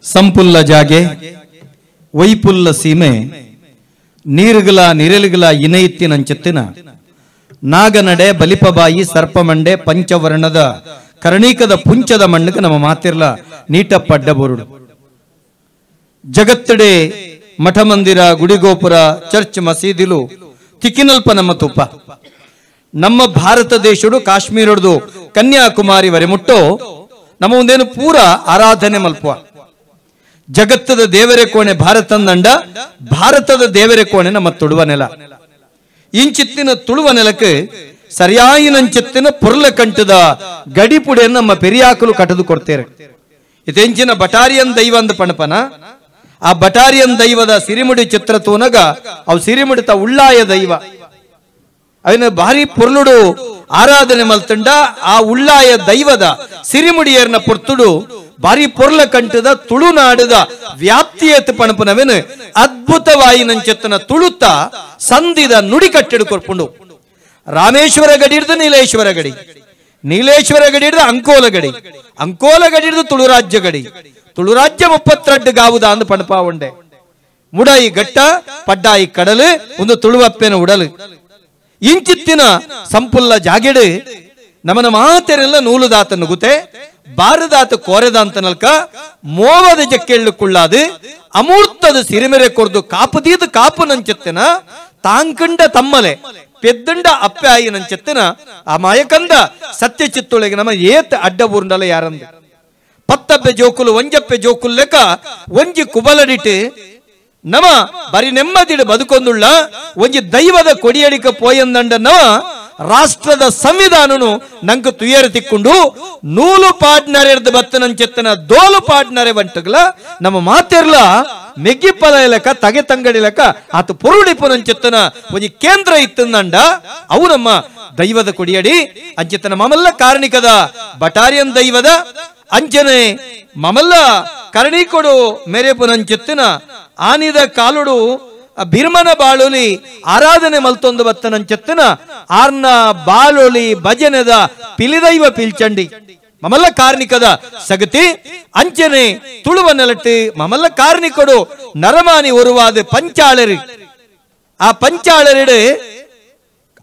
ಸಂಪುಲ್ಲ ಜಾಗೆ ವೈಪುಲ್ಲ ಸೀಮೆ ನೀರುಗಲ ನಿರಲುಗಲ ಇನೈತ್ತಿನಂಚೆತ್ತಿನ ನಾಗನಡೆ ಬಲಿಪಬಾಯಿ ಸರ್ಪಮಂಡೆ ಪಂಚವರ್ಣದ ಕರ್ಣೀಕದ ಪುಂಚದ ಮಣ್ಣಕ್ಕೆ ನಮ್ಮ ಮಾತಿರ್ಲ ನೀಟಪ್ಪಡ್ಡ ಬೋರುಡು. ಜಗತ್ತಡೆ ಮಠ ಮಂದಿರ ಗುಡಿಗೋಪುರ ಚರ್ಚ್ ಮಸೀದಿಲು ತಿಕ್ಕಿನಲ್ಪ ನಮ್ಮ ತುಪ್ಪ. ನಮ್ಮ ಭಾರತ ದೇಶಡು ಕಾಶ್ಮೀರದು ಕನ್ಯಾಕುಮಾರಿ ವರೆ ಮುಟ್ಟೋ ನಮ್ಮ ಒಂದೇನು ಪೂರ ಆರಾಧನೆ ಮಲ್ಪುವ. ಜಗತ್ತದ ದೇವರೇ ಕೋಣೆ ಭಾರತಂದಂಡ, ಭಾರತದ ದೇವರೇ ಕೋಣೆ ನಮ್ಮ ತುಳುವ ನೆಲ. ಇಂಚಿತ್ತಿನ ತುಳುವ ನೆಲಕ್ಕೆ ಸರಿಯಾಯಿನಂಚಿತ್ತಿನ ಪೊರ್ಲ ಕಂಠದ ಗಡಿಪುಡೆಯನ್ನು ನಮ್ಮ ಪೆರಿಯಾಕಲು ಕಟದು ಕೊಡ್ತೇವೆ. ಇದೆಂಚಿನ ಬಟಾರಿಯನ್ ದೈವ ಅಂದ ಪಣಪನ, ಆ ಬಟಾರಿಯನ್ ದೈವದ ಸಿರಿಮುಡಿ ಚಿತ್ರ ತೂನಗ ಅವು ಸಿರಿಮುಡಿತ ಉಳ್ಳಾಯ ದೈವ ಅವನ ಭಾರಿ ಪೊರ್ಲುಡು ಆರಾಧನೆ ಮಲ್ತಂಡ. ಆ ಉಳ್ಳಾಯ ದೈವದ ಸಿರಿಮುಡಿಯರ್ನ ಪೊರ್ತುಡು ಭಾರಿ ಪೊರ್ಲ ಕಂಠದ ತುಳುನಾಡದ ವ್ಯಾಪ್ತಿಯತ್ ಪಣಪನವೇನು ಅದ್ಭುತವಾಯಿನಂచెತ್ತನ ತುಳುತ ಸಂಧಿದ ನುಡಿ ಕಟ್ಟೆಡು ಕೊರ್ಪುಂಡು. ರಾಮೇಶ್ವರ ಗಡಿ ಹಿಡಿದು ನೀಲೇಶ್ವರ ಗಡಿ, ನೀಲೇಶ್ವರ ಗಡಿ ಹಿಡಿದು ಅಂಕೋಲ ಗಡಿ, ಅಂಕೋಲ ಗಡಿ ಹಿಡಿದು ತುಳುರಾಜ್ಯ ಗಡಿ, ತುಳುರಾಜ್ಯ 32 ಗಾವುದ ಅಂದು ಪಣಪ ಉಂಡೆ. ಮುಡಾಯಿ ಗಟ್ಟ ಪಡ್ಡಾಯಿ ಕಡಲು ಒಂದು ತುಳುವಪ್ಪೆನ ಉಡಲು ಇಂಚಿತ್ತಿನ ಸಂಪುಲ್ಲ ಜಾಗೆಡು ನಮನ ಮಾತೆರೆಲ್ಲ ನೂಲುದಾತ ನುಗುತೆ ಬಾರದಾತ ಕೋರೆದಾಂತ ನಲ್ಕ ಮೋವದ ಜಕ್ಕೆಳ್ಳು ಕುಳ್ಳಾದು ಅಮೂರ್ತದ ಸಿರಿಮೆರೆ ಕೊರ್ದು ಕಾಪುದೀದು ಕಾಪು ನಂచెತ್ತಿನ ತಾಂಕಂಡ ತಮ್ಮಲೆ ಪೆದ್ದಂಡ ಅಪ್ಪಾಯಿ ನಂచెತ್ತಿನ ಆ ಮಾಯಕಂದ ಸತ್ಯ ಚಿತ್ತೊಳಗೆ ನಮ್ಮ ಏತ್ ಅಡ್ಡ ಊರ್ಂಡಲ ಯಾರಂದು ಪತ್ತಪ್ಪೆ ಜೋಕುಲು ಒಂಜಪ್ಪೆ ಜೋಕುಲ್ ಲೆಕ್ಕ ಒಂಜಿ ಕುಬಲಡಿಟ್ಟು ನಮ ಬರಿ ನೆಮ್ಮದಿಡು ಬದುಕೊಂದುಳ್ಳ ಒಂಜಿ ದೈವದ ಕೊಡಿಯಡಿಕ ಪೋಯಂದಂಡ ನಮ ರಾಷ್ಟ್ರದ ಸಂವಿಧಾನನು ನಂಗೆ ತುಯರು ತಿಕ್ಕೊಂಡು ನೂಲು ಪಾಡ್ನರೆರ್ದು ಬತ್ತನಂచెತ್ತನ ದೋಲು ಪಾಡ್ನರೆ ಬಂಟಗ್ಲ ನಮ್ಮ ಮಾತಿರ್ಲ ಮೆಗ್ಗಿಪ್ಪಲ ಲೆಕ್ಕ ತಗೆ ತಂಗಡಿ ಲೆಕ್ಕ ಆತ ಪೊರುಡಿಪುನಂచెತ್ತನ ಒಂಜಿ ಕೇಂದ್ರ ಇತ್ತಂದಂಡ ಅವು ನಮ್ಮ ದೈವದ ಕೊಡಿಯಡಿ ಅಂಚೆತ್ತನ ಮಮಲ್ಲ ಕಾರಣಿಕದ ಬಟಾರಿಯನ್ ದೈವದ ಅಂಚನೆ ಮಮಲ್ಲ ಕರ್ಣಿಕೊಡು ಮೇರೆಪುನಂచెತ್ತಿನ ಆನಿದ ಕಾಲುಡು ಬಿರ್ಮನ ಬಾಳೊಲಿ ಆರಾಧನೆ ಮಲ್ತೊಂದು ಬತ್ತನಂచెತ್ತಿನ ಆರ್ನ ಬಾಳೊಲಿ ಭಜನೆದ ಪಿಲಿದೈವ ಪಿಲ್ಚಂಡಿ ಮಮಲ್ಲ ಕಾರ್ಣಿಕದ ಸಗತಿ ಅಂಚನೆ ತುಳುವ ನೆಲಟ್ಟು ಮಮಲ್ಲ ಕಾರ್ಣಿಕೊಡು ನರಮಾನಿ ಒರುವಾದ ಪಂಚಾಳರು ಆ ಪಂಚಾಳರಿಡು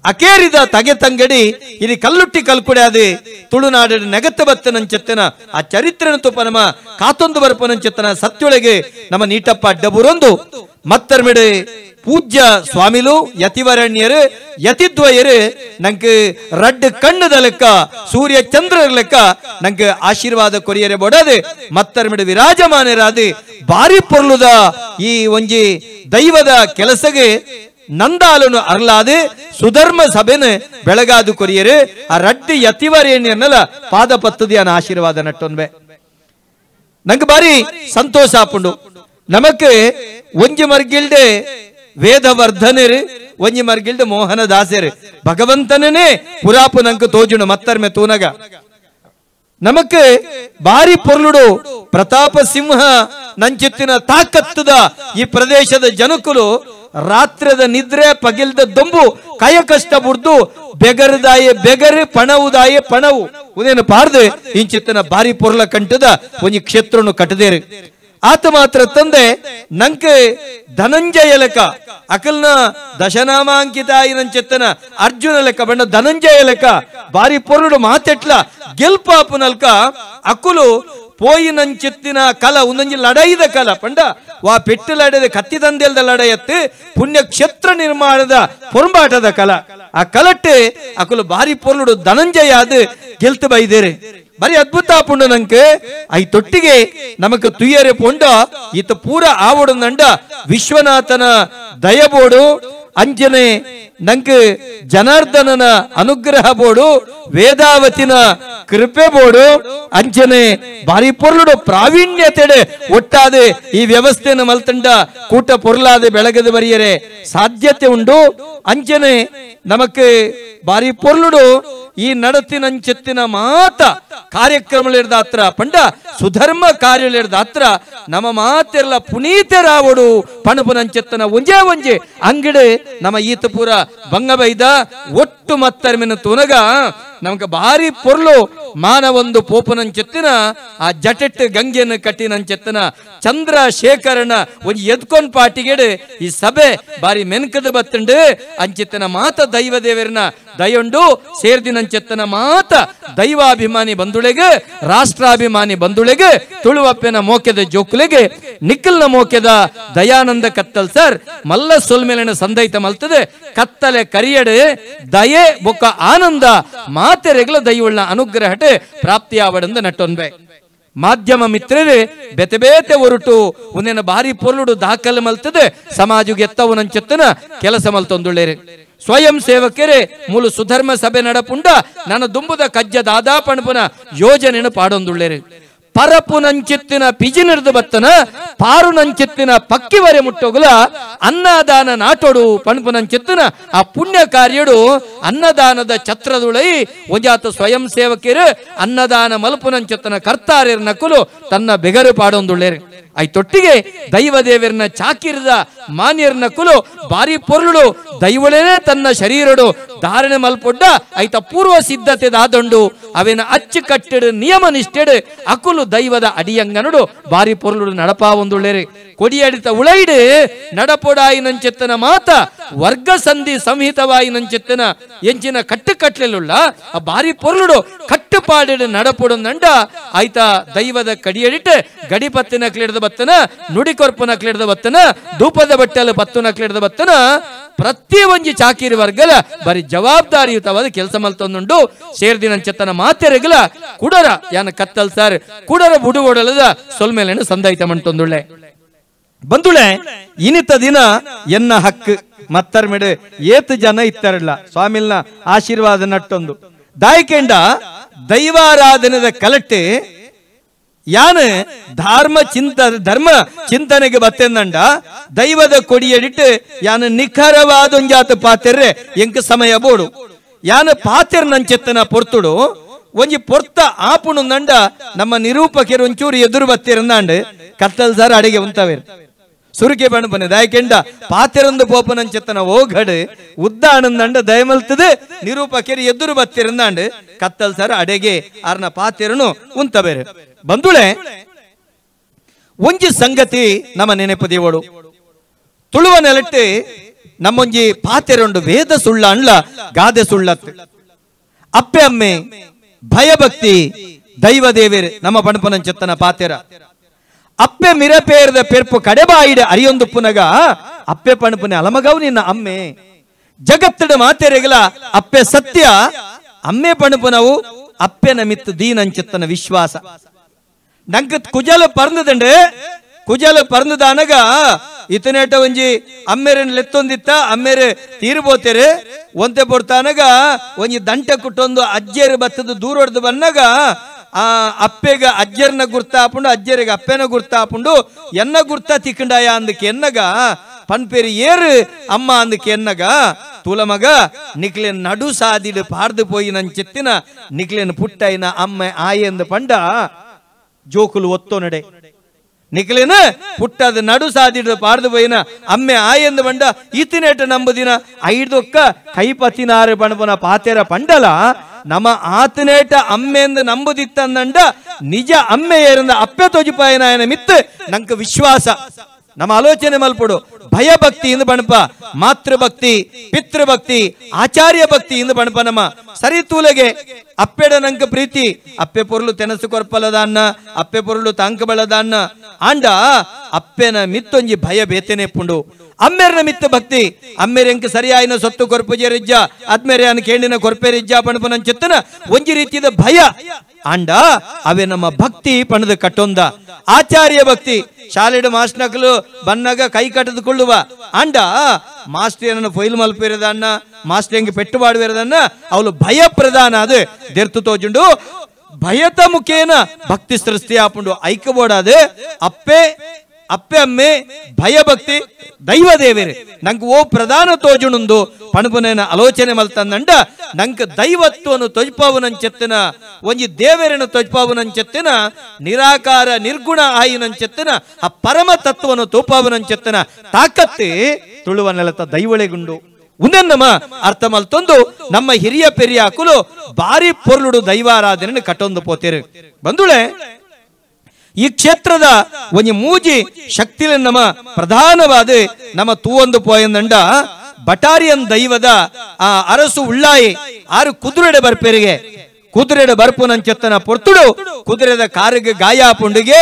ಅಕೇರಿದ ತಗೆ ತಂಗಡಿ ಇಲ್ಲಿ ಕಲ್ಲುಟ್ಟಿ ಕಲ್ಕುಡ್ಯಾದೆ ತುಳುನಾಡಿನ ನೆಗತ್ತ ಬತ್ತನಂచెತ್ತನ ಆ ಚರಿತ್ರೆನ ತುಪ್ಪ ನಮ್ಮ ಕಾತೊಂದು ಬರ್ಪನಂచెತ್ತನ ಸತ್ಯೊಳಗೆ ನಮ್ಮ ನೀಟಪ್ಪ ಅಡ್ಡಬುರೊಂದು ಮತ್ತರ್ಮಿಡೆ ಪೂಜ್ಯ ಸ್ವಾಮಿಲು ಯತಿವರಣ್ಯರು ಯತಿದ್ವಯರು ನಂಗೆ ರಡ್ಡು ಕಣ್ಣದ ಲೆಕ್ಕ ಸೂರ್ಯ ಚಂದ್ರರ ಲೆಕ್ಕ ನಂಗೆ ಆಶೀರ್ವಾದ ಕೊರಿಯರೆ ಬೊಡದೆ ಮತ್ತರ್ಮಿಡೆ ವಿರಾಜಮಾನರಾದ ಬಾರಿ ಪೊರ್ಲುದ ಈ ಒಂಜಿ ದೈವದ ಕೆಲಸಗೆ ನಂದಾಲನು ಅರ್ಲಾದೆ ಸುಧರ್ಮ ಸಭೆನ ಬೆಳಗಾದು ಕೊರಿಯರು ಆ ರಡ್ಡಿ ಯತಿವರೇಣ್ಯನಲ್ಲ ಪಾದ ಪತ್ತದಿಯನ ಆಶೀರ್ವಾದ ನಟ್ಟೊನ್ವೆ. ನಂಗೆ ಬಾರಿ ಸಂತೋಷ ಆಪುಂಡು. ನಮಕ್ ಒಂಜಿ ಮರ್ಗಿಲ್ಡೆ ವೇದವರ್ಧನರು ಒಂಜಿ ಮರ್ಗಿಲ್ಡೆ ಮೋಹನ ದಾಸರು ಭಗವಂತನೇ ಪುರಾಪು ನಂಗೆ ತೋಜುಣ ಮತ್ತರ್ಮೆ ತೂನಗ ನಮಕ್ ಬಾರಿ ಪೊರ್ಲುಡು ಪ್ರತಾಪ ಸಿಂಹ ನಂಚಿತ್ತಿನ ತಾಕತ್ತದ ಈ ಪ್ರದೇಶದ ಜನಕುಲು ರಾತ್ರದ ನಿದ್ರೆ ಪಗಿಲ್ದ ದೊಂಬು ಕಯ ಕಷ್ಟ ಬುರ್ದು ಬೆಗರದಾಯೆ ಬೆಗರು ಪಣವುದಾಯೆ ಪಣವು ಉದೇನು ಪಾರ್ದು ಇಂಚಿತ್ತನ ಬಾರಿ ಪೊರ್ಲ ಕಂಠದ ಒಂಜಿ ಕ್ಷೇತ್ರನು ಕಟ್ಟದೇರು. ಆತ ಮಾತ್ರ ತಂದೆ ನಂಗೆ ಧನಂಜಯ ಲೆಕ್ಕ ಅಕಲ್ನ ದಶನಾಮಾಂಕಿತ ನಂచెತ್ತನ ಅರ್ಜುನ ಲೆಕ್ಕ ಬಣ್ಣ ಧನಂಜಯ ಲೆಕ್ಕ ಬಾರಿ ಪೊರ್ಲುಡು ಮಾತೆಟ್ಲ ಗೆಲ್ಪಾಪು ನಲ್ಕ ಅಕುಲು ಪೋಯಿನಂచెತ್ತಿನ ಕಲ ಒಂದೊಂಜಿ ಲಡೈದ ಕಲ ಪಂಡ ವಾ ಪೆಟ್ಟು ಲಡೆದ ಕತ್ತಿ ತಂದೆಲ್ದ ಲಡೆಯತ್ತು ಪುಣ್ಯಕ್ಷೇತ್ರ ನಿರ್ಮಾಣದ ಪೊರಂಬಾಟದ ಕಲ ಆ ಕಲಟ್ಟೆ ಅಕುಲು ಬಾರಿ ಪೊರ್ಲುಡು ಧನಂಜಯ ಅದು ಗೆಲ್ತು ಬೈದೇರೆ. ಬಾರಿ ಅದ್ಭುತ ಪುಂಡು ನಂಗೆ I ತೊಟ್ಟಿಗೆ ನಮಕ್ ತುಯ್ಯರೆ ಪೊಂಡ ಈತ ಪೂರ ಆವಡು ನಂಡ ವಿಶ್ವನಾಥನ ದಯಬೋಡು ಅಂಜನೆ ನಂಗೆ ಜನಾರ್ದನನ ಅನುಗ್ರಹ ಬೋಡು ವೇದಾವತಿನ ಕೃಪೆ ಬೋಡು ಅಂಜನೆ ಬಾರಿ ಪೊರ್ಲುಡು ಪ್ರಾವೀಣ್ಯತೆಡೆ ಒಟ್ಟಾದೆ ಈ ವ್ಯವಸ್ಥೆಯನ್ನು ಮಲ್ತಂಡ ಕೂಟ ಪೊರ್ಲಾದೆ ಬೆಳಗದ ಬರಿಯರೆ ಸಾಧ್ಯತೆ ಉಂಡು. ಅಂಜನೆ ನಮಕ್ ಬಾರಿ ಪೊರ್ಲುಡು ಈ ನಡತಿನಂచెತ್ತಿನ ಮಾತ ಕಾರ್ಯಕ್ರಮಗಳಿರ್ದ ಹತ್ರ ಪಂಡ ಸುಧರ್ಮ ಕಾರ್ಯಗಳಿರ್ದ ಹತ್ರ ನಮ್ಮ ಮಾತೆಲ್ಲ ಪುನೀತರಾವಡು ಪಣಪುನಂచెತ್ತನ ಒಂಜೇ ಒಂಜೆ ಅಂಗಡಿ ನಮ್ಮ ಈತಪುರ ಬಂಗಬೈದ ಒಟ್ಟು ಮತ್ತರ್ಮಿನ ತುನಗ ನಮಗ ಭಾರಿ ಪೊರ್ಲು ಮಾನವೊಂದು ಪೋಪನಂಚೆತ್ತಿನ ಆ ಜಟೆಟ್ ಗಂಗೆನ ಕಟ್ಟಿನಂಚೆತ್ತಿನ ಚಂದ್ರಶೇಖರನ ಒಂಜಿ ಎದ್ಕೊನ್ ಪಾಟಿಗೆಡು ಈ ಸಭೆ ಬಾರಿ ಮೆನ್ಕದ ಬತ್ತುಂಡು ಅಂಚಿತ್ತನ ಮಾತ ದೈವ ದೇವರನ ದಯೊಂಡು ಸೇರ್ದಿನಂಚೆತ್ತನ ಮಾತ ದೈವಾಭಿಮಾನಿ ಬಂಧುಳೆಗೆ ರಾಷ್ಟ್ರಾಭಿಮಾನಿ ಬಂಧುಳೆಗೆ ತುಳುವಪ್ಪೆನ ಮೋಕೆದ ಜೋಕುಲೆಗೆ ನಿಖಲ್ನ ಮೋಕೆದ ದಯಾನಂದ ಕತ್ತಲ್ ಸರ್ ಮಲ್ಲ ಸೊಲ್ಮೇಲಿನ ಸಂದೈತ ಮಲ್ತದೆ ಕತ್ತಲೆ ಕರಿಯಡೆ ದಯೆ ಬೊಕ್ಕ ಆನಂದ ಮಾತೆರೆಗಳ ದೈವಳ್ಳ ಅನುಗ್ರಹಟೆ ಪ್ರಾಪ್ತಿಯಾವಡೆಂದು ನಟ್ಟೊನ್ಬೆ. ಮಾಧ್ಯಮ ಮಿತ್ರರೇ ಬೆತೆ ಬೇತೆ ಹೊರಟು ಒಂದೇನ ಭಾರಿ ಪೊರ್ಲುಡು ದಾಖಲು ಮಲ್ತದೆ ಸಮಾಜಕ್ಕೆ ಎತ್ತವು ನಂಚೆತ್ತನ ಕೆಲಸ ಮಲ್ತೊಂದುಳ್ಳೇರಿ. ಸ್ವಯಂ ಸೇವಕರೇ ಮೂಲ ಸುಧರ್ಮ ಸಭೆ ನಡಪುಂಡ ನನ್ನ ದುಂಬುದ ಕಜ್ಜ ದಾದಾ ಪಣಪುನ ಯೋಜನೆಯನ್ನು ಪಾಡೊಂದುಳ್ಳೇರಿ. ಪರಪು ನಂಚಿತ್ತಿನ ಪಿಜಿನಿರ್ದು ಬತ್ತನ ಪಾರು ನಂಚಿತ್ತಿನ ಪಕ್ಕಿವರೆ ಮುಟ್ಟೋಗುಲ ಅನ್ನದಾನ ನಾಟೋಡು ಪಣಪು ನಂಚಿತ್ತಿನ ಆ ಪುಣ್ಯ ಕಾರ್ಯಡು ಅನ್ನದಾನದ ಛತ್ರದುಳೈ ಒಂಜಾತ ಸ್ವಯಂ ಸೇವಕಿರು ಅನ್ನದಾನ ಮಲ್ಪು ನಂಚಿತ್ತನ ಕರ್ತಾರಿರ್ ನಕುಲು ತನ್ನ ಬೆಗರು ಪಾಡೊಂದುಳ್ಳೇರಿ. I ತೊಟ್ಟಿಗೆ ದೈವ ದೇವರನ್ನ ಚಾಕಿರದ ಮಾನ್ಯರ ನಕುಲು ಬಾರಿ ಪೊರುಳು ದೈವಳೇನೆ ತನ್ನ ಶರೀರಡು ಧಾರಣೆ ಮಲ್ಪೊಡ್ಡ ಐತ ಪೂರ್ವ ಸಿದ್ಧತೆ ದಾದೊಂಡು ಅವೇನ ಅಚ್ಚು ಕಟ್ಟೆಡು ನಿಯಮ ನಿಷ್ಠೆಡು ಅಕುಲು ದೈವದ ಅಡಿಯಂಗನುಡು ಬಾರಿ ಪೊರುಳು ನಡಪಾ ಒಂದುಳ್ಳೇರಿ. ಕೊಡಿಯಡಿತ ಉಳೈಡು ನಡಪೊಡಾಯಿನಂಚೆತ್ತನ ಮಾತ ವರ್ಗ ಸಂಧಿ ಸಂಹಿತವಾಯಿನಂಚೆತ್ತನ ಎಂಚಿನ ಕಟ್ಟು ಕಟ್ಲೆಲುಳ್ಳ ಆ ಬಾರಿ ಪೊರುಳು ಕಟ್ಟುಪಾಡಿಡು ನಡಪೊಡೊಂದಂಡ ಆಯ್ತ ದೈವದ ಕಡಿಯಡಿಟ್ಟು ಗಡಿಪತ್ತಿನ ಕ್ಲಿಡ್ದ ಬತ್ತನ ನುಡಿಕೊರ್ಪುನ ಕ್ಲಿಡ್ದ ಬತ್ತನ ಧೂಪದ ಬಟ್ಟೆಲ್ಲ ಪತ್ತುನ ಕ್ಲಿಡ್ದ ಬತ್ತನ ಪ್ರತಿ ಒಂಜಿ ಚಾಕಿರಿ ವರ್ಗಲ ಬರಿ ಜವಾಬ್ದಾರಿಯುತವಾದ ಕೆಲಸ ಮಲ್ತೊಂದುಂಡು. ಸೇರ್ದಿನಂಚೆತ್ತನ ಮಾತೆರೆಗಲ ಕುಡರ ಯಾನ ಕತ್ತಲ್ ಸರ್ ಕುಡರ ಬುಡು ಓಡಲದ ಸೊಲ್ಮೇಲೇನು ಸಂದಾಯಿತ ಮಂಟೊಂದುಳ್ಳೆ. ಬಂದುಳೆ ಇನಿತ ದಿನ ಎನ್ನ ಹಕ್ಕು ಮತ್ತರ್ ಮೇಡು ಏತು ಜನ ಇತ್ತಾರಲ್ಲ ಸ್ವಾಮಿಲ್ನ ಆಶೀರ್ವಾದ ನಟ್ಟೊಂದು ದಾಯಿಕೆಂಡ ದೈವಾರಾಧನೆದ ಕಲಟ್ಟೆ ಯಾನು ಧರ್ಮ ಚಿಂತನೆಗೆ ಬತ್ತೆಂದಂಡ ದೈವದ ಕೊಡಿಯಡಿಟ್ಟು ಯಾನು ನಿಖರವಾದ ಒಂಜಾತ ಪಾತೆರ್ರೆ ಎಂಕ ಸಮಯ ಬೋಡು ಯಾನು ಪಾತೆರ್ ನಂಚೆತ್ತನ ಪೊರ್ತುಡು ಒಂಜಿ ಪೊರ್ತ ಆಪುಣು ನಂಡ ನಮ್ಮ ನಿರೂಪಕರು ಒಂಚೂರು ಎದುರು ಬತ್ತೆರಂದಾಂಡು ಕತ್ತಲ್ ಸಾರ ಅಡಿಗೆ ಉಂತವೇರು ಸುರುಕೆ ಬಣ್ಣಪನೆ ದಾಯಕೆಂಡ ಪಾತೆರೊಂದು ಪೋಪನಂಚೆತ್ತನ ಓಗಡು ಉದ್ದ ಆನಂದಂಡ ದಯಮಲ್ತದೆ ನಿರೂಪಕರು ಎದುರು ಬತ್ತಿರಂದಾಂಡು ಕತ್ತಲ್ ಸಾರ ಅಡೆಗೆ ಆರ್ನ ಪಾತೆರನು ಉಂತಬೇರು. ಬಂಧುಳೆ ಒಂಜಿ ಸಂಗತಿ ನಮ್ಮ ನೆನಪು ದೇವಳು ತುಳುವ ನೆಲಟ್ಟೆ ನಮ್ಮೊಂಜಿ ಪಾತೆರೊಂಡು ವೇದ ಸುಳ್ಳ ಅನ್ಲ ಗಾದೆ ಸುಳ್ಳತ್ತು ಅಪ್ಪೆ ಅಮ್ಮೆ ಭಯಭಕ್ತಿ ದೈವ ದೇವೇರು ನಮ್ಮ ಬಣಪನಂಚೆತ್ತನ ಪಾತೆರ ಅಪ್ಪೆ ಮಿರಪೇರದ ಪೆರ್ಪು ಕಡೆಬಾಯಿಡ ಅರಿಯೊಂದು ಪುನಗ ಅಪ್ಪೆ ಪಣಪುನೆ ಅಲಮಗವು ನಿನ್ನ ಅಮ್ಮೆ ಜಗತ್ತಡ ಮಾತೆರೆಗಲ ಅಪ್ಪೆ ಸತ್ಯ ಅಮ್ಮೆ ಪಣಪುನವು ಅಪ್ಪೆನ ಮಿತ್ತು ದೀನಂಚೆತ್ತನ ವಿಶ್ವಾಸ. ನಂಗೆ ಕುಜಲ ಪರ್ಂದದಂಡೆ ಕುಜಲ ಪರ್ಂದದಾನಗ ಇತನೇಟ ಒಂಜಿ ಅಮ್ಮೇರನ್ ಲೆತ್ತೊಂದಿತ್ತ ಅಮ್ಮೇರೆ ತೀರ್ಬೋತೇರೆ ಒಂತೆ ಪೊರ್ತಾನಗ ಒಂಜಿ ದಂಟೆ ಕುಟ್ಟೊಂದು ಅಜ್ಜೇರು ಬತ್ತದ ದೂರ ಹೊಡೆದು ಬನ್ನಗ ಆ ಅಪ್ಪೆಗ ಅಜ್ಜರ್ನ ಗುರ್ತಾಪುಂಡು ಅಜ್ಜರಿಗೆ ಅಪ್ಪೆನ ಗುರ್ತಾಪುಂಡು ಎನ್ನ ಗುರ್ತ ತಿಕ್ಕಂಡಾಯ ಅಂದಕ್ಕೆ ಎನ್ನಗ ಪನ್ಪೇರಿ ಏರು ಅಮ್ಮ ಅಂದಕ್ಕೆ ಎನ್ನಗ ತೂಲ ಮಗ ನಿಕ್ಲೇನ್ ನಡು ಸಾದಿಡು ಪಾರ್ದು ಪೋಯಿ ನನ್ ಚಿತ್ತಿನ ನಿಕ್ಲೇನ್ ಪುಟ್ಟೈನ ಅಮ್ಮ ಆಯೆಂದು ಪಂಡ ಜೋಕುಲು ಒತ್ತೋ ನಡೆ ನಿಕ್ಲೇನ ಪುಟ್ಟದ ನಡು ಸಾದಿಡು ಪಾರ್ದು ಪೋಯಿನ ಅಮ್ಮೆ ಆಯೆಂದು ಪಂಡ ಈತಿನೇಟ ನಂಬುದಿನ ಐದೊಕ್ಕ ಕೈಪತಿನಾರು ಪಣಪುನ ಪಾತೆರ ಪಂಡಲ ನಮ್ಮ ಆತನೇಟ ಅಮ್ಮೆಂದು ನಂಬುದಿತ್ತಂದಂಡ ನಿಜ ಅಮ್ಮೆ ಏರಂದ ಅಪ್ಪೆ ತೋಜಿಪಾಯನಾಯನ ಮಿತ್ತು ನಂಗೆ ವಿಶ್ವಾಸ. ನಮ್ಮ ಆಲೋಚನೆ ಮಲ್ಪಡು ಭಯಭಕ್ತಿ ಇಂದು ಬಣಪ ಮಾತೃಭಕ್ತಿ ಪಿತೃಭಕ್ತಿ ಆಚಾರ್ಯ ಭಕ್ತಿ ಇಂದು ಬಣಪ ನಮ್ಮ ಸರಿ ತೂಲೆಗೆ ಅಪ್ಪೆಡ ನಂಗೆ ಪ್ರೀತಿ ಅಪ್ಪೆ ಪೊರುಳು ತೆನಸು ಕೊರ್ಪಲದಾನ್ನ ಅಪ್ಪೆ ಪೊರುಳು ತಾಂಕ ಬಳದಾನ್ನ ಆಂಡ ಅಪ್ಪೆನ ಮಿತ್ತೊಂಜಿ ಭಯ ಬೇತೆನೆ ಪುಂಡು ಅಮ್ಮೇರ್ನ ಮಿತ್ತ ಭಕ್ತಿ ಅಮ್ಮೇರೆಂಕ ಸರಿಯಾಯಿನ ಸೊತ್ತು ಕೊರ್ಪುಜೆರಿಜ್ಜ ಅದ್ಮೇರೆ ಅನ್ ಕೇಳಿನ ಕೊರ್ಪೆರಿಜ್ಜ ಪಣಪನ ಚಿತ್ತನ ಒಂಜಿ ರೀತಿಯ ಭಯ ಆಂಡ ಅವೇ ನಮ್ಮ ಭಕ್ತಿ ಪಣದ ಕಟ್ಟೊಂದ ಆಚಾರ್ಯ ಭಕ್ತಿ ಶಾಲೆಡು ಮಾಸ್ನಕಲು ಬನ್ನಗ ಕೈ ಕಟ್ಟದುಕೊಳ್ಳುವ ಆಂಡ ಮಾಸ್ಟರ್ ಏನನ್ನು ಫೈಲ್ ಮಲ್ಪಿರದನ್ನ ಮಾಸ್ಟರ್ ಹೆಂಗೆ ಪೆಟ್ಟು ಮಾಡುವಿರದನ್ನ ಅವಳು ಭಯ ಪ್ರಧಾನ ಅದು ದೆರ್ತು ತೋಜುಂಡು ಭಯತ ಮುಖೇನ ಭಕ್ತಿ ಸೃಷ್ಟಿ ಆಪುಂಡು ಐಕ್ಯಬೋಡಾದ ಅಪ್ಪೆ ಅಪ್ಪೆ ಅಮ್ಮೆ ಭಯಭಕ್ತಿ ದೈವ ದೇವೇರೆ ನಂಗೆ ಓ ಪ್ರಧಾನ ತೋಜುಣುಂದು ಪಣಪುನೇನ ಆಲೋಚನೆ ಮಲ್ತಂದಂಡ ನಂಗೆ ದೈವತ್ವನು ತೊಜ್ಪಾವುನಂಚೆತ್ತನ ಒಂಜಿ ದೇವರನ್ನು ತೊಜ್ಪಾವುನಂಚೆತ್ತನ ನಿರಾಕಾರ ನಿರ್ಗುಣ ಆಯಿನಂಚೆತ್ತನ ಆ ಪರಮ ತತ್ವನು ತೋಪಾವುನಂಚೆತ್ತನ ತಾಕತ್ತೆ ತುಳುವ ನೆಲತ ದೈವಳೆಗುಂಡು. ಉಂದೆನ್ನಮ ಅರ್ಥ ಮಲ್ತೊಂದು ನಮ್ಮ ಹಿರಿಯ ಪೆರಿಯಾಕುಲು ಬಾರಿ ಪೊರ್ಲುಡು ದೈವಾರಾಧನೆ ಕಟ್ಟೊಂದು ಪೋತೇರು. ಬಂಧುಳೆ, ಈ ಕ್ಷೇತ್ರದ ಒಂಜಿ ಮೂಜಿ ಶಕ್ತಿಲ ನಮ್ಮ ಪ್ರಧಾನವಾದ ನಮ್ಮ ತೂವೊಂದು ಪೋಯಂದಂಡ ಬಟಾರಿಯನ್ ದೈವದ ಆ ಅರಸು ಉಳ್ಳಾಯಿ ಆರು ಕುದುರೆಡೆ ಬರ್ಪೇರಿಗೆ ಕುದುರೆಡೆ ಬರ್ಪುನಂಚೆತ್ತನ ಪೊರ್ತುಡು ಕುದುರೆದ ಕಾರಿಗೆ ಗಾಯ ಪುಂಡಿಗೆ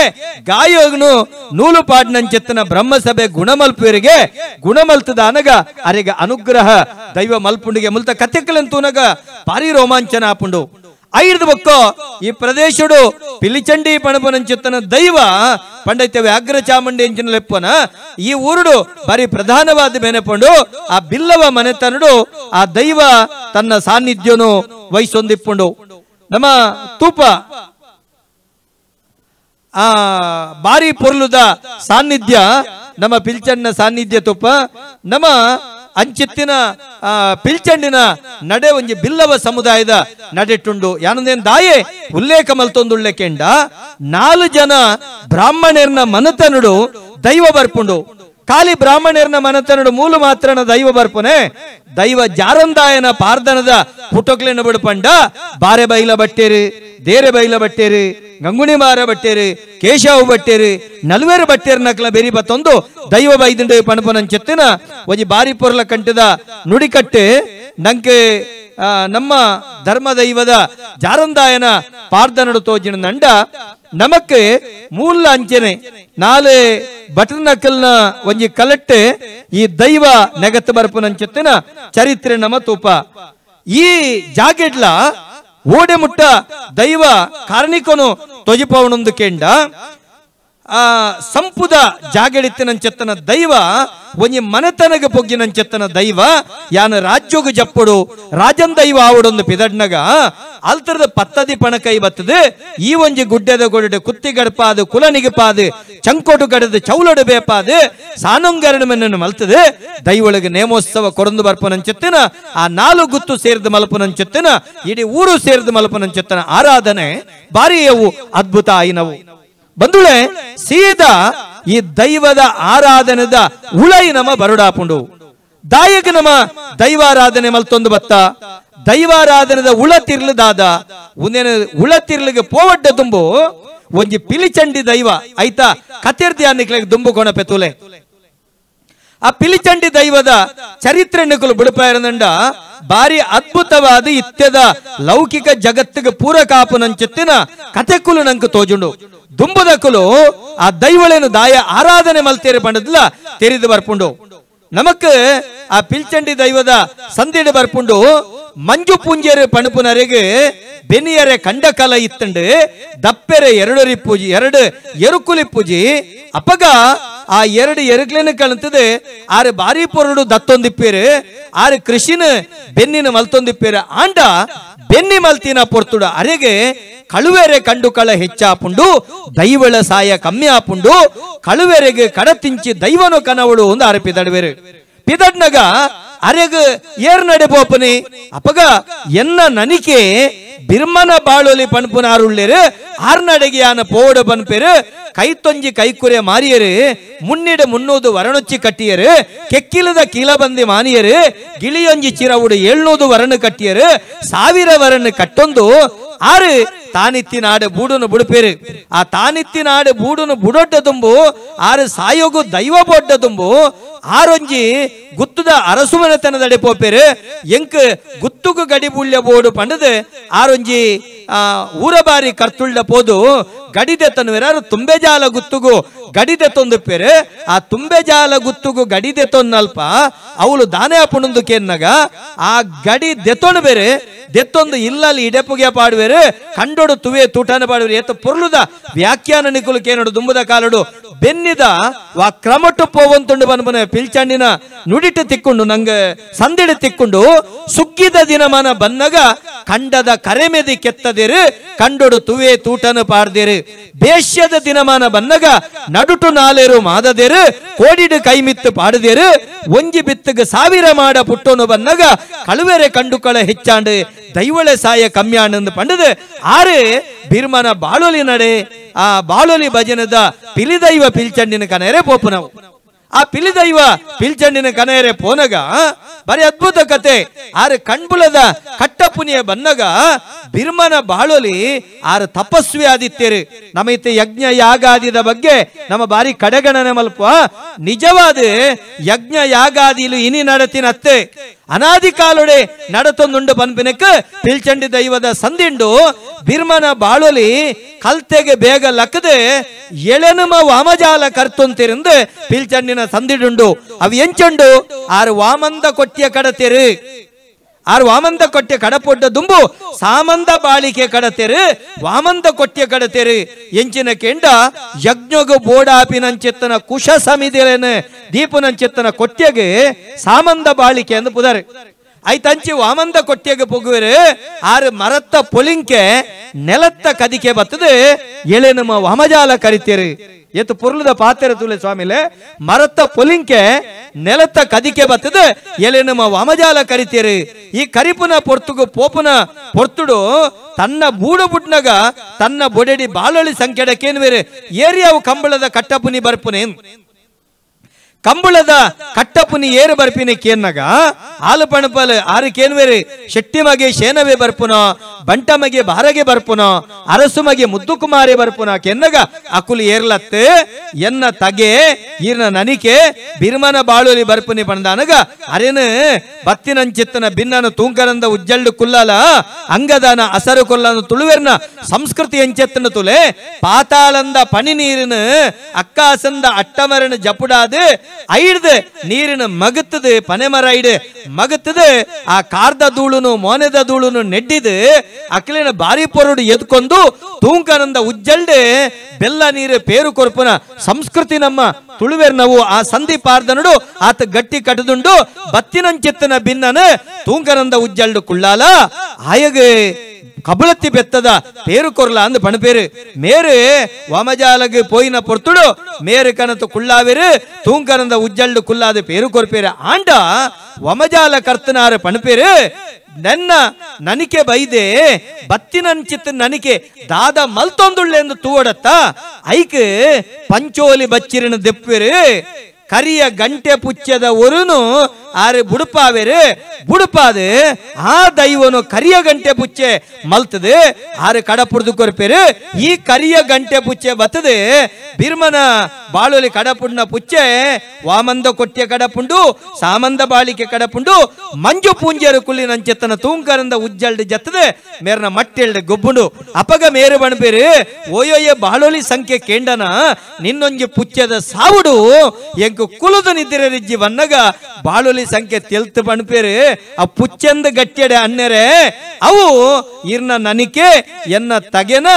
ಗಾಯೋಗ್ನು ನೂಲು ಪಾಡ್ನಂಚೆತ್ತನ ಬ್ರಹ್ಮಸಭೆ ಗುಣಮಲ್ಪೇರಿಗೆ ಗುಣಮಲ್ತದ ಅನಗ ಅರೆಗ ಅನುಗ್ರಹ ದೈವ ಮಲ್ಪುಂಡಿಗೆ ಮುಲ್ತ ಕತೆಕಲಂತೂನಗ ಭಾರಿ ರೋಮಾಂಚನ ಆಪುಂಡು. ಐದು ಬೊಕ್ಕೋ ಈ ಪ್ರದೇಶಡು ಪಿಲಿಚಂಡಿ ಪಣಪನಂಚೆತ್ತನ ದೈವ ಪಂಡೈತೆ ವ್ಯಾಘ್ರ ಚಾಮುಂಡಿ ಎಂಚಿನ ಲೆಪ್ಪನ ಈ ಊರುಡು ಬಾರಿ ಪ್ರಧಾನವಾದ ಬೆನೆಪಂಡು ಆ ಬಿಲ್ಲವ ಮನೆತನಡು ಆ ದೈವ ತನ್ನ ಸಾನ್ನಿಧ್ಯನು ವಹಿಸೊಂದಿಪ್ಪುಂಡು. ನಮ್ಮ ತೂಪ ಆ ಬಾರಿ ಪೊರ್ಲುದ ಸಾನ್ನಿಧ್ಯ ನಮ್ಮ ಪಿಲ್ಚಣ್ಣ ಸಾನ್ನಿಧ್ಯ ತುಪ್ಪ ನಮ್ಮ ಅಂಚಿತ್ತಿನ ಪಿಲ್ಚಂಡಿನ ನಡೆ ಒಂಜಿ ಬಿಲ್ಲವ ಸಮುದಾಯದ ನಡೆಟುಂಡು. ಯಾನಂದೇನ್ ದಾಯೆ ಉಲ್ಲೇಖ ಮಲ್ತೊಂದುಳ್ಳೆ ಕೆಂಡ 4 ಜನ ಬ್ರಾಹ್ಮಣರ್ನ ಮನತನುಡು ದೈವ ಬರ್ಪುಂಡು. ಖಾಲಿ ಬ್ರಾಹ್ಮಣರ್ನ ಮನತನುಡು ಮೂಲು ಮಾತ್ರನ ದೈವ ಬರ್ಪುನೆ ದೈವ ಜಾರಂದಾಯನ ಪಾರ್ದನದ ಪುಟೊಕ್ಲೆನ ಬಿಡುಪಂಡ ಬಾರೆ ಬೈಲ ಬಟ್ಟೇರು, ದೇರೆ ಬೈಲ ಬಟ್ಟೇರು, ಗಂಗುಣಿ ಮಾರ ಬಟ್ಟೇರು, ಕೇಶವ ಬಟ್ಟೇರು, ನಲ್ವೇರು ಬಟ್ಟೇರು ನಕಲ ಬೆರಿ ಬತ್ತೊಂದು ದೈವ ಬೈದಂಡು ಪಣಪನಂಚೆತ್ತಿನ ಒಂಜಿ ಬಾರಿ ಪೊರ್ಲ ಕಂಠದ ನುಡಿಕಟ್ಟೆ ನಂಗೆ ನಮ್ಮ ಧರ್ಮ ದೈವದ ಜಾರಂದಾಯನ ಪಾರ್ದನಡು ತೋಜಿನ ನಂಡ ನಮಕ್ಕೆ ಮೂಲ ಅಂಚನೆ 4 ಬಟನಕಲ್ನ ಒಂಜಿ ಕಲಟ್ಟೆ ಈ ದೈವ ನೆಗತ್ತು ಬರ್ಪುನಂಚೆತ್ತಿನ ಚರಿತ್ರೆ ನಮ್ಮ ತೂಪ. ಈ ಜಾಗೆಡ್ಲ ಓಡೆ ಮುಟ್ಟ ದೈವ ಕಾರ್ಣಿಕನು ತೊಜಿಪವನೊಂದು ಕೆಂಡ ಆ ಸಂಪುದ ಜಾಗೆಡಿತ್ತಿನಂಚೆತ್ತನ ದೈವ ಒಂಜಿ ಮನೆತನಗ ಪೊಗ್ಗಿನಂಚೆತ್ತನ ದೈವ ಯಾನ ರಾಜ್ಯೋಗ ಜಪ್ಪಡು ರಾಜನ್ ದೈವ ಆವಡೊಂದು ಪಿದಡ್ನಗ ಅಲ್ತರದ ಪತ್ತದಿ ಪಣಕೈ ಬತ್ತದು ಈ ಒಂಜಿ ಗುಡ್ಡೆದ ಗೊಡೆ ಕುತ್ತಿ ಗಡಪಾದು ಕುಲನಿಗಪಾದು ಚಂಕೋಟು ಗಡದ ಚೌಲಡು ಬೇಪಾದು ಸಾನೊಂಗರಣ ಮನ್ನನ್ನು ಮಲ್ತದೆ ದೈವೊಳಗೆ ನೇಮೋತ್ಸವ ಕೊರಂದು ಬರ್ಪನಂಚೆತ್ತಿನ ಆ 4 ಗುತ್ತು ಸೇರಿದ ಮಲ್ಪನಂಚೆತ್ತಿನ ಇಡೀ ಊರು ಸೇರಿದ ಮಲ್ಪನಂಚೆತ್ತನ ಆರಾಧನೆ ಬಾರಿಯವು ಅದ್ಭುತ ಆಯಿನವು. ಬಂಧುಳೆ, ಸೀದಾ ಈ ದೈವದ ಆರಾಧನೆದ ಉಳೈ ನಮ ಬರುಡಾಪುಂಡು. ದಾಯಕ ನಮ ದೈವಾರಾಧನೆ ಮಲ್ತೊಂದು ಬತ್ತ ದೈವಾರಾಧನೆದ ಉಳ ತಿರ್ಲದಾದ ಉಂದೇನ ಉಳ ತಿರ್ಲಿಗೆ ಪೋವಡ್ಡ ತುಂಬು ಒಂಜಿ ಪಿಲಿಚಂಡಿ ದೈವ ಆಯ್ತಾ ಕತೆರ್ದಿ ಅನ್ನಿಕ್ಲೆಗ್ ದುಂಬು ಕೊಣ ಪೆತುಲೆ. ಆ ಪಿಲಿಚಂಡಿ ದೈವದ ಚರಿತ್ರೆ ನಿಕುಲು ಬಿಡುಪಾಯರಂಡ ಬಾರಿ ಅದ್ಭುತವಾದ ಇತ್ಯದ ಲೌಕಿಕ ಜಗತ್ತಿಗೆ ಪೂರಕ ಆಪುನಂಚೆತ್ತಿನ ಕತೆಕುಲು ನಂಕು ತೋಜುಂಡು. ದುಂಬುದಕುಲು ಆ ದೈವಳೇನು ದಾಯ ಆರಾಧನೆ ಮಲ್ತೇರಿ ಪಂಡದ್ಲ ತೆರಿದು ಬರ್ಪುಂಡು. ನಮಕ್ ಆ ಪಿಲ್ಚಂಡಿ ದೈವದ ಸಂದಿಡು ಬರ್ಪುಂಡು. ಮಂಜು ಪೂಂಜೆರು ಪಣಪುನರೆಗೆ ಬೆನಿಯರೆ ಕಂಡಕಲ ಇತ್ತಂಡು ದಪ್ಪೆರೆ ಎರಡರಿ ಪೂಜಿ ಎರಡು ಎರುಕುಲಿ ಪೂಜಿ ಅಪಗ ಆ ಎರಡು ಎರುಕ್ಲೇನು ಕಣತದೆ ಆರು ಬಾರಿ ಪೊರಡು ದತ್ತೊಂದಿಪ್ಪೇರು ಆರು ಕೃಷಿನ ಬೆನ್ನಿನ ಮಲ್ತೊಂದಿಪ್ಪೇರು ಆಂಡ ಬೆನ್ನಿ ಮಲ್ತಿನ ಪೊರ್ತುಡು ಅರೆಗೆ ಕಳುವೆರೆ ಕಂಡುಕಳ ಹೆಚ್ಚಾಪುಂಡು ದೈವಳ ಸಾಯ ಕಮ್ಮಿ ಆಪುಂಡು ಕಳುವೆರೆಗೆ ಕಡತಿಂಚಿ ದೈವನು ಕನವಳು ಒಂದು ಆರು ಪಿದಡ್ವೇರು ಪಿದಡ್ನಗ ಅರೆಗ ಏರ್ ನಡೆ ಪೋಪನಿ ಅಪಗ ಎನ್ನ ನನಿಕೆ ಬಿರ್ಮನ ಬಾಳೊಲಿ ಪಣಪುನಾರುಳ್ಳೇರು ಆರ್ನಡೆಗೆ ಯಾನ ಪೋಡ ಪನ್ಪೇರು ಕೈತೊಂಜಿ ಕೈಕುರೆ ಮಾರಿಯರು ಮುನ್ನಿಡ ಮುನ್ನೂದು ವರಣೊಚ್ಚಿ ಕಟ್ಟಿಯರು ಕೆಕ್ಕಿಲದ ಕೀಲಬಂದಿ ಮಾನಿಯರು ಗಿಳಿಯೊಂಜಿ ಚಿರವುಡು 700 ವರಣ ಕಟ್ಟಿಯರು 1000 ವರಣ ಕಟ್ಟೊಂದು ಆರು ತಾನಿತ್ತಿನಾಡು ಬೂಡುನು ಬುಡುಪೇರು. ಆ ತಾನಿತ್ತಿನಾಡು ಬೂಡುನು ಬುಡೊಡ್ಡ ತುಂಬು ಆರು ಸಾಯೋಗು ದೈವ ಬೊಡ್ಡ ತುಂಬು ಆರೊಂಜಿ ಗುತ್ತುದ ಅರಸುಮನೆತನದಡೆ ಪೋಪೇರು ಎಂಕ್ ಗುತ್ತುಗು ಗಡಿ ಬುಳ್ಯ ಬೋಡು ಪಂಡದು ಆರೊಂಜಿ ಊರಬಾರಿ ಕರ್ತುಳ್ಳ ಪೋದು ಗಡಿದೆ ತನ್ನುವೆರಾರು ತುಂಬೆಜಾಲ ಗುತ್ತುಗು ಗಡಿದೆ ತೊಂದುಪೇರು. ಆ ತುಂಬೆಜಾಲ ಗುತ್ತುಗು ಗಡಿದೆ ತೊನ್ನಲ್ಪ ಅವಳು ದಾನೆ ಅಪ್ಪಣೊಂದು ಕೇನ್ನಗ ಆ ಗಡಿ ದೆತ್ತೊಂಡು ಬೇರೆ ದೆತ್ತೊಂದು ಇಲ್ಲಲ್ಲಿ ಇಡೆಪುಗೆ ಪಾಡುವೇರು ಕಂಡೋಡು ತುವೆ ತೂಟನ ಪಾಡುವೇರು ಏತ ಪೊರ್ಲುದ ವ್ಯಾಖ್ಯಾನ ನಿಕುಲು ಕೇನೋಡು ದುಂಬುದ ಕಾಲಡು ಬೆನ್ನಿದ ವಾ ಕ್ರಮಟ್ಟು ಪೋವಂತುಂಡು ಬನ್ಬನೆ ಪಿಲ್ಚಂಡಿನ ನುಡಿಟ್ಟು ತಿಕ್ಕೊಂಡು ನಂಗೆ ಸಂದಿಡು ತಿಕ್ಕೊಂಡು ಸುಗ್ಗಿದ ದಿನಮಾನ ಬನ್ನಗ ಕಂಡದ ಕರೆಮೆದಿ ಕೆತ್ತದಿರು ಕಂಡೋಡು ತುವೆ ತೂಟನ ಪಾಡ್ದಿರು ಬೇಷ್ಯದ ದಿನಮಾನ ಬನ್ನಗ ನಡುಟು ನಾಲೇರು ಮಾದದೇರು ಕೋಡಿಡು ಕೈಮಿತ್ತು ಪಾಡದೇರು ಒಂಜಿ ಬಿತ್ತಗ 1000 ಮಾಡ ಪುಟ್ಟೋನು ಬನ್ನಗ ಕಳುವೆರೆ ಕಂಡುಕಳ ಹೆಚ್ಚಾಂಡು ದೈವಳೆ ಸಾಯ ಕಮ್ಯಾಣಂದು ಪಂಡದು ಆರು ಬಿರ್ಮನ ಬಾಳೊಲಿ ನಡೆ ಆ ಬಾಳೊಲಿ ಭಜನದ ಪಿಲಿದೈವ ಪಿಲ್ಚಂಡಿನ ಕನೆರೆ ಪೋಪುನವು. ಆ ಪಿಲಿದೈವ ಪಿಲ್ಚಂಡಿನ ಕನೆಯರೆ ಪೋನಗ ಬರೀ ಅದ್ಭುತ ಕತೆ. ಆರು ಕಣ್ಬುಲದ ಕಟ್ಟಪುನಿಯ ಬನ್ನಗ ಬಿರ್ಮನ ಬಾಳೊಲಿ ಆರು ತಪಸ್ವಿ ಆದಿತ್ತೇರು. ನಮೈತೆ ಯಜ್ಞ ಯಾಗಾದಿದ ಬಗ್ಗೆ ನಮ್ಮ ಬಾರಿ ಕಡೆಗಣನೆ ಮಲ್ಪ. ನಿಜವಾದ ಯಜ್ಞ ಯಾಗಾದಿಲು ಇನಿ ನಡತಿನತ್ತೆ ಅನಾದಿ ಕಾಲೊಡೆ ನಡತೊಂದುಂಡು ಪನ್ಪಿನಕ್ ಪಿಲ್ಚಂಡಿ ದೈವದ ಸಂದಿಂಡು ಬಿರ್ಮನ ಬಾಳೊಲಿ ಕಲ್ತೆಗೆ ಬೇಗ ಲಕ್ಕದೆ ಎಳೆನುಮ ವಾಮಜಾಲ ಕರ್ತೊಂತಿருந்து ಪಿಲ್ಚಂಡಿನ ಸಂದಿಡುಂಡು. ಅವು ಎಂಚುಂಡು ಆರು ವಾಮಂದ ಕೊಟ್ಟಿಯ ಕಡತೆರು, ಆರು ವಾಮಂದ ಕೊಟ್ಟಿಯ ಕಡಪೊಡ್ಡ ದುಂಬು ಸಾಮಂದ ಬಾಳಿಕೆ ಕಡತೆರು, ವಾಮಂದ ಕೊಟ್ಟಿಯ ಕಡತೆರು. ಎಂಚಿನ ಕೆಂಡ ಯಜ್ಞಗು ಬೋಡಾಪಿನಂಚೆತ್ತನ ಕುಶ ಸಮಿತಿಲೇನೆ ದೀಪನಂಚೆತ್ತನ ಕೊಟ್ಟಿಯಗೆ ಸಾಮಂದ ಬಾಳಿಕೆ ಎಂದು ಪುದಾರೆ. ಐತಂಚಿ ವಾಮಂದ ಕೊಟ್ಟಿಯಗೆ ಪೊಗುವೆರು ಆರು ಮರತ್ತ ಪೊಲಿಂಕೆ ನೆಲತ್ತ ಕದಿಕೆ ಬತ್ತದೆ ಎಳೆ ನಮ್ಮ ವಾಮಜಾಲ ಕರಿತೇರು. ಎತ್ತು ಪೊರ್ಲದ ಪಾತೆರ ತುಲೆ ಸ್ವಾಮಿಲೆ ಮರತ್ತ ಪೊಲಿಂಕೆ ನೆಲತ್ತ ಕದಿಕೆ ಬತ್ತದೆ ಎಲೆ ನಮ್ಮ ವಾಮಜಾಲ ಕರಿತೇರು. ಈ ಕರಿಪುನ ಪೊರ್ತುಗು ಪೋಪುನ ಪೊರ್ತುಡು ತನ್ನ ಬೂಡು ಬುಡ್ನಗ ತನ್ನ ಬೊಡೆಡಿ ಬಾಳೊಳಿ ಸಂಖ್ಯೆಡಕ್ಕೇನು ಬೇರೆ ಏರಿಯಾವು ಕಂಬಳದ ಕಟ್ಟಪುನಿ ಬರ್ಪುನೆ ಕಂಬಳದ ಕಟ್ಟಪುನಿ ಏರು ಬರ್ಪಿನಿ ಕೇನ್ನಗ ಆಲು ಪಣಪಲ್ ಆರು ಕೇನ್ವೇರು ಶೆಟ್ಟಿ ಮಗೆ ಶೇನವೇ ಬರ್ಪುನ, ಬಂಟ ಮಗೆ ಬಾರಗೆ ಬರ್ಪುನ, ಅರಸು ಮಗೆ ಮುದ್ದು ಕುಮಾರಿ ಬರ್ಪುನ ಕೆನ್ನಗ ಅಕುಲು ಏರ್ಲತ್ತೆ ಎನ್ನ ತಗೆ ಈರ್ನ ನನಿಕೆ ಬಿರ್ಮನ ಬಾಳುಲಿ ಬರ್ಪುನಿ ಪಂದಾನಗ ಅರೇನು ಬತ್ತಿನಂಚಿತ್ತನ ಭಿನ್ನನ ತೂಂಕರಂದ ಉಜ್ಜಲ್ಡು ಕುಲ್ಲಲ ಅಂಗದಾನ ಅಸರು ಕೊಲ್ಲನ ತುಳುವೆರ್ನ ಸಂಸ್ಕೃತಿ ಎಂಚೆತ್ತನ ತುಲೆ ಪಾತಾಳಂದ ಪನಿ ನೀರಿನ ಅಕ್ಕಾಸಂದ ಅಟ್ಟಮರನ ಜಪುಡಾದು ಐಡ್ದು ನೀರಿನ ಮಗತ್ತದು ಪನೆಮರ ಐಡು ಮಗತ್ತದು ಆ ಕಾರ್ದ ಧೂಳುನು ಮೋನೆದ ಧೂಳುನು ನೆಡ್ಡಿದು ಅಕ್ಲಿನ ಬಾರಿ ಪೊರಡು ಎದ್ಕೊಂಡು ತೂಂಕನಂದ ಉಜ್ಜಲ್ಡೆ ಬೆಲ್ಲ ನೀರು ಪೇರು ಕೊರ್ಪುನ ಸಂಸ್ಕೃತಿ ನಮ್ಮ ತುಳುವೆರ್ ನಾವು. ಆ ಸಂಧಿ ಪಾರ್ದನುಡು ಆತ ಗಟ್ಟಿ ಕಟ್ಟದುಂಡು ಬತ್ತಿನಂಚಿತ್ತನ ಭಿನ್ನನ ತೂಂಕನಂದ ಉಜ್ಜಲ್ಡು ಕುಳ್ಳಾಲ ಆಯಗೆ ಕಬಳತ್ತಿ ಬೆತ್ತದ ಪೇರು ಕೊರ್ಲ ಅಂದ್ ಪಣಪೇರು. ಮೇರು ವಾಮಜಾಲಗೆ ಪೋಯಿನ ಪೊರ್ತುಡು ಮೇರು ಕನತು ಕುಳ್ಳಾವೇರು ತೂಂಕನಂದ ಉಜ್ಜಲ್ಡು ಕುಲ್ಲಾದ ಪೇರು ಕೊರ್ಪೇರು. ಆಂಡ ವಮಜಾಲ ಕರ್ತನಾರ ಪಣಪೇರು ನನ್ನ ನನಿಕೆ ಬೈದೆ ಬತ್ತಿನಂಚಿತ್ತ ನನಿಕೆ ದಾದ ಮಲ್ತೊಂದುಳ್ಳೆಂದು ತೂವಡತ್ತ ಐಕ್ ಪಂಚೋಲಿ ಬಚ್ಚಿರಿನ ದೆಪ್ಪೇರು ಕರಿಯ ಗಂಟೆ ಪುಚ್ಚದ ಒರುನು ಆರೆ ಬುಡುಪಾವೇರು ಬುಡುಪಾದು ಆ ದೈವನು ಕರಿಯ ಗಂಟೆ ಪುಚ್ಚೆ ಮಲ್ತದೆ ಆರೆ ಕಡಪುಡ್ದು ಕೊರ್ಪೇರು. ಈ ಕರಿಯ ಗಂಟೆ ಪುಚ್ಚೆ ಬತ್ತದೆ ಬಿರ್ಮನ ಬಾಳೊಲಿ ಕಡಪುಡ್ನ ಪುಚ್ಚೆ ವಾಮಂದ ಕೊಟ್ಟಿಯ ಕಡಪುಂಡು ಸಾಮಂದ ಬಾಳಿಕೆ ಕಡಪುಂಡು ಮಂಜು ಪೂಂಜರು ಕುಲ್ಲಿನಂಚೆತ್ತನ ತೂಂಕರಂದ ಉಜ್ಜಲ್ಡು ಜತ್ತದೆ ಮೇರ್ನ ಮಟ್ಟೆಲ್ಡು ಗೊಬ್ಬುಂಡು. ಅಪಗ ಮೇರು ಬಣಪೇರು ಓಯೋಯ ಬಾಳೊಲಿ ಸಂಖ್ಯೆ ಕೇಂಡನ ನಿನ್ನೊಂಜಿ ಪುಚ್ಚದ ಸಾವುಡು ಎಂಕು ಕುಲದ ನಿದ್ರೆರಿಜ್ಜಿ ವನ್ನಗ ಬಾಳೊಲಿ ಸಂಖ್ಯೆ ತೆಲ್ತು ಪಣಪೇರು. ಆ ಪುಚ್ಚಂದ ಗಟ್ಟಿಯಡೆ ಅನ್ನೆರೆ ಅವು ಇರ್ನ ನನಿಕೆ ಎನ್ನ ತಗೆನ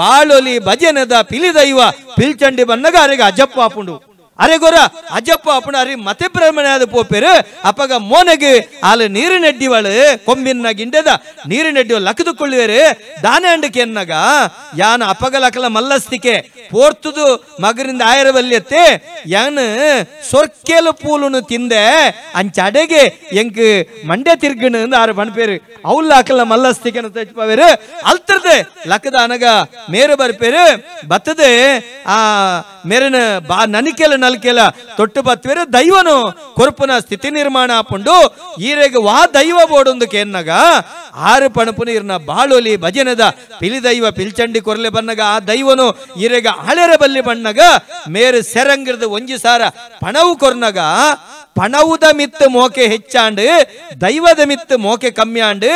ಬಾಳೊಲಿ ಭಜನದ ಪಿಲಿದೈವ ಪಿಲ್ಚಂಡಿ ಬನ್ನಗ ಅರೆಗೆ ಅಜಪ್ಪ ಆಪುಂಡು. ಅರೆ ಗೊರ ಅಜಪ್ಪ ಆಪುಂಡು ಅರಿ ಮತೆ ಭ್ರಮಣೆ ಆದ ಪೋಪೇರು. ಅಪಗ ಮೋನೆಗೆ ಆಲು ನೀರು ನೆಡ್ಡಿವಳು ಕೊಂಬಿನ ಗಿಂಡೆದ ನೀರು ನೆಡ್ಡಿವ ಲಕ್ಕದುಕೊಳ್ಳುವೇರು ದಾನೆ ಅಂಡಕ್ಕೆ ಎನ್ನಗ ಯಾನ ಅಪಗ ಲಕಲ ಮಲ್ಲಸ್ತಿಕೆ ಪೋರ್ತುದು ಮಗರಿಂದ ಆಯರವಲ್ಯತ್ತೆ ಯಾನು ಸೊರ್ಕೆಲು ಪೂಲುನು ತಿಂದೆ ಅಂಚಡೆಗೆ ಎಂಕ್ ಮಂಡ್ಯ ತಿರ್ಗಣು ಅಂದ್ ಆರು ಬಣ್ಪೇರು. ಅವ್ಲ ಅಕಲ ಮಲ್ಲಸ್ತಿಕೆನ ತೆಚ್ಪವೇರು ಅಲ್ತರ್ದೆ ಲಕ್ಕದ ಅನಗ ಮೇರು ಬರ್ಪೇರು ಬತ್ತದೆ ಆ ಮೇರನ ಬಾ ನನಿಕೆಲ ನಲ್ಕೆಲ ತೊಟ್ಟು ಬತ್ವೇರು ದೈವನು ಕೊರ್ಪುನ ಸ್ಥಿತಿ ನಿರ್ಮಾಣ ಆಪುಂಡು. ಈರೆಗೆ ವಾ ದೈವ ಬೋಡೊಂದು ಕೇನ್ನಗ ಆರು ಪಣಪುನ ಇರ್ನ ಬಾಳೊಲಿ ಭಜನದ ಪಿಲಿ ದೈವ ಪಿಲ್ಚಂಡಿ ಕೊರ್ಲೆ ಬನ್ನಗ ಆ ದೈವನು ಈರೆಗ ಆಳೆರ ಬಲ್ಲಿ ಬಣ್ಣಗ ಮೇರು ಸೆರಂಗಿರ್ದ ಒಂಜಿ ಸಾರ ಪಣವು ಕೊರ್ನಗ ಪಣವುದ ಮಿತ್ತು ಮೋಕೆ ಹೆಚ್ಚಾಂಡು ದೈವದ ಮಿತ್ತು ಮೋಕೆ ಕಮ್ಮಿಯಾಂಡು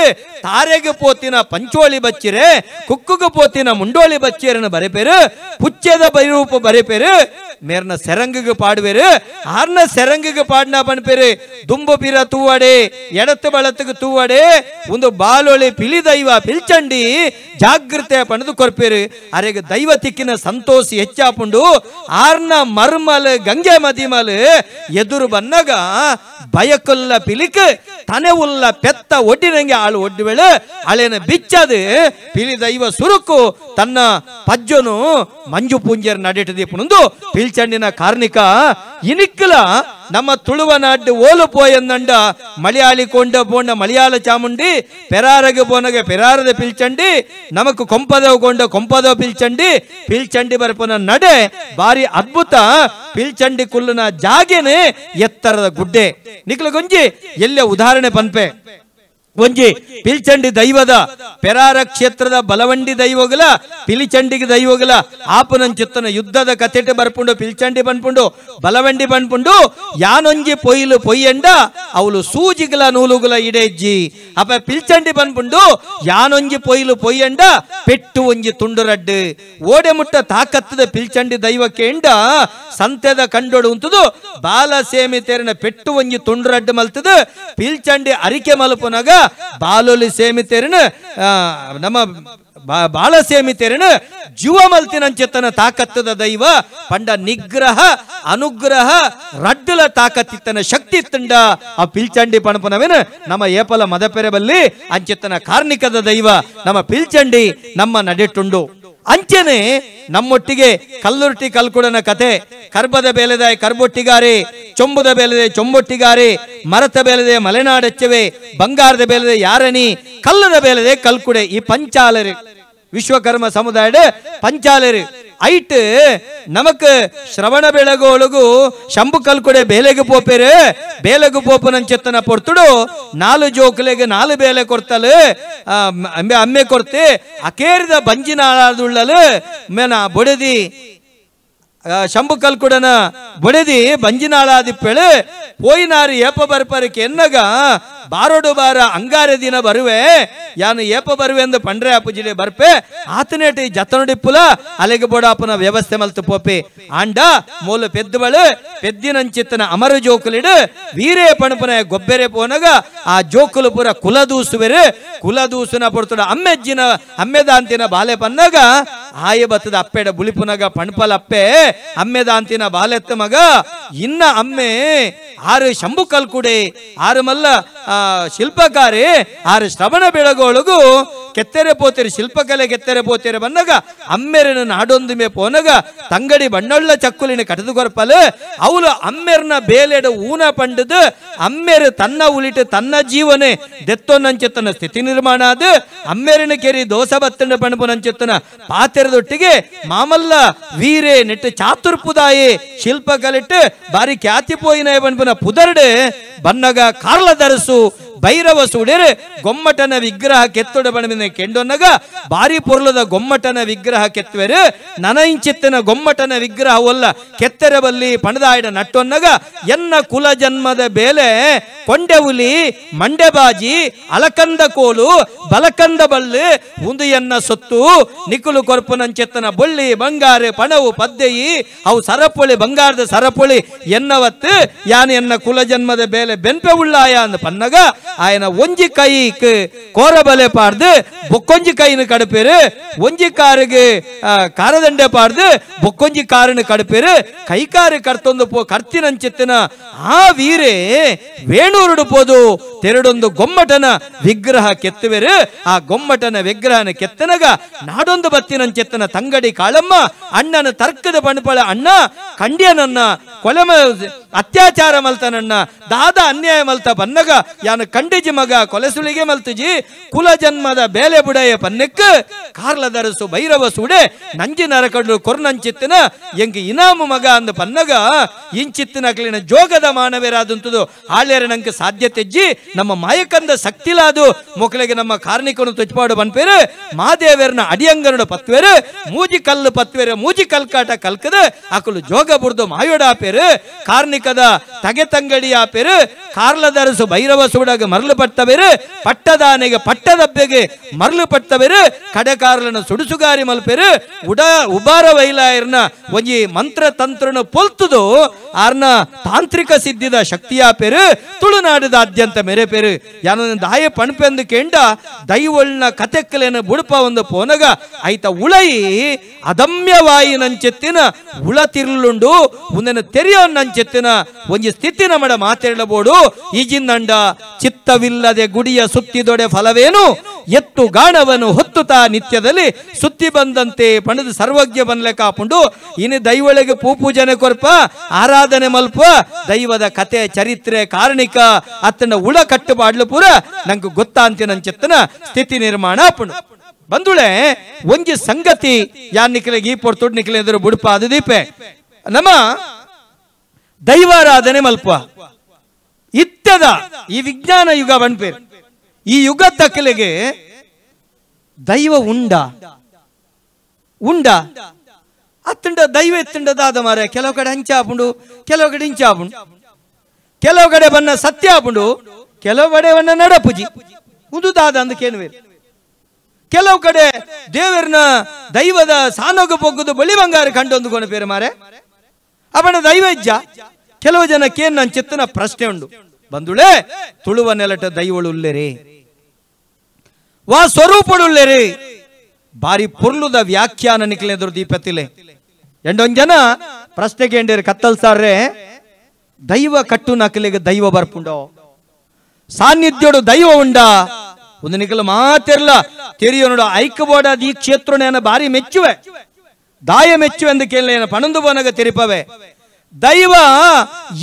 ತಾರೆಗೆ ಪೋತಿನ ಪಂಚೋಳಿ ಬಚ್ಚಿರೆ ಕುಕ್ಕುಗೆ ಪೋತಿನ ಮುಂಡೋಳಿ ಬಚ್ಚಿರನ ಬರೆಪೇರು ಪುಚ್ಚದ ಬೈರೂಪ ಬರೆಪೇರು ಮೇರ್ನ ಸೆರಂಗಿಗೆ ಪಾಡುವೇರು. ಆರ್ನ ಸೆರಂಗಿಗೆ ಪಾಡ್ನ ಪಣಪೇರು ದುಂಬು ಪಿರ ತೂವಡೆ ಎಡತ್ತು ಬಳತ್ತಿಗೆ ತೂವಡೆ ಒಂದು ಬಾಲೊಳಿ ಪಿಲಿ ದೈವ ಪಿಲ್ಚಂಡಿ ಜಾಗೃತೆ ಪಣದು ಕೊರ್ಪೇರು. ಅರೆಗೆ ದೈವ ತಿಕ್ಕಿನ ಸಂತೋಷಿ ಹೆಚ್ಚಾಪುಂಡು. ಆರ್ನ ಮರ್ಮಲ್ ಗಂಗೆ ಮದಿಮಲ್ ಎದುರು ಬನ್ನಗ பயக்கொல்ல பிலிக்கு தனே உள்ள பெத்த ஒட்டினங்க ஆள் ஒட்டுவேಳು ಅಳೆನ ಬಿಚ್ಚದು ಪಿಲಿ ದೈವ ಸುರುಕು ತನ್ನ ಪಜ್ಜನು ಮಂಜು ಪೂಂಜರ್ ನಡೆಟದೀಪುನಂದು ಪಿಲ್ಚಂಡಿನ ಕಾರ್ಣಿಕ ಇನಿಕ್ಕಲ ನಮ್ಮ ತುಳುವನಾಡು ಓಲು ಪೋಯಂದಂಡ ಮಲಯಾಳಿ ಕೊಂಡ ಪೋಂಡ ಮಲಯಾಳ ಚಾಮುಂಡಿ ಪೆರಾರಗೆ ಪೋನಗೆ ಪೆರಾರದ ಪಿಲ್ಚಂಡಿ ನಮಕ್ ಕೊಂಪದವ್ ಕೊಂಡ ಕೊಂಪದವ್ ಪಿಲ್ಚಂಡಿ ಪಿಲ್ಚಂಡಿ ಬರ್ಪನ ನಡೆ ಬಾರಿ ಅದ್ಭುತ ಪಿಲ್ಚಂಡಿ ಕುಲ್ಲುನ ಜಾಗೆನೆ ಎತ್ತರದ ಗುಡ್ಡೆ ನಿಕ್ಲ ಗೊಂಜಿ ಎಲ್ಲೆ ಉದಾಹರಣೆ ಪನ್ಪೆ ಒಂಜಿ ಪಿಲ್ಚಂಡಿ ದೈವದ ಪೆರಾರ ಕ್ಷೇತ್ರದ ಬಲವಂಡಿ ದೈವಗಲ ಪಿಲಿಚಂಡಿಗೆ ದೈವಗಲ ಆಪನಂಚಿತ್ತನ ಯುದ್ಧದ ಕಥೆಟೆ ಬರ್ಪುಂಡು ಪಿಲ್ಚಂಡಿ ಬನ್ಪುಂಡು ಬಲವಂಡಿ ಬನ್ಪುಂಡು ಯಾನೊಂಜಿ ಪೊಯ್ಲು ಪೊಯ್ಯಂಡ ಅವಳು ಸೂಜಿಗಲ ನೂಲುಗಲ ಇಡೆಜ್ಜಿ ಅಪ ಪಿಲ್ಚಂಡಿ ಬನ್ಪುಂಡು ಯಾನೊಂಜಿ ಪೊಯ್ಲು ಪೊಯ್ಯಂಡ ಪೆಟ್ಟು ಒಂಜಿ ತುಂಡುರಡ್ಡು ಓಡೆ ಮುಟ್ಟ ತಾಕತ್ತದ ಪಿಲ್ಚಂಡಿ ದೈವಕ್ಕೆ ಎಂಡ ಸಂತೆದ ಕಂಡೋಡು ಉಂಟುದು ಬಾಲ ಸೇಮಿ ತೇರಿನ ಪೆಟ್ಟು ಒಂಜಿ ತುಂಡುರಡ್ಡು ಮಲ್ತದು ಪಿಲ್ಚಂಡಿ ಅರಿಕೆ ಮಲಪುನಗ ಬಾಲೊಲಿ ಸೇಮಿತೇರಿನ ನಮ್ಮ ಬಾಳ ಸೇಮಿತೇರಿನ ಜೀವ ಮಲ್ತಿನಂಚೆತ್ತನ ತಾಕತ್ತದ ದೈವ ಪಂಡ ನಿಗ್ರಹ ಅನುಗ್ರಹ ರಡ್ಡುಲ ತಾಕತ್ತಿತ್ತನ ಶಕ್ತಿ ತಂಡ ಆ ಪಿಲ್ಚಂಡಿ ಪಣಪನವೇನ ನಮ್ಮ ಏಪಲ ಮದಪೆರೆ ಬಲ್ಲಿ ಅಂಚೆತ್ತನ ಕಾರ್ಣಿಕದ ದೈವ ನಮ್ಮ ಪಿಲ್ಚಂಡಿ ನಮ್ಮ ನಡೆಟುಂಡು. ಅಂಚೆನೆ ನಮ್ಮೊಟ್ಟಿಗೆ ಕಲ್ಲುರ್ಟಿ ಕಲ್ಕುಡನ ಕತೆ, ಕರ್ಬದ ಬೇಲೆದಾಯ ಕರ್ಬೊಟ್ಟಿಗಾರೆ, ಚೊಂಬುದ ಬೇಲೆದೆ ಚೊಂಬೊಟ್ಟಿಗಾರೆ, ಮರತ ಬೇಲೆದೆ ಮಲೆನಾಡಚ್ಚವೆ, ಬಂಗಾರದ ಬೇಲೆದೆ ಯಾರಣಿ, ಕಲ್ಲದ ಬೇಲೆದೆ ಕಲ್ಕುಡೆ. ಈ ಪಂಚಾಲರು ವಿಶ್ವಕರ್ಮ ಸಮುದಾಯದ ಪಂಚಾಲರು ಐಟ್ ನಮಕ್ ಶ್ರವಣ ಬೆಳಗೋಳಗು ಶಂಭು ಕಲ್ಕುಡೆ ಬೇಲೆಗೆ ಪೋಪೇರು ಬೇಲೆಗು ಪೋಪನಂಚೆತ್ತನ ಪೊರ್ತುಡು ನಾಲು ಜೋಕುಲೆಗೆ ನಾಲು ಬೇಲೆ ಕೊರ್ತಲು ಅಂಬೆ ಅಮ್ಮೆ ಕೊರ್ತೆ ಅಕೇರಿದ ಬಂಜಿನಾಳುಳ್ಳಲು ಮೇನ ಬೊಡೆದಿ ಶಂಭು ಕಲ್ಕುಡನ ಬೊಡೆದಿ ಬಂಜಿನಾಳಾದಿಪ್ಪೆಳು ಪೋಯಿನಾರು ಏಪ ಬರ್ಪರಕ್ಕೆ ಎನ್ನಗ ಬಾರೋಡು ಬಾರ ಅಂಗಾರೆ ದಿನ ಬರುವೆ ಯಾನು ಏಪ ಬರುವೆ ಎಂದು ಪಂಡ್ರೆ ಅಪ್ಪುಜಿಲೆ ಬರ್ಪೆ ಆತನೇಟಿ ಜತನುಡಿಪ್ಪುಲ ಅಲೆಗೆ ಬೋಡಾಪನ ವ್ಯವಸ್ಥೆ ಮಲ್ತು ಪೋಪೆ ಆಂಡ ಮೂಲ ಪೆದ್ದುಬಳು ಪೆದ್ದಿನಂಚಿತ್ತನ ಅಮರ ಜೋಕುಲಿಡು ವೀರೇ ಪಣಪನ ಗೊಬ್ಬೆರೆ ಪೋನಗ ಆ ಜೋಕುಲು ಪೂರ ಕುಲದೂಸುವೆರು ಕುಲದೂಸುನ ಪೊರ್ತುಡ ಅಮ್ಮೆಜ್ಜಿನ ಅಮ್ಮೆದಾಂತಿನ ಬಾಲೆ ಪನ್ನಗ ಆಯ ಬತ್ತದ ಅಪ್ಪೆಡ ಬುಳಿಪುನಗ ಪಣಪಲ ಅಪ್ಪೆ ಅಮ್ಮೆದಾಂತಿನ ಬಾಲೆತ್ತ ಮಗ ಇನ್ನ ಅಮ್ಮೆ ಆರು ಶಂಭು ಕಲ್ಕುಡೆ ಆರು ಮಲ್ಲ ಶಿಲ್ಪಕಾರಿ ಆರು ಶ್ರವಣ ಬೆಳಗೋಳಗು ಕೆತ್ತೆರೆ ಪೋತೆರೆ ಶಿಲ್ಪಕಲೆ ಕೆತ್ತೆರೆ ಪೋತೆರೆ ಬನ್ನಗ ಅಮ್ಮೆರನ ನಾಡೊಂದು ಮೇ ಪೋನಗ ತಂಗಡಿ ಬಣ್ಣೊಳ್ಳ ಚಕ್ಕುಲಿನ ಕಟದು ಕೊರಪಲು ಅವಳು ಅಮ್ಮೆರ್ನ ಬೇಲೆಡ ಊನ ಪಂಡದು ಅಮ್ಮೆರು ತನ್ನ ಉಳಿಟು ತನ್ನ ಜೀವನೆ ದೆತ್ತೊನ್ನಂಚೆತ್ತನ ಸ್ಥಿತಿ ನಿರ್ಮಾಣ ಅದು ಅಮ್ಮೆರನ ಕೆರಿ ದೋಸ ಬತ್ತಂಡ ಪಣಪುನಂಚೆತ್ತನ ಪಾತೆರದೊಟ್ಟಿಗೆ ಮಾಮಲ್ಲ ವೀರೆ ನೆಟ್ಟು ಚಾತುರ್ಪುದಾಯಿ ಶಿಲ್ಪಕಲಿಟ್ಟು ಬಾರಿ ಖ್ಯಾತಿ ಪೋಯಿನ ಪಣಪುನ ಪುದರ್ಡು ಬನ್ನಗ ಕಾರ್ಲದರಸು ಭೈರವ ಸುಡೇರು ಗೊಮ್ಮಟನ ವಿಗ್ರಹ ಕೆತ್ತೊಡ ಬಣವಿನ ಕೆಂಡೊನ್ನಗ ಬಾರಿ ಪೊರ್ಲದ ಗೊಮ್ಮಟನ ವಿಗ್ರಹ ಕೆತ್ತುವೆರು ನನ ಇಂಚಿತ್ತಿನ ಗೊಮ್ಮಟನ ವಿಗ್ರಹವಲ್ಲ ಕೆತ್ತೆರ ಬಲ್ಲಿ ಪಣದಾಯಿಡ ನಟ್ಟೊನ್ನಗ ಎನ್ನ ಕುಲ ಜನ್ಮದ ಬೇಲೆ ಕೊಂಡೆ ಹುಲಿ ಮಂಡೆಬಾಜಿ ಅಲಕಂದ ಕೋಲು ಬಲಕಂದ ಬಲ್ಲು ಉಂದು ಎನ್ನ ಸೊತ್ತು ನಿಕುಲು ಕೊರ್ಪುನಂಚೆತ್ತನ ಬೊಳ್ಳಿ ಬಂಗಾರ ಪಣವು ಪದ್ದೆಯಿ ಅವು ಸರಪೊಳಿ ಬಂಗಾರದ ಸರಪೊಳಿ ಎನ್ನವತ್ತು ಯಾನು ಎನ್ನ ಕುಲ ಜನ್ಮದ ಬೇಲೆ ಬೆನ್ಪೆ ಉಳ್ಳಾಯ ಅಂದ ಪನ್ನಗ ಆಯನ ಒಂಜಿ ಕೈಕ್ ಕೋರಬಲೆ ಪಾಡ್ದು ಬೊಕ್ಕೊಂಜಿ ಕೈನ ಕಡಪೇರು ಒಂಜಿ ಕಾರಿಗೆ ಕಾರದಂಡೆ ಪಾಡ್ದು ಬೊಕ್ಕೊಂಜಿ ಕಾರನ್ನು ಕಡಪೇರು ಕೈಕಾರು ಕರ್ತೊಂದು ಪೋ ಕರ್ತಿನಂಚಿತ್ತಿನ ಆ ವೀರೇ ವೇಣೂರುಡು ಪೋದು ತೆರಡೊಂದು ಗೊಮ್ಮಟನ ವಿಗ್ರಹ ಕೆತ್ತುವೆರು ಆ ಗೊಮ್ಮಟನ ವಿಗ್ರಹನ ಕೆತ್ತನಗ ನಾಡೊಂದು ಬತ್ತಿನಂಚೆತ್ತನ ತಂಗಡಿ ಕಾಳಮ್ಮ ಅಣ್ಣನ ತರ್ಕದ ಪಣಪಳ ಅಣ್ಣ ಕಂಡ್ಯನನ್ನ ಕೊಲೆಮ ಅತ್ಯಾಚಾರ ಮಲ್ತನಣ್ಣ ದಾದ ಅನ್ಯಾಯ ಮಲ್ತ ಬನ್ನಗ ಯಾನು ಕಂಡಿಜಿ ಮಗ ಕೊಲೆಸುಳಿಗೆ ಮಲ್ತುಜಿ ಕುಲ ಜನ್ಮದ ಬೇಲೆ ಬುಡಯ ಪನ್ನಕ್ಕ ಕಾರ್ಲದರಸು ಭೈರವ ಸುಡೆ ನಂಜಿ ನರಕಡು ಕೊರ್ನಂಚಿತ್ತಿನ ಎಂಗ್ ಇನಾಮು ಮಗ ಅಂದ ಪನ್ನಗ ಇಂಚಿತ್ತಿನ ಅಕ್ಲಿನ ಜೋಗದ ಮಾನವೇರಾದಂತದು ಆಳ್ಯರ ನಂಗೆ ಸಾಧ್ಯತೆಜ್ಜಿ ನಮ್ಮ ಮಾಯಕಂದ ಶಕ್ತಿಲಾದು ಮೊಕ್ಕಳಿಗೆ ನಮ್ಮ ಕಾರ್ಣಿಕನು ತುಚ್ಪಾಡು ಬನ್ಪೇರು ಮಾದೇವರನ ಅಡಿಯಂಗನುಡ ಪತ್ವೇರು ಮೂಜಿ ಕಲ್ಲು ಪತ್ವೇರು ಮೂಜಿ ಕಲ್ಕಾಟ ಕಲ್ಕದ ಅಕಲು ಜೋಗ ಬುರ್ದು ಮಾಯೋಡ ಆಪೇರು ಕಾರ್ಣಿಕದ ತಗೆ ತಂಗಡಿ ಆಪೇರು ಕಾರ್ಲದರಸು ಭೈರವ ಸುಡಗ ಮರಳು ಪಟ್ಟವೇರು ಪಟ್ಟದಾನೆಗೆ ಪಟ್ಟದಬ್ಬೆಗೆ ಮರಳು ಪಟ್ಟವೇರು ಕಡೆಕಾರ್ಲನ ಸುಡುಸುಗಾರಿ ಮಲ್ಪೇರು ಉಡ ಉಬಾರ ವೈಲಾಯರ್ನ ಒಂಜಿ ಮಂತ್ರ ತಂತ್ರನ ಪೊಲ್ತುದು ಆರ್ನ ತಾಂತ್ರಿಕ ಸಿದ್ಧಿದ ಶಕ್ತಿಯ ಪೇರು ತುಳುನಾಡದಾದ್ಯಂತ ಮೇರೆ ಪೇರು ಯಾನ ದಾಯ ಪಣಪೆಂದು ಕೇಂಡ ದೈವಳ್ನ ಕತೆಕ್ಕಲೇನ ಬುಡಪ ಒಂದು ಪೋನಗ ಐತ ಉಳೈ ಅದಮ್ಯವಾಯಿನಂಚೆತ್ತಿನ ಉಳ ತಿರ್ಲುಂಡು ಉಂದನ ತೆರಿಯೋನ್ನಂಚೆತ್ತಿನ ಒಂಜಿ ಸ್ಥಿತಿ ನಮಡ ಮಾತೇಳಬೋಡು ಈಜಿಂದಂಡ ಚಿತ್ರ ಚಿತ್ತವಿಲ್ಲದೆ ಗುಡಿಯ ಸುತ್ತಿದೊಡೆ ಫಲವೇನು, ಎತ್ತು ಗಾಣವನ್ನು ಹೊತ್ತುತ್ತಾ ನಿತ್ಯದಲ್ಲಿ ಸುತ್ತಿ ಬಂದಂತೆ ಪಣದು ಸರ್ವಜ್ಞ ಬನ್ಲೆ ಕಾಪುಂಡು. ಇನ್ನು ದೈವಳಿಗೆ ಪೂಪೂಜನೆ ಕೊರ್ಪ ಆರಾಧನೆ ಮಲ್ಪ ದೈವದ ಕತೆ ಚರಿತ್ರೆ ಕಾರಣಿಕ ಅತ್ತನ ಉಳ ಕಟ್ಟುಪಾಡ್ಲು ಪೂರ ನಂಗೆ ಗೊತ್ತಾಂತಿ ನನ್ನ ಚಿತ್ತನ ಸ್ಥಿತಿ ನಿರ್ಮಾಣ ಆಪುಂಡು. ಬಂದುಳೆ ಒಂಜಿ ಸಂಗತಿ ಯಾನ್ ನಿಕ್ಲೆಗೆ ಈ ಪೊರ್ತುಡ್ ನಿಕ್ಲೆ ಎದುರು ಬುಡುಪ ಅದು ದೀಪೆ ನಮ್ಮ ದೈವಾರಾಧನೆ ಮಲ್ಪ ಇತ್ತದ ಈ ವಿಜ್ಞಾನ ಯುಗ ಬಣ್ಪೇರ್ ಈ ಯುಗ ತಕ್ಕಲೆಗೆ ದೈವ ಉಂಡ ಉಂಡ ಅತ್ತಂಡ ದೈವ ಎತ್ತಂಡದಾದ ಮಾರೆ ಕೆಲವು ಕಡೆ ಹಂಚಾಪುಂಡು, ಕೆಲವು ಕಡೆ ಇಂಚಾಪುಂಡು, ಕೆಲವು ಕಡೆ ಬನ್ನ ಸತ್ಯ ಆಪುಂಡು, ಕೆಲವು ಕಡೆ ಬನ್ನ ನಡಪುಜಿ ಉಂದುದಾದ ಅಂದಕೇನುವೇರು. ಕೆಲವು ಕಡೆ ದೇವರನ ದೈವದ ಸಾನೋಗ ಪೊಗ್ಗುದು ಬಳಿ ಬಂಗಾರ ಕಂಡೊಂದು ಕೊನ ಪೇರು ಮಾರೆ ಅವನ ದೈವ ಇಜ್ಜ. ಕೆಲವು ಜನಕ್ಕೆ ನನ್ನ ಚಿತ್ತನ ಪ್ರಶ್ನೆ ಉಂಡು ಬಂದುಳೆ ತುಳುವ ನೆಲಟ ದೈವಳುಲ್ಲೇರಿ ವಾ ಸ್ವರೂಪಡುಲ್ಲೇರಿ ಬಾರಿ ಪೊರ್ಲುದ ವ್ಯಾಖ್ಯಾನ ನಿಕ್ಲೆದ್ರು ದೀಪತಿಲೆ. ಎಂಡೊಂದ್ ಜನ ಪ್ರಶ್ನೆಗೆ ಎಂಡೇರಿ ಕತ್ತಲ್ ಸಾರ್ರೆ ದೈವ ಕಟ್ಟು ನಕಲಿಗೆ ದೈವ ಬರ್ಪುಂಡೋ ಸಾನ್ನಿಧ್ಯೋಡು ದೈವ ಉಂಡ ಒಂದು ನಿಕಲು ಮಾತಿರ್ಲ ತೆರಿಯೋ ನೋಡು ಐಕ್ಯಬೋಡ ಈ ಕ್ಷೇತ್ರನೇನ ಬಾರಿ ಮೆಚ್ಚುವೆ ದಾಯ ಮೆಚ್ಚುವೆ ಎಂದು ಕೇಳಲೇನ ಪಣಂದು ಬೋನಗ ತೆರಿಪವೆ ದೈವ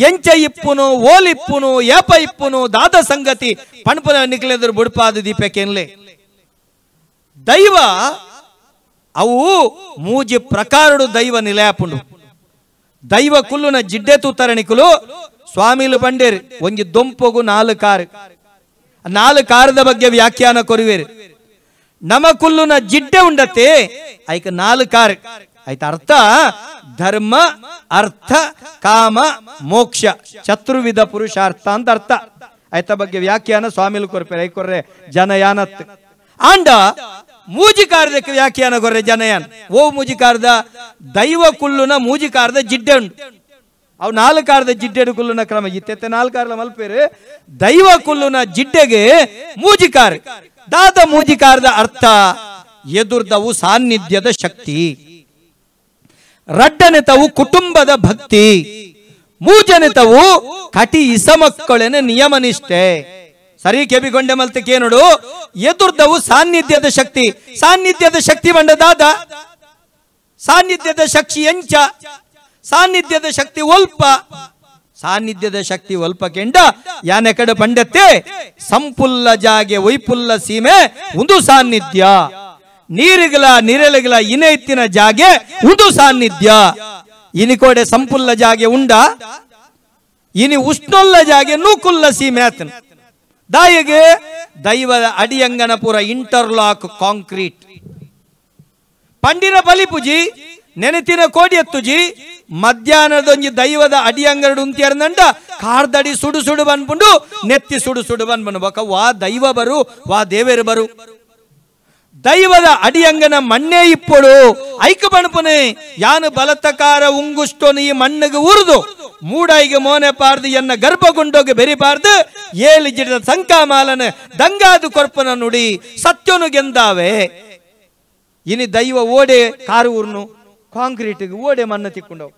ಎಂಚ ಇಪ್ಪುನು ಓಲಿಪ್ಪುನು ಏಪ ಇಪ್ಪುನು ದಾದ ಸಂಗತಿ ಪಣಪನ ನಿಕ್ಲೆದ್ರು ಬುಡ್ಪಾದ ದೀಪಕೇನ್ಲೆ. ದೈವ ಅವು ಮೂಜಿ ಪ್ರಕಾರಡು ದೈವ ನಿಲಯಪುಂಡು. ದೈವ ಕುಲ್ಲುನ ಜಿಡ್ಡೆ ತೂತರಣಿಕುಲು ಸ್ವಾಮಿಲು ಬಂಡೇರಿ ಒಂಜಿ ದೊಂಪೊಗು ನಾಲು ಕಾರು ನಾಲು ಕಾರದ ಬಗ್ಗೆ ವ್ಯಾಖ್ಯಾನ ಕೊರುವೇರು. ನಮ ಕುಲ್ಲುನ ಜಿಡ್ಡೆ ಉಂಡತೆ ಐಕ ನಾಲು ಕಾರು ಆಯ್ತ ಅರ್ಥ ಧರ್ಮ ಅರ್ಥ ಕಾಮ ಮೋಕ್ಷ ಚತುರ್ವಿಧ ಪುರುಷಾರ್ಥ ಅಂತ ಅರ್ಥ. ಆಯ್ತ ಬಗ್ಗೆ ವ್ಯಾಖ್ಯಾನ ಸ್ವಾಮಿಲು ಕೊರ್ಪೇರು ಐಕೊರ್ರೆ ಜನಯಾನತ್ ಆಂಡ ಮೂಜಿಕಾರದಕ್ಕೆ ವ್ಯಾಖ್ಯಾನ ಕೊರ್ರೆ ಜನಯಾನ್. ಓ ಮೂಜಿಕಾರದ ದೈವ ಕುಲ್ಲುನ ಮೂಜಿಕಾರದ ಜಿಡ್ಡೆ ಉಂಡು ಅವು ನಾಲ್ಕು ಕಾರದ ಜಿಡ್ಡೆಡು ಕುಲ್ಲುನ ಕ್ರಮ ಇತ್ತೆತ್ತೆ ನಾಲ್ಕು ಕಾರಲ ಮಲ್ಪೇರು ದೈವ ಕುಲ್ಲುನ ಜಿಡ್ಡೆಗೆ ಮೂಜಿಕಾರ ದಾದ ಮೂಜಿಕಾರದ ಅರ್ಥ ಎದುರ್ದವು ಸಾನ್ನಿಧ್ಯದ ಶಕ್ತಿ, ರಡ್ಡನೆ ತಾವು ಕುಟುಂಬದ ಭಕ್ತಿ, ಮೂಜನೆ ತಾವು ಕಟಿ ಇಸಮಕ್ಕಳೇನ ನಿಯಮ ನಿಷ್ಠೆ. ಸರಿ ಕೆಬಿಗೊಂಡೆ ಮಲ್ತಕ್ಕೆ ನೋಡು ಎದುರ್ದವು ಸಾನ್ನಿಧ್ಯದ ಶಕ್ತಿ. ಸಾನ್ನಿಧ್ಯದ ಶಕ್ತಿ ಬಂಡದಾದ ಸಾನ್ನಿಧ್ಯದ ಶಕ್ತಿ ಎಂಚ ಸಾನ್ನಿಧ್ಯದ ಶಕ್ತಿ ಒಲ್ಪ ಸಾನ್ನಿಧ್ಯದ ಶಕ್ತಿ ಒಲ್ಪ ಕೆಂಡ ಯಾನೆ ಕಡೆ ಪಂಡತ್ತೆ ಸಂಪುಲ್ಲ ಜಾಗೆ ವೈಪುಲ್ಲ ಸೀಮೆ ಒಂದು ಸಾನ್ನಿಧ್ಯ, ನೀರಿಗಲ ನೀರೆಲಗಲ ಇನೆ ಇತ್ತಿನ ಜಾಗೆ ಉಂದು ಸಾನ್ನಿಧ್ಯ. ಇನಿಕೋಡೆ ಸಂಪುಲ್ಲ ಜಾಗೆ ಉಂಡ ಇನಿ ಉಷ್ಣೊಲ್ಲ ಜಾಗೆ ನೂಕುಲ್ಲ ಸೀಮೆ ಆತನ ದಾಯಿಗೆ ದೈವದ ಅಡಿಯಂಗನ ಪೂರ ಇಂಟರ್ಲಾಕ್ ಕಾಂಕ್ರೀಟ್ ಪಂಡಿನ ಬಲಿಪುಜಿ ನೆನೆತಿನ ಕೋಡಿ ಎತ್ತುಜಿ ಮಧ್ಯಾಹ್ನದೊಂಜಿ ದೈವದ ಅಡಿಯಂಗರಡು ಉಂತಿಯರ್ನಂಡ ಕಾರ್ದಡಿ ಸುಡು ಸುಡು ಬನ್ಪುಂಡು ನೆತ್ತಿ ಸುಡು ಸುಡು ಬನ್ಬನು ಬಕ ವಾ ದೈವ ಬರು ವಾ ದೇವೇರು ಬರು ದೈವದ ಅಡಿಯಂಗನ ಮಣ್ಣೇ ಇಪ್ಪೊಡು ಐಕ ಬಣಪುನೆ ಯಾನು ಬಲತಕಾರ ಉಂಗುಷ್ಟೋನು ಈ ಮಣ್ಣಿಗೆ ಉರಿದು ಮೂಡಾಯಿಗೆ ಮೋನೆ ಪಾರ್ದು ಎನ್ನ ಗರ್ಭಗುಂಡೋಗಿ ಬೆರಿಬಾರ್ದು ಏಳು ಜಿಡಿದ ಸಂಕಾಮಾಲನ ದಂಗಾದು ಕೊರ್ಪನ ನುಡಿ ಸತ್ಯನು ಗೆಂದಾವೆ. ಇನಿ ದೈವ ಓಡೆ ಕಾರು ಊರ್ನು ಕಾಂಕ್ರೀಟ್ಗೆ ಓಡೆ ಮಣ್ಣು ತಿಕ್ಕೊಂಡವು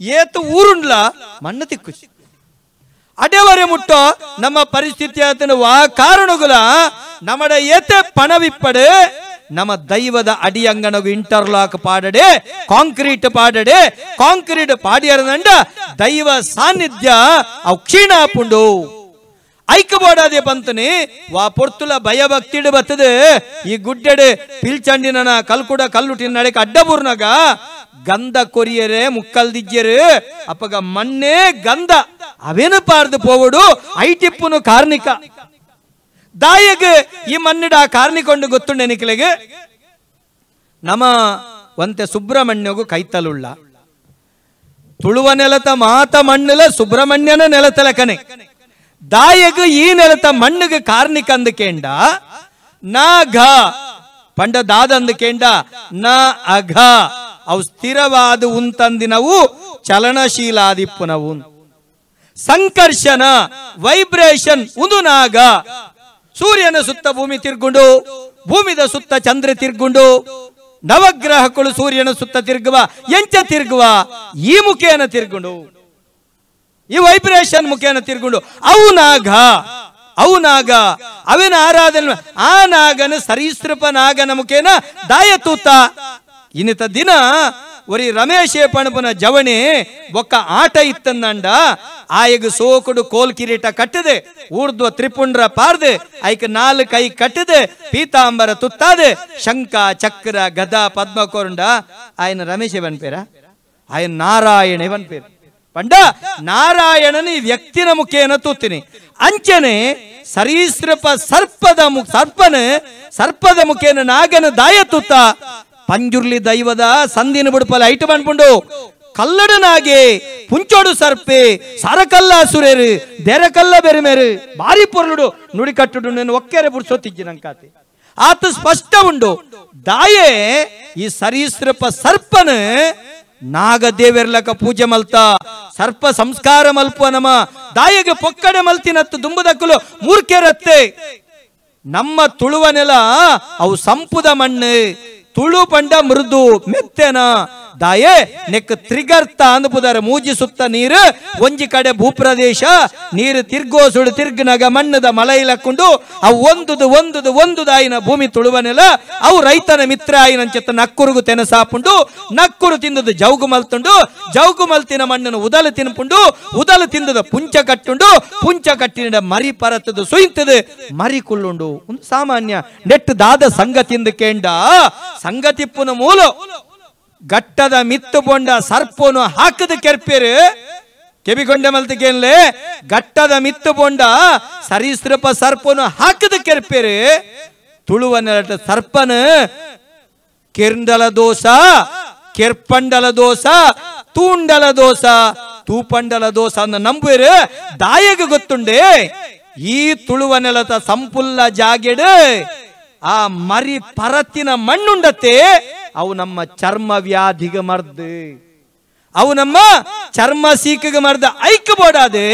ಏತು ಊರುಂಡ್ಲ ಮಣ್ಣು ತಿಕ್ಕು ಅಡೆವರೆ ಮುಟ್ಟೋ ನಮ್ಮ ಪರಿಸ್ಥಿತಿ ಆತನ ವಾ ಕಾರಣಗುಲ ನಮ್ಮಡ ಏತೆ ಪಣವಿಪ್ಪಡೆ ನಮ್ಮ ದೈವದ ಅಡಿಯಂಗನಗು ಇಂಟರ್ಲಾಕ್ ಪಾಡಡೆ ಕಾಂಕ್ರೀಟ್ ಪಾಡಡೆ ಕಾಂಕ್ರೀಟ್ ಪಾಡಿಯರದಂಡ ದೈವ ಸಾನ್ನಿಧ್ಯ ಅವು ಕ್ಷೀಣ ಪುಂಡು ಐಕ್ಯಬೋಡಾದೆ ಬಂತನಿ ವಾ ಪೊರ್ತುಲ ಭಯಭಕ್ತಿಡು ಬರ್ತದೆ ಈ ಗುಡ್ಡೆಡೆ ಪಿಲ್ಚಂಡಿನ ಕಲ್ಕುಡ ಕಲ್ಲುಟಿನ ನಡೆಕ ಅಡ್ಡಬೂರ್ನಾಗ ಗಂಧ ಕೊರಿಯರೆ ಮುಕ್ಕಲ್ದಿಜ್ಜರು ಅಪ್ಪಗ ಮಣ್ಣೇ ಗಂಧ ಅವೇನು ಪಾರ್ದು ಪೋವಡು ಐಟಿಪ್ಪುನು ಕಾರ್ಣಿಕ ದಾಯಗ ಈ ಮಣ್ಣಿಡ ಆ ಕಾರ್ಣಿಕೊಂಡು ಗೊತ್ತುಂಡೆ ನಿಕ್ಲೆಗೆ ನಮ ಒಂತೆ ಸುಬ್ರಹ್ಮಣ್ಯಗೂ ಕೈತಲುಳ್ಳ ತುಳುವ ನೆಲತ ಮಾತ ಮಣ್ಣುಲ ಸುಬ್ರಹ್ಮಣ್ಯನ ನೆಲತಲಕನೆ ದಾಯಗ ಈ ನೆಲತ ಮಣ್ಣಿಗೆ ಕಾರ್ಣಿಕ ಅಂದಕೇಂಡ ನಾ ಘ ಪಂಡ ದಾದ ಅಂದಕೇಂಡ ನ ಅಘ ಅವು ಸ್ಥಿರವಾದ ಉಂತಂದಿನವು ಚಲನಶೀಲಾದಿಪ್ಪುನವು ಸಂಕರ್ಷಣ ವೈಬ್ರೇಷನ್ ಉಂದು ನಾಗ ಸೂರ್ಯನ ಸುತ್ತ ಭೂಮಿ ತಿರ್ಗುಂಡು ಭೂಮಿದ ಸುತ್ತ ಚಂದ್ರ ತಿರ್ಗುಂಡು ನವಗ್ರಹಗಳು ಸೂರ್ಯನ ಸುತ್ತ ತಿರುಗುವ ಎಂಚ ತಿರುಗುವ ಈ ಮುಖೇನ ತಿರ್ಗುಂಡು ಈ ವೈಬ್ರೇಷನ್ ಮುಖೇನ ತಿರ್ಗುಂಡು ಅವು ನಾಗ. ಅವು ನಾಗ ಅವೇನ ಆರಾಧನೆ ಆ ನಾಗನ ಸರೀಸೃಪ ನಾಗನ ಮುಖೇನ ದಾಯ ತೂತ ಇನ್ನಿತ ದಿನ ಒರಿ ರಮೇಶೇ ಪಣಪನ ಜವಣಿ ಬೊಕ್ಕ ಆಟ ಇತ್ತಂದಂಡ ಆಯಗ ಸೋಕುಡು ಕೋಲ್ ಕಿರೀಟ ಕಟ್ಟದೆ ಊರ್ಧ್ವ ತ್ರಿಪುಂಡ್ರ ಪಾರ್ದೆ ಐಕ ನಾಲ್ಕು ಕೈ ಕಟ್ಟದೆ ಪೀತಾಂಬರ ತುತ್ತಾದೆ ಶಂಕ ಚಕ್ರ ಗದಾ ಪದ್ಮಕೋರುಂಡ ಆಯನ ರಮೇಶೇ ಬನ್ಪೇರ ಆಯನ ನಾರಾಯಣೇ ಬನ್ಪೇರು ಪಂಡ ನಾರಾಯಣನ ಈ ವ್ಯಕ್ತಿನ ಮುಖೇನ ತೂತೀನಿ ಅಂಚನೆ ಸರೀಸೃಪ ಸರ್ಪದ ಸರ್ಪನ ಸರ್ಪದ ಮುಖೇನ ನಾಗನ ದಾಯ ತೂತ ಪಂಜುರ್ಲಿ ದೈವದ ಸಂದಿನ ಬುಡುಪಲ ಐಟು ಬಂದ್ಪುಂಡು ಕಲ್ಲಡನಾಗೆ ಪುಂಚೋಡು ಸರ್ಪೆ ಸರಕಲ್ಲ ಸುರೇರು ದೆರಕಲ್ಲ ಬೆರುಮೇರು ಭಾರಿ ಪೊರ್ಲುಡು ನುಡಿ ಕಟ್ಟುಡು నేను ಒಕ್ಕೆರೆ ಬುಡ್ಸೋತಿಜ್ಜಿ ನಂಕಾತಿ ಆತ ಸ್ಪಷ್ಟ ಉಂಡು ದಾಯೆ ಈ ಸರೀಸೃಪ ಸರ್ಪನ ನಾಗದೇವೆರ್ಲಕ ಪೂಜೆ ಮಲ್ತ ಸರ್ಪ ಸಂಸ್ಕಾರ ಮಲ್ಪ ನಮ ದಾಯಗೆ ಪೊಕ್ಕಡೆ ಮಲ್ತಿನತ್ತು ದುಂಬುದಕ್ಕಲು ಮೂರ್ಖೆರತ್ತೆ ನಮ್ಮ ತುಳುವ ನೆಲ ಅವು ಸಂಪುದ ಮಣ್ಣು ತುಳು ಪಂಡ ಮೃದು ಮೆತ್ತೆನ ದಾಯೆ ನೆಕ್ ತ್ರಿಗರ್ತ ಅಂದುಪುದಾರೆ ಮೂಜಿ ಸುತ್ತ ನೀರು ಒಂಜಿ ಕಡೆ ಭೂಪ್ರದೇಶ ನೀರು ತಿರ್ಗೋಸುಡು ತಿರ್ಗನಗ ಮಣ್ಣದ ಮಲೈಲಕ್ಕೊಂಡು ಅವು ಒಂದುದು ಒಂದುದು ಒಂದು ದಾಯಿನ ಭೂಮಿ ತುಳುವ ನೆಲ ಅವು ರೈತನ ಮಿತ್ರ ಆಯಿನಂಚತ್ತ ನಕ್ಕುರುಗು ತೆನಸಾಪುಂಡು ನಕ್ಕುರು ತಿಂದದು ಜೌಗು ಮಲ್ತುಂಡು ಜೌಗು ಮಲ್ತಿನ ಮಣ್ಣನ್ನು ಉದಲು ತಿನ್ಪುಂಡು ಉದಲು ತಿಂದದ ಪುಂಚ ಕಟ್ಟುಂಡು ಪುಂಚ ಕಟ್ಟಿನ ಮರಿ ಪರತದು ಸುಯಿಂತದು ಮರಿ ಕುಳ್ಳುಂಡು ಒಂದು ಸಾಮಾನ್ಯ ನೆಟ್ ದಾದ ಸಂಗತಿಂದ ಕೇಂಡ ಸಂಗತಿಪ್ಪುನ ಮೂಲ ಗಟ್ಟದ ಮಿತ್ತು ಬೊಂಡ ಸರ್ಪೋನು ಹಾಕದ ಕೆರ್ಪೇರು ಕೆಬಿಗೊಂಡೆ ಮಲ್ತಿಕೇನ್ಲೆ ಗಟ್ಟದ ಮಿತ್ತು ಬೊಂಡ ಸರೀಸೃಪ ಸರ್ಪೋನು ಹಾಕದ ಕೆರ್ಪೇರು ತುಳುವ ನೆಲಟ ಸರ್ಪನ ಕೆರ್ಂಡಲ ದೋಸ ಕೆರ್ಪಂಡಲ ದೋಸ ತೂಂಡಲ ದೋಸ ತೂಪಂಡಲ ದೋಸ ಅಂದ ನಂಬುವೇರು ದಾಯಗ ಗೊತ್ತುಂಡೆ ಈ ತುಳುವ ನೆಲದ ಸಂಪುಲ್ಲ ಜಾಗೆಡು ಆ ಮರಿ ಪರತ್ತಿನ ಮಣ್ಣುಂಡತ್ತೆ ಅವು ನಮ್ಮ ಚರ್ಮ ವ್ಯಾಧಿಗೆ ಮರ್ದು ಅವು ನಮ್ಮ ಚರ್ಮ ಸೀಕಿಗೆ ಮರ್ದು ಐಕ್ ಬೋಡಾದೆ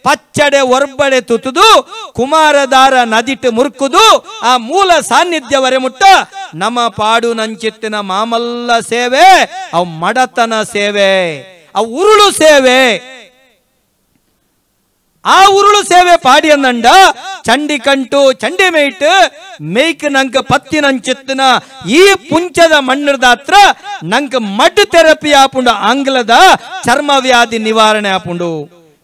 ಪಚ್ಚಡೆ ಒರ್ಬಡೆ ತುತುದು ಕುಮಾರದಾರ ನದಿಟ್ಟು ಮುರುಕುದು ಆ ಮೂಲ ಸಾನ್ನಿಧ್ಯವರೆ ಮುಟ್ಟ ನಮ್ಮ ಪಾಡು ನಂಚಿತ್ತಿನ ಮಾಮಲ್ಲ ಸೇವೆ ಅವು ಮಡತನ ಸೇವೆ ಅವು ಉರುಳು ಸೇವೆ ಆ ಉರುಳು ಸೇವೆ ಪಾಡಿಯನ್ನಂಡ ಚಂಡಿ ಕಂಟು ಚಂಡಿ ಮೇಯ್ಟ್ ಮೇಯ್ಕ್ ನಂಕ ಪತ್ತಿನಂಚಿತ್ತಿನ ಈ ಪುಂಚದ ಮಣ್ಣದ ಹತ್ರ ನಂಕ ಮಡ್ ಥೆರಪಿ ಆಪುಂಡು ಆಂಗ್ಲದ ಚರ್ಮ ವ್ಯಾಧಿ ನಿವಾರಣೆ ಆಪುಂಡು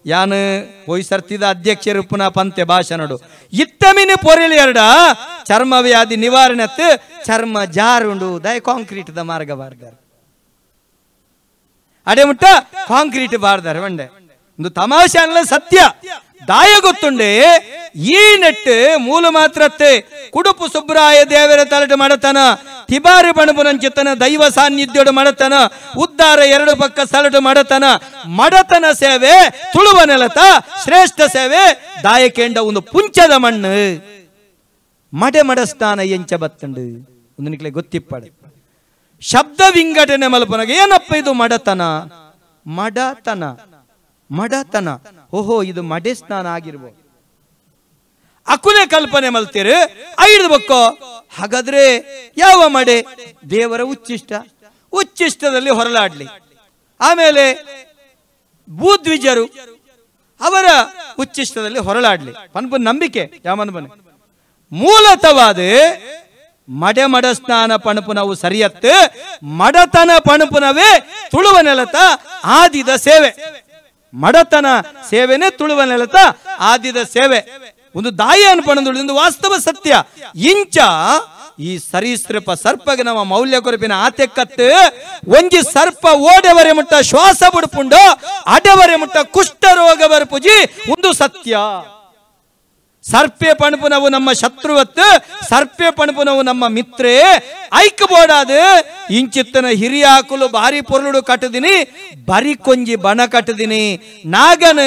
ಯಾನು ಪೋಯ್ ಸರ್ತಿದ ಅಧ್ಯಕ್ಷರು ಪುನಃ ಪಂತೆ ಭಾಷಣಡು ಇತ್ತಮಿನ ಪೊರೆಲಿ ಎರಡ ಚರ್ಮ ವ್ಯಾಧಿ ನಿವಾರಣೆ ಚರ್ಮ ಜಾರುಂಡು ದಯ ಕಾಂಕ್ರೀಟ್ the ಮಾರ್ಗ ಬಾರ್ದಾರ ಅಡೆ ಮುಟ್ಟ ಕಾಂಕ್ರೀಟ್ ಬಾರ್ದಾರ ಒಂಡೆ ಒಂದು ತಮಾಷೆ ಅಲ್ಲ ಸತ್ಯ ದಾಯ ಗೊತ್ತುಂಡೆ ಈ ನೆಟ್ಟು ಮೂಲ ಮಾತ್ರತ್ತೆ ಕುಡುಪು ಸುಬ್ರಾಯ ದೇವರ ತಲಟು ಮಾಡತನ ತಿಬಾರಿ ಬಣಬುನಂಚಿತನ ದೈವ ಸಾನ್ನಿಧ್ಯೋಡು ಮಾಡತನ ಉದ್ದಾರ ಎರಡು ಪಕ್ಕ ಸಲಟು ಮಾಡತನ ಮಡತನ ಸೇವೆ ತುಳುವ ನೆಲತ ಶ್ರೇಷ್ಠ ಸೇವೆ ದಾಯಕೇಂಡ ಒಂದು ಪುಂಚದ ಮಣ್ಣು ಮಡೆ ಮಡಸ್ಥಾನ ಎಂಚ ಬತ್ತಂಡು ಒಂದು ನಿಕ್ಲೆ ಗೊತ್ತಿಪ್ಪಡೆ ಶಬ್ದ ವಿಂಗಡಣೆ ಮಲ್ಪನಗೆ ಏನಪ್ಪ ಇದು ಮಡತನ ಮಡತನ ಮಡತನ ಓಹೋ ಇದು ಮಡೆ ಸ್ನಾನ ಆಗಿರ್ಬೋದು ಅಕುಲೆ ಕಲ್ಪನೆ ಮಲ್ತೀರಿ ಐದು ಬಕ್ಕೋ ಹಾಗಾದ್ರೆ ಯಾವ ಮಡೆ ದೇವರ ಉಚ್ಚಿಷ್ಟ ಉಚ್ಚಿಷ್ಟದಲ್ಲಿ ಹೊರಲಾಡ್ಲಿ ಆಮೇಲೆ ಭೂದ್ವಿಜರು ಅವರ ಉಚ್ಚಿಷ್ಟದಲ್ಲಿ ಹೊರಲಾಡ್ಲಿ ಪನ್ಪನ್ ನಂಬಿಕೆ ಯಾಮನ್ಬನೆ ಮೂಲತವಾದ ಮಡೆ ಮಡ ಸ್ನಾನ ಪಣಪುನವು ಸರಿಯತ್ತು ಮಡತನ ಪಣಪುನವೇ ತುಳುವ ನೆಲತ ಆದಿದ ಸೇವೆ ಮಡತನ ಸೇವೆನೆ ತುಳುವ ನೆಲತ ಆದಿದ ಸೇವೆ ಒಂದು ದಾಯ ಅನ್ಪಣದು ಒಂದು ವಾಸ್ತವ ಸತ್ಯ ಇಂಚ ಈ ಸರೀಸೃಪ ಸರ್ಪಗೆ ನಮ್ಮ ಮೌಲ್ಯ ಕೊರಪಿನ ಆತೆಕ್ಕತ್ತು ಒಂಜಿ ಸರ್ಪ ಓಡೆವರೆ ಮುಟ್ಟ ಶ್ವಾಸ ಬುಡುಪುಂಡು ಅಡೆವರೆ ಮುಟ್ಟ ಕುಷ್ಠ ರೋಗ ಬರಪುಜಿ ಒಂದು ಸತ್ಯ ಸರ್ಪೆ ಪಣಪುನವು ನಮ್ಮ ಶತ್ರುವತ್ತು ಸರ್ಪೆ ಪಣಪುನವು ನಮ್ಮ ಮಿತ್ರೇ ಐಕ್ ಬೋಡಾದು ಇಂಚಿತ್ತನ ಹಿರಿಯಾಕುಲು ಭಾರಿ ಪೊರುಳು ಕಟ್ಟದಿನಿ ಬರಿ ಕೊಂಜಿ ಬಣ ಕಟ್ಟದಿನಿ ನಾಗನ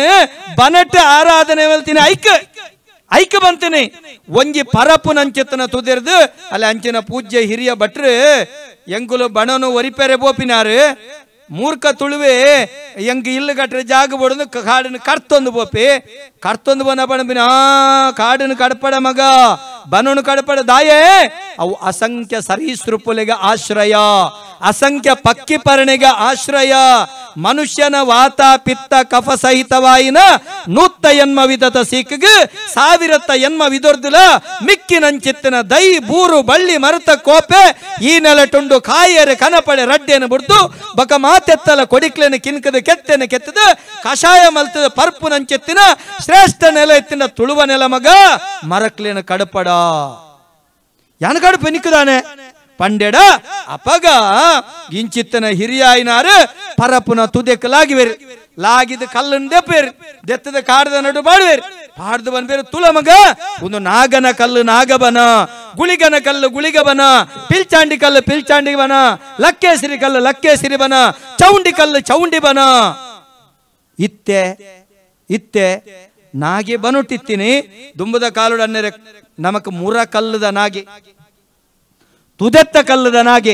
ಬನಟ ಆರಾಧನೆ ಹೇಳ್ತೀನಿ ಐಕ್ ಐಕ್ ಬಂತೀನಿ ಒಂಜಿ ಪರಪು ನಂಚಿತ್ತನ ತುದಿರ್ದು ಅಲ್ಲಿ ಅಂಚಿನ ಪೂಜ್ಯ ಹಿರಿಯ ಭಟ್ರು ಎಂಕುಲು ಬಣನು ಒರಿಪೆರೆ ಬೋಪಿನಾರು ಮೂರ್ಖ ತುಳುವೆ ಎಂಗ್ ಇಲ್ಲು ಕಟ್ರೆ ಜಾಗ ಬೋಡದು ಕಾಡನ್ನು ಕರ್ತೊಂದು ಬೋಪಿ ಕರ್ತೊಂದು ಬನ ಬಣಬಿನ ಆ ಕಾಡನ್ನು ಕಡಪಡ ಮಗ ಬನೋನು ಕಡಪಡ ದಾಯೇ ಅವು ಅಸಂಖ್ಯ ಸರೀಸೃಪುಲೆಗೆ ಆಶ್ರಯ, ಅಸಂಖ್ಯ ಪಕ್ಕಿ ಪರಣೆಗೆ ಆಶ್ರಯ. ಮನುಷ್ಯನ ವಾತ ಪಿತ್ತ ಕಫ ಸಹಿತವಾಯಿನ ನೂತ್ತ ಎನ್ಮ ವಿಧದ ಸೀಕಿಗೆ ಸಾವಿರತ್ತ ಎನ್ಮ ವಿದೊರ್ದುಲ ಮಿಕ್ಕಿನಂಚಿತ್ತಿನ ದೈ ಬೂರು ಬಳ್ಳಿ ಮರುತ ಕೋಪೆ ಈ ನೆಲಟುಂಡು ಕಾಯರೆ ಕನಪಡೆ ರಡ್ಡೆಯನ್ನು ಬಿಡ್ದು ಬಕ ಮಾತೆತ್ತಲ ಕೊಡಿಕ್ಲೇನ ಕಿನ್ಕದ ಕೆತ್ತೇನ ಕೆತ್ತದ ಕಷಾಯ ಮಲ್ತದ ಪರ್ಪು ನಂచెತ್ತಿನ ಶ್ರೇಷ್ಠ ನೆಲ ಎತ್ತಿನ ತುಳುವ ನೆಲ ಮಗ ಮರಕ್ಲೇನ ಕಡಪಡ ಯಾನ ಕಡುಪು ನಿಕ್ಕದಾನೆ ಪಂಡೆಡ ಅಪಗ ಇಂಚಿತ್ತನ ಹಿರಿಯಾಯಿನಾರು ಪರಪುನ ತುದೆಕ್ ಲಾಗಿವೇರು ಲಾಗಿದ ಕಲ್ಲನ್ನು ದೆಪ್ಪೇರು ದೆತ್ತದ ಕಾಡದ ನಡು ಬಾಡುವೇರು ಪಾಡ್ದು ಬಂದ್ಬೇರು ತುಲ ಮಗ ಒಂದು ನಾಗನ ಕಲ್ಲು ನಾಗಬನ, ಗುಳಿಗನ ಕಲ್ಲು ಗುಳಿಗಬನ, ಪಿಲ್ಚಾಂಡಿ ಕಲ್ಲು ಪಿಲ್ಚಾಂಡಿ ಬನ, ಲಕ್ಕೇಸಿರಿ ಕಲ್ಲು ಲಕ್ಕೇಸಿರಿ ಬನ, ಚೌಂಡಿ ಕಲ್ಲು ಚೌಂಡಿ ಬನ. ಇತ್ತೆ ಇತ್ತೆ ನಾಗಿ ಬನುಟ್ಟಿತ್ತೀನಿ ದುಂಬದ ಕಾಲುಡನ್ನೆರೆ ನಮಕ್ ಮುರ ಕಲ್ಲದ ನಾಗಿ ತುದೆತ್ತ ಕಲ್ಲದ ನಾಗಿ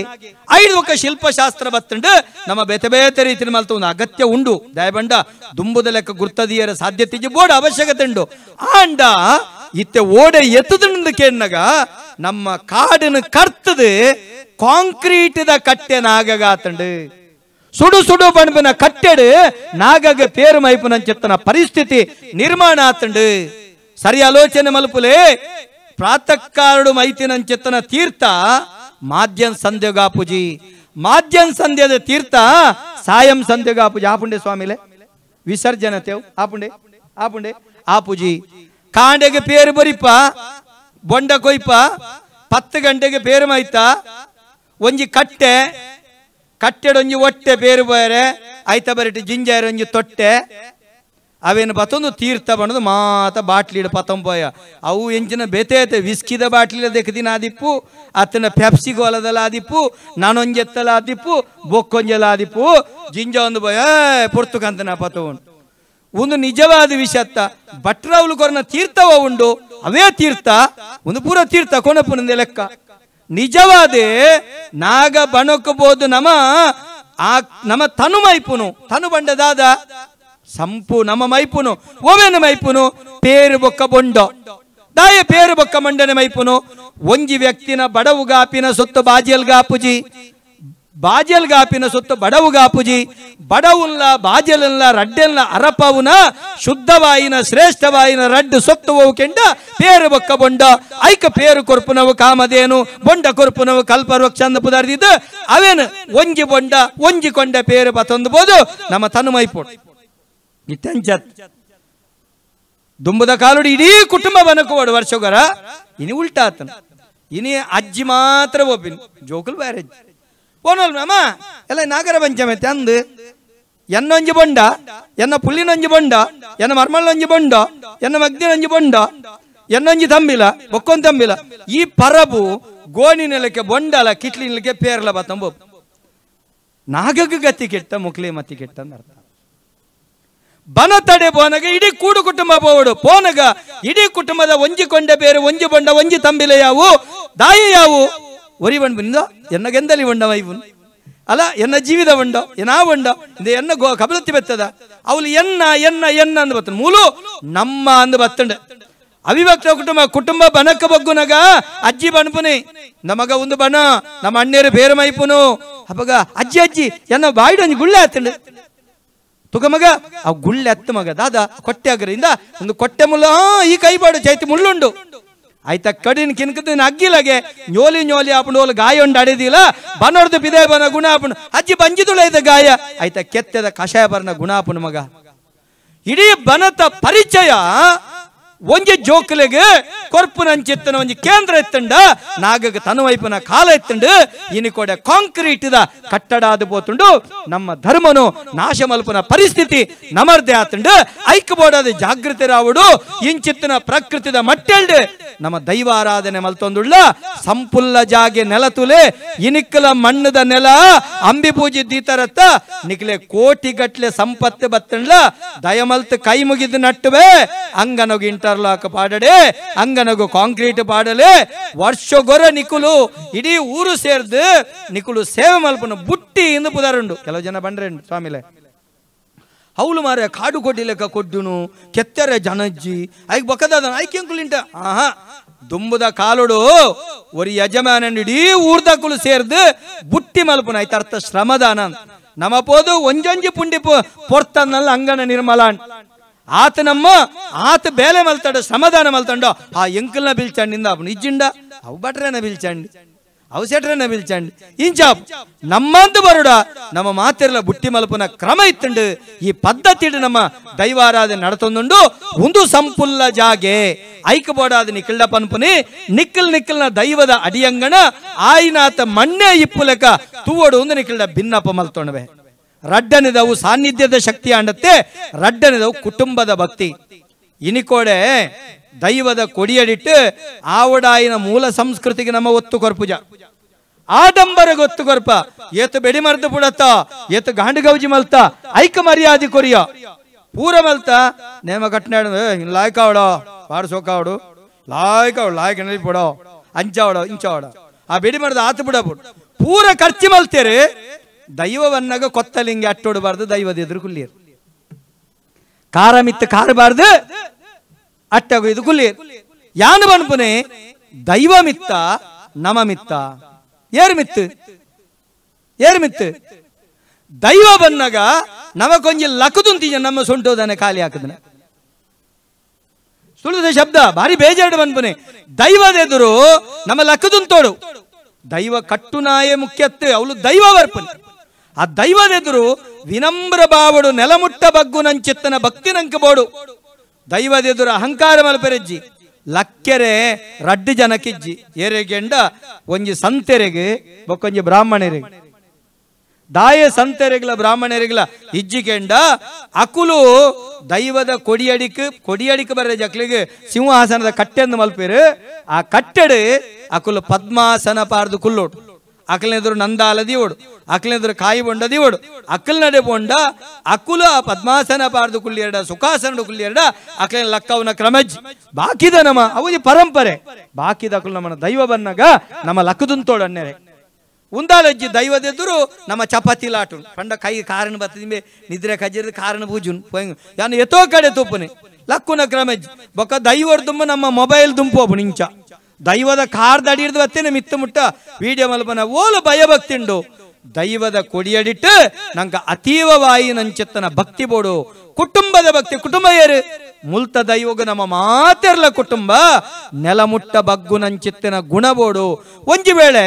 ಐದು ಒಕ್ಕ ಶಿಲ್ಪಶಾಸ್ತ್ರ ಬತ್ತಂಡು ನಮ್ಮ ಬೇತೆ ಬೇತೆ ರೀತಿಯ ಮಲ್ತ ಒಂದು ಅಗತ್ಯ ಉಂಡು ದಯಬಂಡ ದುಂಬುದ ಲೆಕ್ಕ ಗುರ್ತದಿಯರ ಸಾಧ್ಯತೆ ಬೋರ್ಡ್ ಅವಶ್ಯಕತೆ ಉಂಡು. ಆಂಡ ಇತ್ತೆ ಓಡೆ ಎತ್ತದಂಡು ಕೇಣ್ಣಗ ನಮ್ಮ ಕಾಡನ್ನು ಕರ್ತದು ಕಾಂಕ್ರೀಟ್ದ ಕಟ್ಟೆ ನಾಗಗಾತಂಡು ಸುಡು ಸುಡು ಬಣ್ಬಿನ ಕಟ್ಟೆಡು ನಾಗಗ ಪೇರು ಮೈಪುನಂచెತ್ತನ ಪರಿಸ್ಥಿತಿ ನಿರ್ಮಾಣ ಆತಂಡು. ಸರಿ ಆಲೋಚನೆ ಮలుపుಲೇ ಪ್ರಾತಃಕಾಲಡು ಮೈತಿನಂచెತ್ತನ ತೀರ್ಥ ಮಾಧ್ಯಂ ಸಂಧ್ಯಗಾಪುಜಿ, ಮಾಧ್ಯಂ ಸಂಧ್ಯದ ತೀರ್ಥ ಸಾಯಂ ಸಂಧ್ಯಗಾಪುಜಿ. ಆಪುಂಡೆ ಸ್ವಾಮಿಲೆ ವಿಸರ್ಜನೆ ತೇವು ಆಪುಂಡೆ ಆಪುಂಡೆ ಆಪುಜಿ. ಕಾಂಡೆಗೆ ಪೇರು ಬರಿಪ ಬೊಂಡ ಕೊಯ್ಪ 10 ಗಂಟೆಗೆ ಪೇರು ಮೈತ ಒಂಜಿ ಕಟ್ಟೆ ಕಟ್ಟೆಡೊಂಜಿ ಒಟ್ಟೆ ಪೇರು ಬೋಯರೆ ಐತ ಬರಿಟ್ಟು ಜಿಂಜಾರ ಒಂಜಿ ತೊಟ್ಟೆ ಅವೇನು ಬತ್ತೊಂದು ತೀರ್ಥ ಬಣ್ಣದು ಮಾತ ಬಾಟ್ಲಿಡು ಪತಂಪೋಯ ಅವು ಎಂಚಿನ ಬೇತೆ ಐತೆ ವಿಸ್ಕಿದ ಬಾಟ್ಲಿಲ ದೆಕ್ಕದಿನ ಆದಿಪ್ಪು ಅತ್ತನ ಪೆಪ್ಸಿ ಗೋಲದಲ್ಲ ಆದಿಪ್ಪು ನಾನೊಂಜೆತ್ತಲ ಆದಿಪ್ಪು ಬೊಕ್ಕೊಂಜೆಲ್ಲ ಆದಿಪ್ಪು ಜಿಂಜ ಒಂದು ಬೋಯ ಪೊರ್ತುಕಂತನ ಪತವನು ಒಂದು ನಿಜವಾದ ವಿಷಯತ್ತ ಭಟ್ರವ್ಲು ಕೊರನ ತೀರ್ಥವ ಉಂಡು ಅವೇ ತೀರ್ಥ ಒಂದು ಪೂರ ತೀರ್ಥ ಕೊನಪುನಂದೆ ಲೆಕ್ಕ ನಿಜವಾದ ನಾಗ ಬಣಕಬಹುದು ನಮ ಆ ನಮ್ಮ ತನು ಮೈಪುನು ತನು ಬಂಡದಾದ ಸಂಪು ನಮ್ಮ ಮೈಪುನು ಓವೇನ ಮೈಪುನು ಪೇರು ಬೊಕ್ಕ ಬೊಂಡೋ ದಾಯ ಪೇರು ಬೊಕ್ಕ ಮಂಡನೆ ಮೈಪುನು ಒಂಜಿ ವ್ಯಕ್ತಿನ ಬಡವುಗಾಪಿನ ಸೊತ್ತು ಬಾಜಲ್ಗಾಪುಜಿ ಬಾಜಲ್ಗಾಪಿನ ಸೊತ್ತು ಬಡವುಗಾಪುಜಿ ಬಡವುಲ್ಲ ಬಾಜಲಲ್ಲ ರಡ್ಡೆಲ್ಲ ಅರಪವುನ ಶುದ್ಧವಾಯಿನ ಶ್ರೇಷ್ಠವಾಯಿನ ರಡ್ಡು ಸೊತ್ತು ಕೆಂಡ ಪೇರು ಬೊಕ್ಕ ಬೊಂಡ ಐಕ ಪೇರು ಕೊರ್ಪುನವು ಕಾಮಧೇನು ಬೊಂಡ ಕೊರ್ಪುನವು ಕಲ್ಪವೃಕ್ಷ ಪುದಾರ್ದಿದ್ದು ಅವೇನು ಒಂಜಿ ಬೊಂಡ ಒಂಜಿ ಕೊಂಡ ಪೇರು ಬತ್ತೊಂದು ನಮ್ಮ ತನು ಮೈಪುಡು ಇತ್ತೆಂಚತ್ ದುಂಬದ ಕಾಲುಡಿ ಇಡೀ ಕುಟುಂಬ ಬನಕೋಡು ವರ್ಷಗರ ಇನಿ ಉಲ್ಟಾತನ ಇನಿ ಅಜ್ಜಿ ಮಾತ್ರ ಒಬ್ಬಿನ ಜೋಕುಲ್ ಬ್ಯಾರೇಜ್ ಓನಲ್ ಅಮ್ಮ ಎಲ್ಲ ನಾಗರ ಪಂಚಮಿ ಅಂದು ಎನ್ನೊಂಜಿ ಬೊಂಡ ಎನ್ನ ಪುಲ್ಲಿನೊಂಜಿ ಬೊಂಡ ಎನ್ನ ಮರ್ಮಳ್ಳೊಂಜಿ ಬೊಂಡ ಎನ್ನ ಮಗ್ದಿನೊಂಜಿ ಬೊಂಡ ಎನ್ನೊಂಜಿ ತಂಬಿಲ ಬೊಕ್ಕೊಂದು ತಂಬಿಲ ಈ ಪರಬು ಗೋಣಿ ನೆಲಕ್ಕೆ ಬೊಂಡಲ ಕಿಟ್ಲಿ ನೆಲಕ್ಕೆ ಪೇರ್ಲ ಬತ್ತಂಬ ನಾಗಗ ಗತಿ ಕೆಟ್ಟ ಮುಕ್ಲಿ ಮತಿ ಕೆಟ್ಟ ಅಂತ ಅರ್ಥ. ಬನ ತಡೆ ಪೋನಗ ಇಡೀ ಕೂಡು ಕುಟುಂಬ ಪೋವಡು ಪೋನಗ ಇಡೀ ಕುಟುಂಬದ ಒಂಜಿ ಕೊಂಡೆ ಬೇರೆ ಒಂಜಿ ಬೊಂಡ ಒಂಜಿ ತಂಬಿಲೆ ಯಾವು ದಾಯಿ ಯಾವು ಒರಿ ಬಂಡ ಎನ್ನಗೆಂದಲಿ ಬಂಡ ವೈಬುನ್ ಅಲ್ಲ ಎನ್ನ ಜೀವಿದ ಬಂಡ ಏನಾ ಬಂಡ ಎನ್ನ ಗೋ ಕಬಲತ್ತಿ ಬತ್ತದ ಅವಳು ಎನ್ನ ಎನ್ನ ಎನ್ನ ಅಂದ್ ಬತ್ತನ ಮೂಲು ನಮ್ಮ ಅಂದ್ ಬತ್ತಂಡ ಅವಿಭಕ್ತ ಕುಟುಂಬ ಕುಟುಂಬ ಬನಕ್ಕ ಬಗ್ಗುನಗ ಅಜ್ಜಿ ಬಣ್ಪುನಿ ನಮಗ ಒಂದು ಬಣ ನಮ್ಮ ಅಣ್ಣೇರು ಬೇರೆ ಮೈಪುನು ಅಪ್ಪಗ ಅಜ್ಜಿ ಅಜ್ಜಿ ಎನ್ನ ಬಾಯಿಡೊಂಜಿ ಗುಳ್ಳೆ ಆತಂಡ ತುಗ ಮಗ ಆ ಗುಳ್ಳೆ ಅತ್ತ ಮಗ ದಾದ ಕೊಟ್ಟೆ ಆಗರಿಂದ ಒಂದು ಕೊಟ್ಟೆ ಮುಳ್ಳು ಈ ಕೈಬಾಡು ಚೈತಿ ಮುಳ್ಳುಂಡು ಆಯ್ತಾ ಕಡಿನ ಕಿನ್ಕದ ಅಗ್ಗಿಲಾಗೆ ಞೋಲಿ ಞೋಲಿ ಆಪುಂಡು ಓಲು ಗಾಯ ಉಂಡು ಅಡಿದಿಲ್ಲ ಬನೊಡ್ದು ಬಿದೆ ಬನ ಗುಣ ಆಪುಂಡು ಅಜ್ಜಿ ಬಂಜಿದುಳ ಇದ್ದ ಗಾಯ ಆಯ್ತಾ ಕೆತ್ತೆದ ಕಷಾಯ ಬರ್ನ ಗುಣ ಆಪುಂಡು ಮಗ ಇಡೀ ಬನತ ಪರಿಚಯ ಒಂಜಿ ಜೋಕುಲೆಗೆ ಕೊರ್ಪುನಂಚಿತ್ತನ ಒಂಜಿ ಕೇಂದ್ರ ಎತ್ತಂಡ ನಾಗಗ ತನುವೈಪುನ ಕಾಲ ಎತ್ತಂಡು ಇನಿ ಕೊಡೆ ಕಾಂಕ್ರೀಟ್ the ಕಟ್ಟಡ ಆದ ಪೋತುಂಡು ನಮ್ಮ ಧರ್ಮನು ನಾಶ ಮಲ್ಪುನ ಪರಿಸ್ಥಿತಿ ನಮರ್ದೆ ಆತಂಡು ಐಕ್ಯಬೋಡಾದ ಜಾಗೃತಿ ರಾವುಡು ಇಂಚಿತ್ತನ ಪ್ರಕೃತಿದ ಮಟ್ಟೆಲ್ಡು ನಮ್ಮ ದೈವಾರಾಧನೆ ಮಲ್ತೊಂದುಳ್ಳ ಸಂಪುಲ್ಲ ಜಾಗೆ ನೆಲತುಲೆ ಇನಿಕ್ಕಲ ಮಣ್ಣದ ನೆಲ ಅಂಬಿ ಪೂಜೆ ದೀತರತ್ತ ನಿಕ್ಲೆ ಕೋಟಿ ಗಟ್ಲೆ ಸಂಪತ್ತು ಬತ್ತಂಡ್ಲ ದಯಮಲ್ತ್ ಕೈ ಮುಗಿದು ನಟ್ಟುವೆ ಅಂಗನಗು ಇಂಟರ್ಲಾಕ್ ಪಾಡಡೆ ಅಂಗನಗು ಕಾಂಕ್ರೀಟ್ ಪಾಡಲೆ ವರ್ಷಗೊರ ನಿಕುಲು ಇಡೀ ಊರು ಸೇರ್ದು ನಿಕುಲು ಸೇವೆ ಮಲ್ಪನ ಬುಟ್ಟಿ ಇಂದು ಪುದಾರುಂಡು. ಕೆಲವು ಜನ ಬಂಡ್ರೆ ಸ್ವಾಮಿಲೆ ಹೌಲು ಮಾರೆ ಕಾಡು ಕೊಡ್ಡಿಲೆಕ್ಕ ಕೊಡ್ಡುನು ಕೆತ್ತೆರೆ ಜನಜ್ಜಿ ಐಕ್ ಬೊಕ್ಕದ ಐಕೆಂಕುಲಿಂಟ ಆಹಾ ದುಂಬುದ ಕಾಲುಡು ಒರಿ ಯಜಮಾನ ಇಡೀ ಊರ್ದಕ್ಕುಲು ಸೇರ್ದು ಬುಟ್ಟಿ ಮಲ್ಪುನ ಐತ ಅರ್ಥ ಶ್ರಮದಾನ. ನಮ ಪೋದು ಒಂಜೊಂಜಿ ಪುಂಡಿ ಪೊರ್ತನ್ನಲ್ಲ ಅಂಗನ ನಿರ್ಮಲಾನ್ ಆತ ನಮ್ಮ ಆತ ಬೇಲೆ ಮಲ್ತಂಡ ಶ್ರಮದಾನ ಮಲ್ತಂಡೋ ಆ ಎಂಕಲ್ನ ಬಿಲ್ಚಂಡಿಂದ ಅವನು ಇಜ್ಜಿಂಡ ಅವು ಬಟ್ರೆನ ಬಿಲ್ಚಂಡಿ ಅವು ಸೆಟ್ರೆನ ಬಿಲ್ಚಂಡಿ ಇಂಚಾಪ್ ನಮ್ಮಂತ ಬರುಡ ನಮ್ಮ ಮಾತಿರಲ ಬುಟ್ಟಿ ಮಲ್ಪುನ ಕ್ರಮ ಇತ್ತಂಡು. ಈ ಪದ್ಧತಿ ನಮ್ಮ ದೈವಾರಾಧನೆ ನಡತೊಂದುಂಡು. ಒಂದು ಸಂಪುಲ್ಲ ಜಾಗೆ ಐಕ ಬೋಡಾದ ನಿಖಿಲ್ಡ ಪನ್ಪುನಿ ನಿಕ್ಕಲ್ ನಿಕ್ಕಲ್ನ ದೈವದ ಅಡಿಯಂಗಣ ಆಯಿನಾತ ಮಣ್ಣೆ ಇಪ್ಪುಲೆಕ ತೂವಡು ಒಂದು ನಿಖಿಲ್ಡ ಭಿನ್ನಪ ಮಲ್ತೊಣವೆ. ರಡ್ಡನಿದವು ಸಾನ್ನಿಧ್ಯದ ಶಕ್ತಿ ಅಂಡತ್ತೆ, ರಡ್ಡನಿದವು ಕುಟುಂಬದ ಭಕ್ತಿ. ಇನಿಕೋಡೆ ದೈವದ ಕೊಡಿಯಡಿಟ್ಟು ಆವಡಾಯಿನ ಮೂಲ ಸಂಸ್ಕೃತಿಗೆ ನಮ್ಮ ಒತ್ತು ಕೊರ್ಪುಜ ಆಡಂಬರ ಗೊತ್ತು ಕೊರ್ಪ ಏತು ಬೆಡಿ ಮರ್ದು ಪುಡತ್ತ ಏತು ಗಾಂಡು ಗೌಜಿ ಮಲ್ತ ಐಕ ಮರ್ಯಾದೆ ಕೊರಿಯ ಪೂರ ಮಲ್ತ ನೇಮ ಕಟ್ಟನಾಡು ಲಾಯ್ಕಾವಡೋ ಪಾಡು ಸೋಕಾವಡು ಲಾಯ್ಕಾವಡು ಲಾಯ್ಕ ನೆಲಿಪಡೋ ಅಂಚಾವಡೋ ಇಂಚಾವಡೋ ಆ ಬೆಡಿ ಮರ್ದು ಆತು ಬಿಡಬಿಡು ಪೂರ ಖರ್ಚು ಮಲ್ತೇರಿ. ದೈವವನ್ನಾಗ ಕೊತ್ತಲಿಂಗಿ ಅಟ್ಟೋಡಬಾರ್ದು, ದೈವದ ಎದುರು ಕುಲ್ಲಿಯರು ಕಾರ ಮಿತ್ತು ಕಾರಬಾರ್ದು ಅಟ್ಟಗು ಇದು ಕುಲ್ಲಿಯರು. ಯಾನು ಬನ್ಪುನೆ ದೈವ ಮಿತ್ತ ನಮ ಮಿತ್ತ ಏರು ಮಿತ್ತು ಏರು ಮಿತ್ತು ದೈವ ಬನ್ನಾಗ ನಮಕೊಂಜಿ ಲಕುದುಂತೀಜ ನಮ್ಮ ಸೊಂಟೋದಾನೆ ಖಾಲಿ ಹಾಕದನೆ ಸುಳಿದ ಶಬ್ದ ಭಾರಿ ಬೇಜಾರು ಬನ್ಪುನೆ. ದೈವದ ಎದುರು ನಮ್ಮ ಲಕುದುಂತೋಡು ದೈವ ಕಟ್ಟುನಾಯೇ ಮುಖ್ಯತ್ತೆ ಅವಳು ದೈವ ವರ್ಪನೆ. ಆ ದೈವದೆದುರು ವಿನಮ್ರ ಬಾವಡು ನೆಲಮುಟ್ಟ ಬಗ್ಗು ನಂಚಿತ್ತನ ಭಕ್ತಿ ನಂಕಬೋಡು. ದೈವದೆದುರು ಅಹಂಕಾರ ಮಲ್ಪೆರೆಜ್ಜಿ ಲಕ್ಕೆರೆ ರಡ್ಡು ಜನಕ್ಕಿಜ್ಜಿ ಏರೆಗೆಂಡ ಒಂಜಿ ಸಂತೆರೆಗೆ ಬೊಕ್ಕೊಂಜಿ ಬ್ರಾಹ್ಮಣರಿಗೆ ದಾಯ ಸಂತೆರೆಗ್ಲ ಬ್ರಾಹ್ಮಣರಿಗ್ಲ ಇಜ್ಜಿಕೆಂಡ ಅಕುಲು ದೈವದ ಕೊಡಿಯಡಿಕ್ ಕೊಡಿಯಡಿಕ್ ಬರ ಜಕ್ಲಿಗೆ ಸಿಂಹಾಸನದ ಕಟ್ಟೆಂದು ಮಲ್ಪೇರು. ಆ ಕಟ್ಟೆಡು ಅಕುಲು ಪದ್ಮಾಸನ ಪಾರ್ದು ಕುಲ್ಲೋಡು. ಅಕಲ್ನೆದುರು ನಂದಾಲ ದಿವೋಡು, ಅಕಲ್ನೆದುರು ಕಾಯಿ ಬೊಂಡ ದಿವೋಡು, ಅಕಲ್ ನಡೆ ಬೊಂಡ ಅಕುಲು ಆ ಪದ್ಮಾಸನ ಪಾರ್ದು ಕುಲ್ಲಿಯರಡ ಸುಖಾಸನ ಕುಲ್ಲಿಯರಡ ಅಕಲಿನ ಲಕ್ಕವನ ಕ್ರಮಜ್ಜಿ ಬಾಕಿದ ನಮ್ಮ ಅವಧಿ ಪರಂಪರೆ ಬಾಕಿದ ಅಕುಲು ನಮ್ಮನ ದೈವ ಬನ್ನಾಗ ನಮ್ಮ ಲಕ್ಕದುಂತೋಡು ಅನ್ನೆರೆ ಉಂದಾಲಜ್ಜಿ ದೈವದೆದುರು ನಮ್ಮ ಚಪಾತಿ ಲಾಟು ಪಂಡ ಕೈ ಕಾರಣ ಬರ್ತದೆ ನಿದ್ರೆ ಕಜ್ಜಿರದ ಕಾರಣ ಪೂಜುನ್ ಯಾನು ಎತ್ತೋ ಕಡೆ ತುಪ್ಪನೆ ಲಕ್ಕುನ ಕ್ರಮಜ್ಜಿ ಬೊಕ್ಕ ದೈವರ್ ತುಂಬ ನಮ್ಮ ಮೊಬೈಲ್ ದುಂಪು ಒಬ್ಬ ನಿಂಚ ದೈವದ ಕಾರ್ದ ಅಡಿರ್ದು ಬತ್ತೇನೆ ಮಿತ್ತು ಮುಟ್ಟ ವೀಡಿಯೋ ಮಲ್ಪನ ಓಲು ಭಯಭಕ್ತಿಂಡು. ದೈವದ ಕೊಡಿಯಡಿಟ್ಟು ನಂಗೆ ಅತೀವವಾಯಿ ನಂచెತ್ತನ ಭಕ್ತಿ ಬೋಡು ಕುಟುಂಬದ ಭಕ್ತಿ. ಕುಟುಂಬ ಏರು ಮುಲ್ತ ದೈವಗ ನಮ್ಮ ಮಾತೆರ್ಲ ಕುಟುಂಬ ನೆಲಮುಟ್ಟ ಬಗ್ಗು ನಂಚಿತ್ತಿನ ಗುಣ ಬೋಡು. ಒಂಜಿ ವೇಳೆ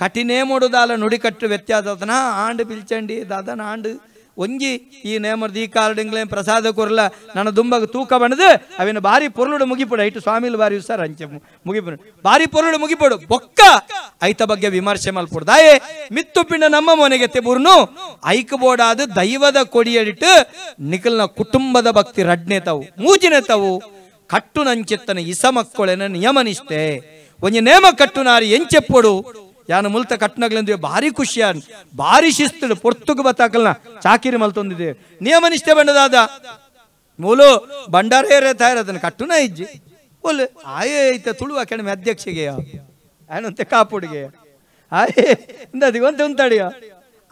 ಕಠಿಣೇ ಮೂಡುದಾಲ ನುಡಿಕಟ್ಟು ವ್ಯತ್ಯಾಸ ಆತನ ಆಂಡು ಬಿಲ್ಚಂಡಿ ದಾದನ ಆಂಡು ಒಂಜಿ ಈ ನೇಮರ್ದು ಈ ಕಾರ್ಡಿಂಗ್ಲೇ ಪ್ರಸಾದ ಕೊರ್ಲ ನನ್ನ ದುಂಬಾಗ ತೂಕ ಬಣ್ಣದು ಅವಿನ ಬಾರಿ ಪೊರ್ಲುಡು ಮುಗಿಪಡು ಐಟು ಸ್ವಾಮಿಲು ಬಾರಿ ಸರ್ ಅಂಚೆ ಮುಗಿಪಡು ಬಾರಿ ಪೊರ್ಲುಡು ಮುಗಿಪಡು ಬೊಕ್ಕ ಐತ ಬಗ್ಗೆ ವಿಮರ್ಶೆ ಮಲ್ಪಡು ದಾಯೆ ಮಿತ್ತು ಪಿಂಡ ನಮ್ಮ ಮನೆಗೆ ತೆಬುರ್ನು ಐಕ ಬೋಡಾದ ದೈವದ ಕೊಡಿಯಡಿಟ್ಟು ನಿಖಲ್ನ ಕುಟುಂಬದ ಭಕ್ತಿ ರಡ್ನೆ ತಾವು ಮೂಜಿನೆ ತಾವು ಕಟ್ಟು ನಂಚಿತ್ತನ ಇಸ ಮಕ್ಕಳೆನ ನಿಯಮನಿಷ್ಠೆ ಒಂಜಿ ನೇಮ ಕಟ್ಟುನಾರಿ ಎಂಚೆಪ್ಪಡು ಯಾನು ಮುಲ್ತ ಕಟ್ಟನಗ್ಲೆಂದು ಭಾರಿ ಖುಷಿಯಾನ್ ಭಾರಿ ಶಿಸ್ತು ಪೊರ್ತುಗು ಬತ್ತಾಕಲ್ನ ಚಾಕಿರಿ ಮಲ್ತೊಂದಿದೆ ನಿಯಮ ನಿಷ್ಠೆ ಬಂಡದಾದ ಮೂಲು ಬಂಡಾರ ತಾಯಿರ ಕಟ್ಟುನ ಇಜ್ಜಿ ಒಲ್ಲು ಆಯೇ ಐತ ತುಳುವ ಕೆಣಮೆ ಅಧ್ಯಕ್ಷೆಗೆ ಆಯನಂತೆ ಕಾಪುಡಿಗೆ ಆಯೇ ಇಂದದಿಗೊಂತೆ ಉಂತಾಡಿಯ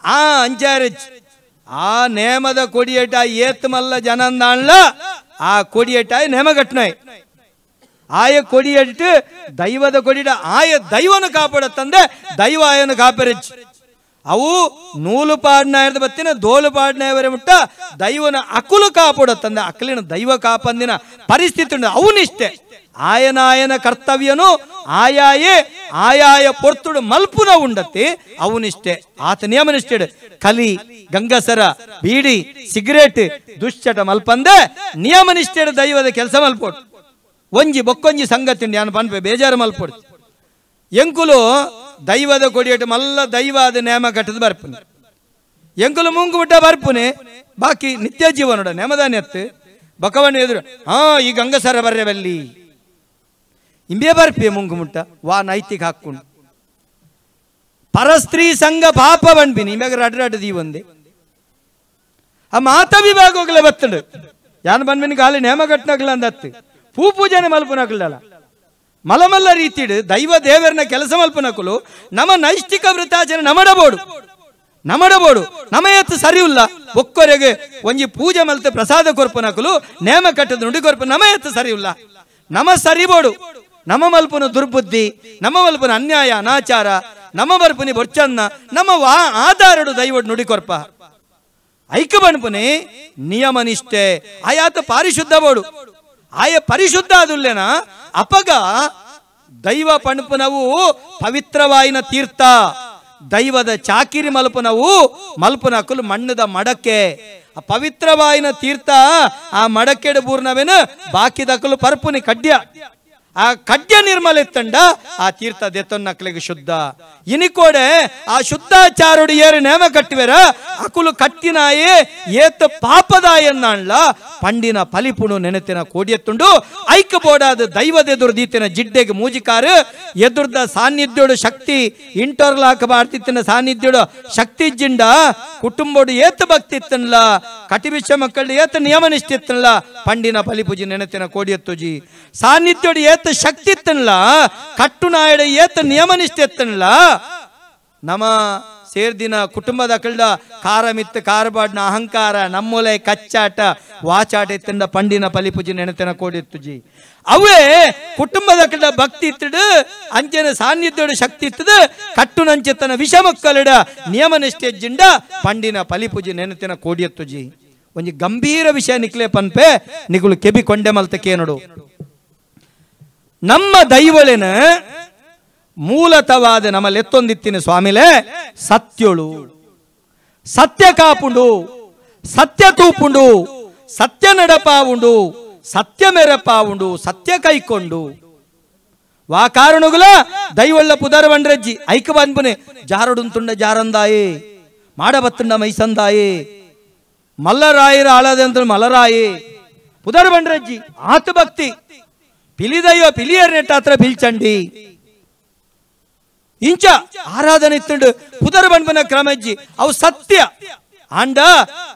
ಆ ಅಂಚಾರಿಚ್ ಆ ನೇಮದ ಕೊಡಿಯೇಟ ಏತ್ ಮಲ್ಲ ಜನಂದಾಣ್ಲ ಆ ಕೊಡಿಯೇಟ ನೇಮಗಟ್ನಾಯ್ ಆಯ ಕೊಡಿಯಟ್ಟು ದೈವದ ಕೊಡಿಡ ಆಯ ದೈವನು ಕಾಪಾಡತ್ತಂದೆ ದೈವ ಆಯನು ಕಾಪರಿಚ್ ಅವು ನೂಲು ಪಾಡ್ನಾಯರ್ದ ಬತ್ತಿನ ದೋಲು ಪಾಡ್ನಾಯವರೆ ಮುಟ್ಟ ದೈವನ ಅಕುಲು ಕಾಪಾಡತ್ತಂದೆ ಅಕಲಿನ ದೈವ ಕಾಪಂದಿನ ಪರಿಸ್ಥಿತಿ ಉಂಟು ಅವನಿಷ್ಟೆ ಆಯನಾಯನ ಕರ್ತವ್ಯನು ಆಯಾಯೇ ಆಯಾಯ ಪೊರ್ತುಡು ಮಲ್ಪುನ ಉಂಡತಿ ಅವನಿಷ್ಟೆ ಆತ ನಿಯಮನಿಷ್ಠೆ ಕಲಿ ಗಂಗಸರ ಬೀಡಿ ಸಿಗರೇಟ್ ದುಶ್ಚಟ ಮಲ್ಪಂದೆ ನಿಯಮನಿಷ್ಠೆ ದೈವದ ಕೆಲಸ ಮಲ್ಪೋಡು. ಒಂಜಿ ಬೊಕ್ಕೊಂಜಿ ಸಂಗತಿ ನಾನು ಪನ್ಪೆ ಬೇಜಾರು ಮಲ್ಪೊಡು ಎಂಕುಲು ದೈವದ ಕೊಡಿಯಟ್ಟು ಮಲ್ಲ ದೈವ ಅದ ನೇಮ ಕಟ್ಟದ ಬರ್ಪುನೆ ಎಂಕುಲು ಮುಂಗು ಬಿಟ್ಟ ಬರ್ಪುನೆ ಬಾಕಿ ನಿತ್ಯ ಜೀವನೋಡ ನೇಮದಾನ ಎತ್ತು ಬಕವಣ್ಣ ಎದುರು ಹಾ ಈ ಗಂಗಸರ ಬರ್ರೆ ಬಲ್ಲಿ ಇಂಬೇ ಬರ್ಪೆ ಮುಂಗು ಮುಟ್ಟ ವಾ ನೈತಿಕ ಹಾಕೊಂಡು ಪರಸ್ತ್ರೀ ಸಂಘ ಪಾಪ ಬಣ್ಬಿನಿ ಇಂಬ್ಯಾಗ ರಡ್ ರಡ್ ದೀವಂದೆ ಆ ಮಾತಾ ವಿಭಾಗ ಹೋಗ್ಲೆ ಬತ್ತಡು ಯಾನ್ ಬನ್ಬಿನಿ ಗಾಲಿ ನೇಮ ಕಟ್ಟನಗ್ಲ ಅಂದತ್ತು ಪೂ ಪೂಜೆನೆ ಮಲ್ಪನಕಲ್ಲ ಮಲಮಲ್ಲ ರೀತಿಡು ದೈವ ದೇವರನ್ನ ಕೆಲಸ ಮಲ್ಪನಕುಲು ನಮ್ಮ ನೈಷ್ಠಿಕ ವೃತ್ತಾಚರಣೆ ನಮಡಬೋಡು ನಮಡಬೋಡು ನಮ ಎತ್ತು ಸರಿ ಇಲ್ಲ ಒಕ್ಕೊರೆಗೆ ಒಂಜಿ ಪೂಜೆ ಮಲ್ತೆ ಪ್ರಸಾದ ಕೊರ್ಪನಕುಲು ನೇಮ ಕಟ್ಟದ ನುಡಿ ಕೊರ್ಪ ನಮ ಎತ್ತು ಸರಿ ಇಲ್ಲ ನಮ ಸರಿಬೋಡು. ನಮ್ಮ ಮಲ್ಪನ ದುರ್ಬುದ್ಧಿ, ನಮ್ಮ ಮಲ್ಪನ ಅನ್ಯಾಯ ಅನಾಚಾರ, ನಮ್ಮ ಬರ್ಪುನಿ ಬೊರ್ಚನ್ನ, ನಮ್ಮ ವಾ ಆಧಾರಡು ದೈವಡ್ ನುಡಿಕೊರ್ಪ ಐಕ ಬಣ್ಪುನಿ ನಿಯಮ ನಿಷ್ಠೆ ಆಯಾತ ಪಾರಿಶುದ್ಧ ಬೋಡು ಆಯ ಪರಿಶುದ್ಧ ಅದುಲ್ಲೇನ ಅಪಗ ದೈವ ಪಣಪುನವು ಪವಿತ್ರವಾಯಿನ ತೀರ್ಥ ದೈವದ ಚಾಕಿರಿ ಮಲ್ಪನವು ಮಲ್ಪನಕುಲು ಮಣ್ಣದ ಮಡಕೆ ಆ ಪವಿತ್ರವಾಯಿನ ತೀರ್ಥ ಆ ಮಡಕೆಡು ಬೂರ್ನವೇನು ಬಾಕಿದಕಲು ಪರ್ಪುನಿ ಕಡ್ಯ ಆ ಕಡ್ಯ ನಿರ್ಮಲೆತ್ತಂಡ ಆ ತೀರ್ಥ ದೆತ್ತೊನ್ನಕ್ಲಿಗೆ ಶುದ್ಧ ಇನಿಕೋಡೆ ಆ ಶುದ್ಧಾಚಾರುಡು ಏರು ನೇಮ ಕಟ್ಟಿವೆರ ಅಕುಲು ಕಟ್ಟಿನಾಯೇ ಏತ ಪಾಪದಾಯನ್ನಾಣ್ಲ ಪಂಡಿನ ಪಲಿಪುಣು ನೆನೆತಿನ ಕೋಡಿಯತ್ತುಂಡು ಐಕ ಬೋಡಾದ ದೈವದ ಎದುರು ದೀತಿನ ಜಿಡ್ಡೆಗೆ ಮೂಜಿಕಾರು ಎದುರ್ದ ಸಾನ್ನಿಧ್ಯೋಡು ಶಕ್ತಿ ಇಂಟರ್ಲಾಕ ಬಾರ್ತಿತ್ತಿನ ಸಾನ್ನಿಧ್ಯೋಡು ಶಕ್ತಿ ಜಿಂಡ ಕುಟುಂಬೋಡು ಏತ ಭಕ್ತಿ ಇತ್ತನ್ಲ ಕಟಿಬಿಷ ಮಕ್ಕಳು ಏತ ನಿಯಮ ನಿಷ್ಠಿತ್ತನ್ಲ ಪಂಡಿನ ಪಲಿಪುಜಿ ನೆನೆತಿನ ಕೋಡಿಯತ್ತುಜಿ ಸಾನ್ನಿಧ್ಯೋಡು ಏತ ಶಕ್ತಿ ಇತ್ತನ್ಲ ಕಟ್ಟುನಾಯಡ ಏತ ನಿಯಮ ನಿಷ್ಠೆ ಇತ್ತನ್ಲ ನಮ್ಮ ಸೇರ್ದಿನ ಕುಟುಂಬದ ಕಳ್ಳ ಕಾರ ಮಿತ್ತ ಕಾರಬಾಡ್ನ ಅಹಂಕಾರ ನಮ್ಮೊಲೆ ಕಚ್ಚಾಟ ವಾಚಾಟ ಇತ್ತಂಡ ಪಂಡಿನ ಪಲಿಪುಜಿ ನೆನೆತನ ಕೋಡಿತ್ತುಜಿ ಅವೇ ಕುಟುಂಬದ ಕಳ್ಳ ಭಕ್ತಿ ಇತ್ತಡು ಅಂಚೆನ ಸಾನ್ನಿಧ್ಯೋಡು ಶಕ್ತಿ ಇತ್ತದು ಕಟ್ಟುನಂಚೆತ್ತನ ವಿಷ ಮಕ್ಕಳಿಡ ನಿಯಮ ನಿಷ್ಠೆ ಜಿಂಡ ಪಂಡಿನ ಪಲಿಪುಜಿ ನೆನೆತನ ಕೋಡಿಯತ್ತುಜಿ. ಒಂಜಿ ಗಂಭೀರ ವಿಷಯ ನಿಕ್ಲೆ ಪನ್ಪೆ ನಿಗುಳು ಕೆಬಿ ಕೊಂಡೆ ಮಲ್ತಕ್ಕೆ ನೋಡು. ನಮ್ಮ ದೈವಳಿನ ಮೂಲತವಾದ ನಮ್ಮಲ್ಲಿ ಸ್ವಾಮಿಲೆ ಸತ್ಯಳು ಸತ್ಯ ಕಾಪುಂಡು ಸತ್ಯ ತೂಪುಂಡು ಸತ್ಯ ನಡಪಾವುಂಡು ಸತ್ಯ ಮೆರಪಾವುಂಡು ಸತ್ಯ ಕೈಕೊಂಡು ವಾ ಕಾರಣಗುಲ ದೈವಳ್ಳ ಪುದರ್ ಬಂಡ್ರಜ್ಜಿ ಐಕ ಬಂದ್ಪುನೆ ಜಾರಡುಂತುಂಡ ಜಾರಂದಾಯೇ ಮಾಡಬತ್ತುಂಡ ಮೈಸಂದಾಯೇ ಮಲ್ಲರಾಯರ ಆಳದಂತ ಮಲ್ಲರಾಯೇ ಪುದರ್ ಬಂಡ್ರಜ್ಜಿ ಆತ ಭಕ್ತಿ ಪಿಲಿದೈವ ಪಿಲಿಯರ್ ನೆಟ್ಟಾತ್ರ ಪಿಲ್ಚಂಡಿ ಇಂಚ ಆರಾಧನೆ ಇತ್ತುಂಡು ಪುದರ್ ಬಂಡ್ಪನ ಕ್ರಮಜ್ಜಿ ಅವು ಸತ್ಯ ಆಂಡ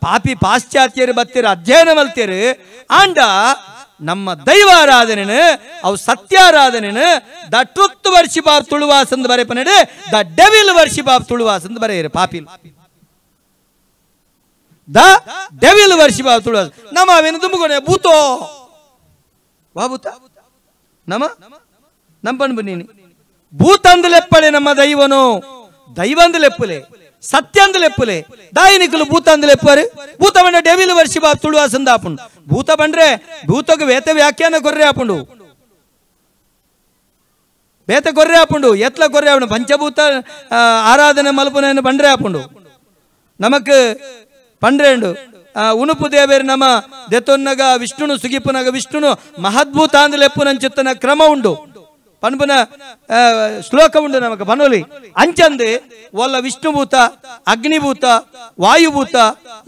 ಪಾಪಿ ಪಾಶ್ಚಾತ್ಯರು ಬತ್ತೀರ ಅಧ್ಯಯನ ಮಲ್ತೀರು ಆಂಡ ನಮ್ಮ ದೈವ ಆರಾಧನೆನು ಅವು ಸತ್ಯಾರಾಧನೆನು the truth worship of Tuluvas ಅಂತ ಬರೆಪನಡು the devil worship of Tuluvas ಅಂತ ಬರೆಯಿರು ಪಾಪಿ the devil worship of Tuluvas ನಮ್ಮ ಅವೇನು ತುಂಬಿಕೊಂಡೆ ಭೂತೋ ವಾ ಭೂತ ನಮ್ಮ ನಮ್ಮ ಬನ್ನಿ ಭೂತಂದಲೆಪ್ಪಳೆ ನಮ್ಮ ದೈವನು ದೈವಂದಲೆಪ್ಪಲೆ ಸತ್ಯಂದಲೆಪ್ಪಲೆ ದಾಯಿನಿಕಲು ಭೂತಂದಲೆಪ್ಪರು ಭೂತ ಬಂಡ devil worship of Tuluvas ಅಂತ ಆಪುಂಡು ಭೂತ ಬಂಡ್ರೆ ಭೂತಕ್ಕೆ ವೇತ ವ್ಯಾಖ್ಯಾನ ಕೊರ್ರೆ ಆಪುಂಡು ಬೇತ ಕೊರ್ರೆ ಆಪುಂಡು ಎತ್ಲ ಕೊರ್ರೆ ಆಪುಂಡು ಪಂಚಭೂತ ಆರಾಧನೆ ಮಲ್ಪುನ ಬಂಡ್ರೆ ಆಪುಂಡು ನಮಕ್ ಪಂಡ್ರೇಂಡು ಉನುಪು ದೇವೇರು ನಮ್ಮ ದೆತ್ತೊನ್ನಗ ವಿಷ್ಣುನು ಸುಗಿಪುನಗ ವಿಷ್ಣುನು ಮಹದ್ಭೂತ ಅಂದಲೆಪ್ಪುನಂಚಿತ್ತನ ಕ್ರಮ ಉಂಡು ಪನ್ಪುನ ಶ್ಲೋಕ ಉಂಡು ನಮಕ್ ಬನೋಲಿ ಅಂಚಂದೆ ಒಲ್ಲ ವಿಷ್ಣುಭೂತ ಅಗ್ನಿಭೂತ ವಾಯುಭೂತ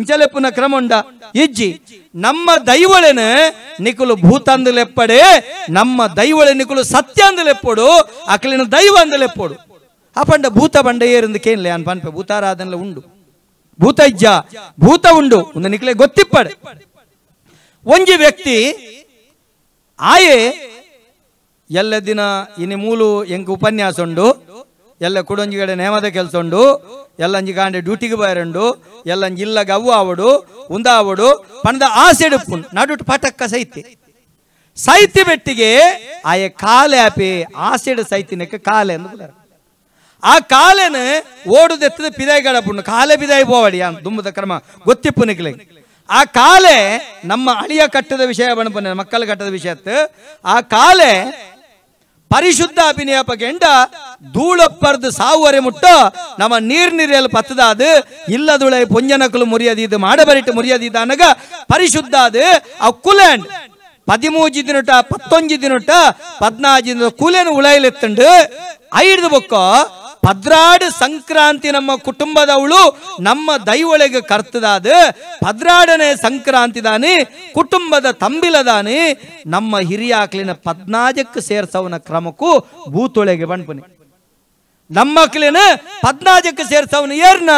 ಇಂಚಲೆಪ್ಪುನ ಕ್ರಮ ಉಂಡ ಇಜ್ಜಿ ನಮ್ಮ ದೈವಳೆನ ನಿಕುಲು ಭೂತಂದಲೆಪ್ಪಡೆ ನಮ್ಮ ದೈವಳೆ ನಿಕುಲು ಸತ್ಯ ಅಂದಲೆಪ್ಪಡು ಅಕಲಿನ ದೈವ ಅಂದಲೆಪ್ಪಡು ಆ ಪಂಡ ಭೂತ ಬಂಡ ಏರಿಂದು ಕೇನ್ಲೆ ಅನ್ ಪನ್ಪೆ ಭೂತಾರಾಧನೆಲ್ಲ ಉಂಡು ಭೂತ ಇಜ್ಜ ಭೂತ ಉಂಡು ಒಂದು ನಿಕ್ಲೆ ಗೊತ್ತಿಪ್ಪಡೆ ಒಂಜಿ ವ್ಯಕ್ತಿ ಆಯೆ ಎಲ್ಲ ದಿನ ಇನಿ ಮೂಲು ಎಂಕ್ ಉಪನ್ಯಾಸ ಉಂಡು ಎಲ್ಲ ಕುಡೊಂಜಿ ಕಡೆ ನೇಮದ ಕೆಲಸ ಉಂಡು ಎಲ್ಲಂಜಿ ಕಾಂಡೆ ಡ್ಯೂಟಿಗೆ ಬಯರುಂಡು ಎಲ್ಲಂಜಿ ಇಲ್ಲಗ ಅವ್ವ ಆವಡು ಉಂದ ಆವಡು ಪಂದ ಆಸೆಡುಪ್ಪು ನಡುಟು ಪಟಕ್ಕ ಸೈತಿ ಸೈತಿ ಬೆಟ್ಟಿಗೆ ಆಯೆ ಕಾಲೆ ಆಪಿ ಆಸೆಡು ಸೈತಿನಕ್ಕೆ ಕಾಲೆ ಅಂದು ಆ ಕಾಲೆನ ಓಡುದೆತ್ತದ ಪಿದಾಯಿಗಳ ಪುಣ್ಣು ಕಾಲೆ ಪಿದಾಯಿ ಪೋವಡಿ ದುಂಬದ ಕ್ರಮ ಗೊತ್ತಿಪ್ಪು ನಿಕ್ಲೆ ಆ ಕಾಲೆ ನಮ್ಮ ಅಳಿಯ ಕಟ್ಟದ ವಿಷಯ ಬಣಪನೆ ಮಕ್ಕಳ ಕಟ್ಟದ ವಿಷಯ ಆ ಕಾಲೆ ಪರಿಶುದ್ಧ ಅಭಿನಯಪ ಗೆಂಡ ಧೂಳಪ್ಪರ್ದು ಸಾವುವರೆ ಮುಟ್ಟ ನಮ್ಮ ನೀರ್ ನೀರಿಯಲ್ಲಿ ಪತ್ತದಾದ ಇಲ್ಲದುಳೆ ಪೊಂಜನಕಲು ಮುರಿಯದಿದ್ದು ಮಾಡಬರಿಟ್ಟು ಮುರಿಯದಿದ್ದ ಅನಗ ಪರಿಶುದ್ಧ ಅದು ಆ ಕುಲೆಂಡ್ 13 ದಿನಟ 19 ದಿನಟ 14 ದಿನ ಕೂಲೇನು ಉಳೈಲೆತ್ತಂಡು ಐದು ಬೊಕ್ಕ 12 ಸಂಕ್ರಾಂತಿ ನಮ್ಮ ಕುಟುಂಬದವಳು ನಮ್ಮ ದೈವೊಳಗೆ ಕರ್ತದಾದ 12ನೇ ಸಂಕ್ರಾಂತಿ ದಾನಿ ಕುಟುಂಬದ ತಂಬಿಲದಾನಿ ನಮ್ಮ ಹಿರಿಯಾಕ್ಲಿನ 14ಕ್ಕೆ ಸೇರ್ಸವನ ಕ್ರಮಕ್ಕೂ ಭೂತೊಳಗೆ ಬಣ್ಪುನಿ ನಮ್ಮಕ್ಲಿನ 14ಕ್ಕೆ ಸೇರ್ಸವನ ಏರ್ನ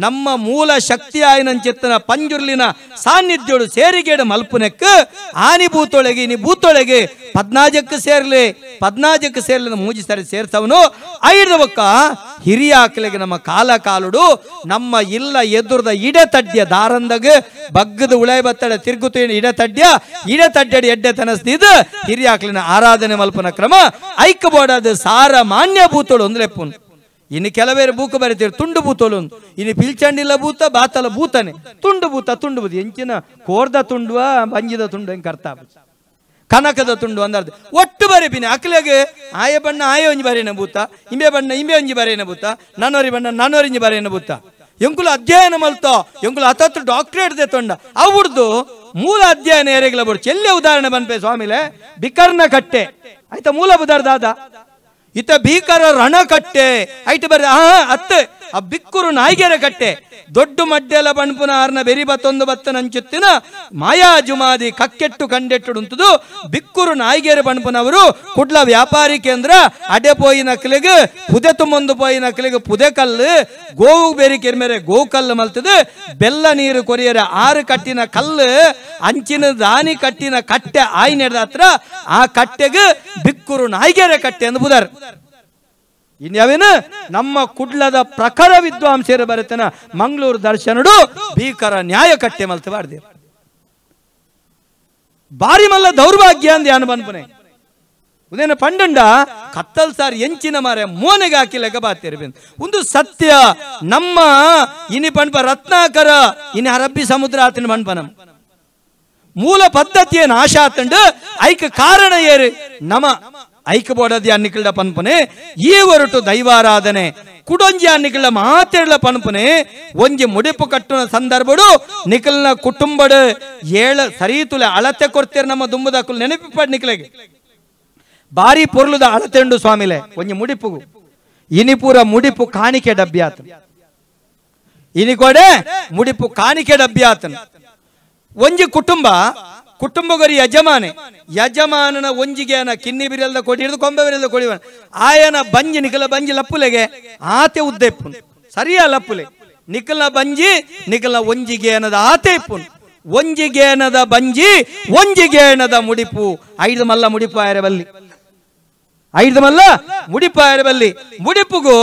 ನಮ್ಮ ಮೂಲ ಶಕ್ತಿ ಆಯ್ನಂಚಿತ್ತನ ಪಂಜುರ್ಲಿನ ಸಾನ್ನಿಧ್ಯೋಡು ಸೇರಿಗೇಡು ಮಲ್ಪುನೆಕ್ ಆನಿ ಭೂತೊಳಗೆ ಇನಿ ಭೂತೊಳಗೆ ಪದ್ನಾಜಕ್ಕೆ ಸೇರ್ಲಿ ಪದ್ನಾಜಕ್ಕೆ ಸೇರ್ಲಿ ಮೂಜಿ ಸರಿ ಸೇರ್ಸವನು ಐದು ಬೊಕ್ಕ ಹಿರಿಯ ಆಕಲಿಗೆ ನಮ್ಮ ಕಾಲ ಕಾಲುಡು ನಮ್ಮ ಇಲ್ಲ ಎದುರದ ಇಡೆ ತಡ್ಯ ದಾರಂದಾಗ ಬಗ್ಗದ ಉಳೈ ಬತ್ತಡ ತಿರುಗುತ್ತು ಇಡೆ ತಡ್ಯ ಇಡೆ ತಡ್ಯಡಿ ಎಡ್ಡೆ ತನಸ್ತಿದ್ದು ಹಿರಿಯ ಆಕಲಿನ ಆರಾಧನೆ ಮಲ್ಪನ ಕ್ರಮ ಐಕ್ಯಬೋಡಾದ ಸಾರ ಮಾನ್ಯ ಭೂತೋಳು ಅಂದ್ರೆ ಇನ್ನು ಕೆಲವೇರು ಬೂಕು ಬರೀತೀರಿ ತುಂಡು ಭೂತೋಳು ಇನ್ನು ಪಿಲ್ಚಂಡಿಲ್ಲ ಭೂತ ಬಾತಲ ಭೂತಾನೆ ತುಂಡು ಭೂತ ತುಂಡು ಭೂತ ಎಂಚಿನ ಕೋರ್ದ ತುಂಡುವ ಬಂಜಿದ ತುಂಡು ಹೆಂಗೆ ಅರ್ಥ ಕನಕದ ತುಂಡು ಅಂದರ್ದು ಒಟ್ಟು ಬರೀಪಿನಿ ಅಕ್ಲೆಗೆ ಆಯ ಬಣ್ಣ ಆಯ ಒಂಜಿ ಬರೇನ ಭೂತ ಇಂಬೆ ಬಣ್ಣ ಇಂಬೆ ಒಂಜಿ ಬರೇನ ಭೂತ ನಾನೋರಿ ಬಣ್ಣ ನಾನೋರಿಂಜಿ ಬರೇನ ಭೂತ ಎಂಕುಲು ಅಧ್ಯಯನ ಮಲ್ತೋ ಎಂಕುಲು ಹತ್ತತ್ತು ಡಾಕ್ಟ್ರೇಟ್ they ತೊಂಡ ಅವ್ರದ್ದು ಮೂಲ ಅಧ್ಯಯನ ಏರೆಗ್ಲ ಬೋಡು ಚೆಲ್ಲೆ ಉದಾಹರಣೆ ಬನ್ಪೆ ಸ್ವಾಮಿಲೆ ಬಿಕರ್ನ ಕಟ್ಟೆ ಆಯ್ತಾ ಮೂಲ ಬುದಾರ್ದಾದ ಇತ ಭೀಕರ ರಣಕಟ್ಟೆ ಐಟ್ ಬರ್ರಿ ಆ ಅತ್ತೆ ಆ ಬಿಕ್ಕುರು ನಾಯಿಗೆರೆ ಕಟ್ಟೆ ದೊಡ್ಡ ಮಡ್ಡೆಲ ಬಣ್ಪುನ ಆರ್ನ ಬೆರಿ ಬತ್ತೊಂದು ಬತ್ತ ನಂಚುತ್ತಿನ ಮಾಯಾ ಜುಮಾದಿ ಕಕ್ಕೆಟ್ಟು ಕಂಡೆಟ್ಟು ಬಿಕ್ಕುರು ನಾಯಿಗೆರೆ ಬಣ್ಪುನವರು ಕುಡ್ಲ ವ್ಯಾಪಾರಿ ಕೇಂದ್ರ ಅಡೆ ಪೋಯಿ ನಕ್ಲಿಗೆ ಪುದೆ ತುಂಬೊಂದು ಪೋಯಿ ನಕ್ಲಿಗೆ ಪುದೆ ಕಲ್ಲು ಗೋವು ಬೇರಿ ಕೆರ್ಮೆರೆ ಗೋವು ಕಲ್ಲು ಮಲ್ತದು ಬೆಲ್ಲ ನೀರು ಕೊರಿಯರೆ ಆರು ಕಟ್ಟಿನ ಕಲ್ಲು ಅಂಚಿನ ದಾನಿ ಕಟ್ಟಿನ ಕಟ್ಟೆ ಆಯ್ ನಡೆದ ಹತ್ರ ಆ ಕಟ್ಟೆಗೆ ಬಿಕ್ಕುರು ನಾಯಿಗೆರೆ ಕಟ್ಟೆ ಎಂದು ಬುದಾರ್. ಇನ್ಯಾವೇನು ನಮ್ಮ ಕುಡ್ಲದ ಪ್ರಖರ ವಿದ್ವಾಂಸರು ಬರತನ ಮಂಗಳೂರು ದರ್ಶನಡು ಭೀಕರ ನ್ಯಾಯ ಕಟ್ಟೆ ಮಲ್ತಬಾರ್ದು ಬಾರಿ ಮಲ್ಲ ದೌರ್ಭಾಗ್ಯ ಅಂದ ಯಾನು ಬನ್ಪನೆ ಉದೇನ ಪಂಡಂಡ ಕತ್ತಲ್ ಸಾರ್ ಎಂಚಿನ ಮಾರೆ ಮೋನೆಗೆ ಹಾಕಿ ಲೆಕ್ಕ ಬಾತೇರಿ ಒಂದು ಸತ್ಯ ನಮ್ಮ ಇನಿ ಪಣ್ಪ ರತ್ನಾಕರ ಇನಿ ಅರಬ್ಬಿ ಸಮುದ್ರ ಆತಿನ ಪಣ್ಪನ ಮೂಲ ಪದ್ಧತಿಯ ನಾಶ ಆತಂಡು ಐಕ ಕಾರಣ ಏರು ನಮ ಐಕ ಬೋಡದಿ ಅನ್ನಿಕಲ್ಡ ಪನ್ಪನೆ ಈ ಹೊರಟು ದೈವಾರಾಧನೆ ಕುಡೊಂಜಿ ಅನ್ನಿಕಲ್ಡ ಮಾತೆರ್ಲ ಪನ್ಪನೆ ಒಂಜಿ ಮುಡಿಪು ಕಟ್ಟುನ ಸಂದರ್ಭಡು ನಿಕಲ್ನ ಕುಟುಂಬಡು ಏಳ ಸರೀತುಲೆ ಅಳತೆ ಕೊಡ್ತೀರ ನಮ್ಮ ದುಂಬುದಾಕುಲು ನೆನಪಿಪಾಡ್ ನಿಕಲೆಗೆ ಬಾರಿ ಪೊರ್ಲುದ ಅಳತೆಂಡು ಸ್ವಾಮಿಲೆ ಒಂಜಿ ಮುಡಿಪುಗು ಇನಿಪೂರ ಮುಡಿಪು ಕಾಣಿಕೆ ಡಬ್ಬಿ ಆತನ ಇನಿಕೋಡೆ ಮುಡಿಪು ಕಾಣಿಕೆ ಡಬ್ಬಿ ಆತನ ಒಂಜಿ ಕುಟುಂಬ ಕುಟುಂಬಗರಿ ಯಜಮಾನೆ ಯಜಮಾನನ ಒಂಜಿಗೆನ ಕಿನ್ನಿ ಬಿರಿಯಲ್ದ ಕೊಡಿ ಹಿಡಿದು ಕೊಂಬೆ ಬಿರಿಯಲ್ದ ಕೊಡಿ ಆಯನ ಬಂಜಿ ನಿಕಲ ಬಂಜಿ ಲಪ್ಪುಲೆಗೆ ಆತೆ ಉದ್ದ ಇಪ್ಪುನು ಸರಿಯಾ ಲಪ್ಪುಲೆ ನಿಕಲ ಬಂಜಿ ನಿಕಲ ಒಂಜಿಗೇನದ ಆತೆ ಇಪ್ಪುನು ಒಂಜಿಗೇನದ ಬಂಜಿ ಒಂಜಿಗೇನದ ಮುಡಿಪು ಐದು ಮಲ್ಲ ಮುಡಿಪು ಆಯರೆ ಬಲ್ಲಿ ಐದು ಮಲ್ಲ ಮುಡಿಪು ಆಯರೆ ಬಲ್ಲಿ ಮುಡಿಪುಗು